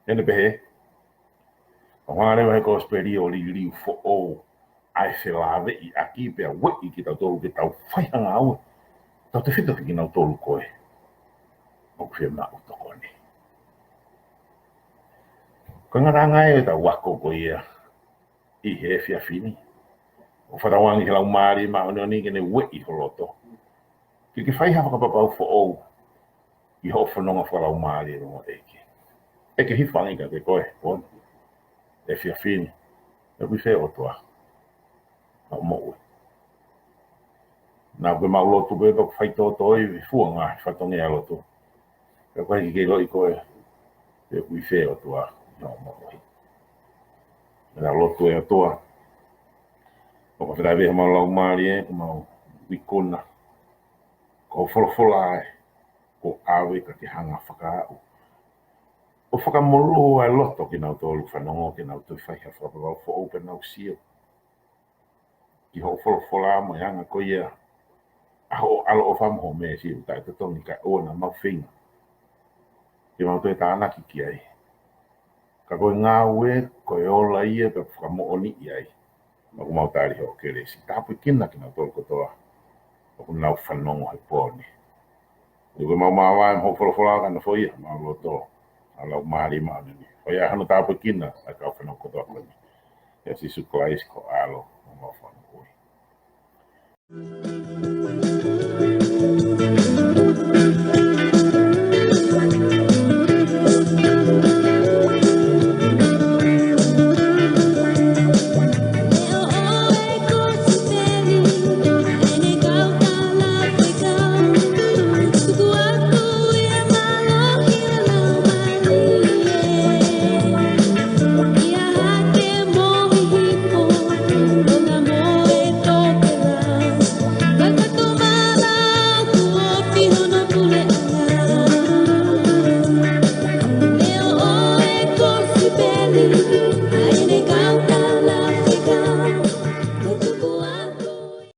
Ene pehē, ʻoku hanga leva he kosipeli ʻo liliu foʻou ʻa e felāveʻi ʻaki pea ueʻi kitautolu ke tau fai ha ngāue, tautefito ki kinautolu ko ē ʻoku fiemaʻu tokoni. Ko e ngataʻanga ia ʻetau ako ko ia ʻi he efiafi ni. ʻOku fakatauange ki he Laumālie Māʻoniʻoni ke ne ueʻi ho loto ke ke fai ha fakapapau foʻou ʻi hoʻo fononga fakalaumālie mo e ʻEiki. ʻEke hifo ange kiate koe, ʻo e efiafi ni, ʻoku ʻi fē ʻOtua ʻi hoʻo moʻui? Naʻa ke maʻu lotu pē pea ʻoku faitotoi e fua ngaahi fatongia lotu, pea ʻoku ʻikai ke ke ʻiloʻi koe pe ʻoku ʻi fē ʻOtua ʻi hoʻo moʻui. Meʻa lotu e ʻOtua, ʻoku fetaʻi pē homau laumālie, ʻoku mau ikuna. Ko hoʻo folofola ē, kuo ʻave ka ke hanga ʻo fakaaʻu, ʻo fakamolū ʻa e loto kinautolu fanongo ke nau toe fai ha fakapapau foʻou pea nau sio ki hoʻo folofola mo e anga ko ia ʻa hoʻo ʻaloʻofa mo hoʻo meesi ʻoku taʻetotongi kae ʻoua naʻa mau feinga ke mau toe tānaki ki ai. Ka ko e ngāue, ko e ola ia pea fakamoʻoniʻi ai ʻoku mau tali hoʻo kelesi. Tāpuekina kinautolu kotoa ʻoku nau fanongo he pō ni. Tuku ke mau māvae mo hoʻo folofola ka na foia, mau loto. ʻA lau mālie maʻa ni. Ko ia hano tāpuekina, ʻa e kau fānau kotoa ko eni. ʻIa Sīsū Kalaisi ko e ʻAlo, mo mau fānau ui.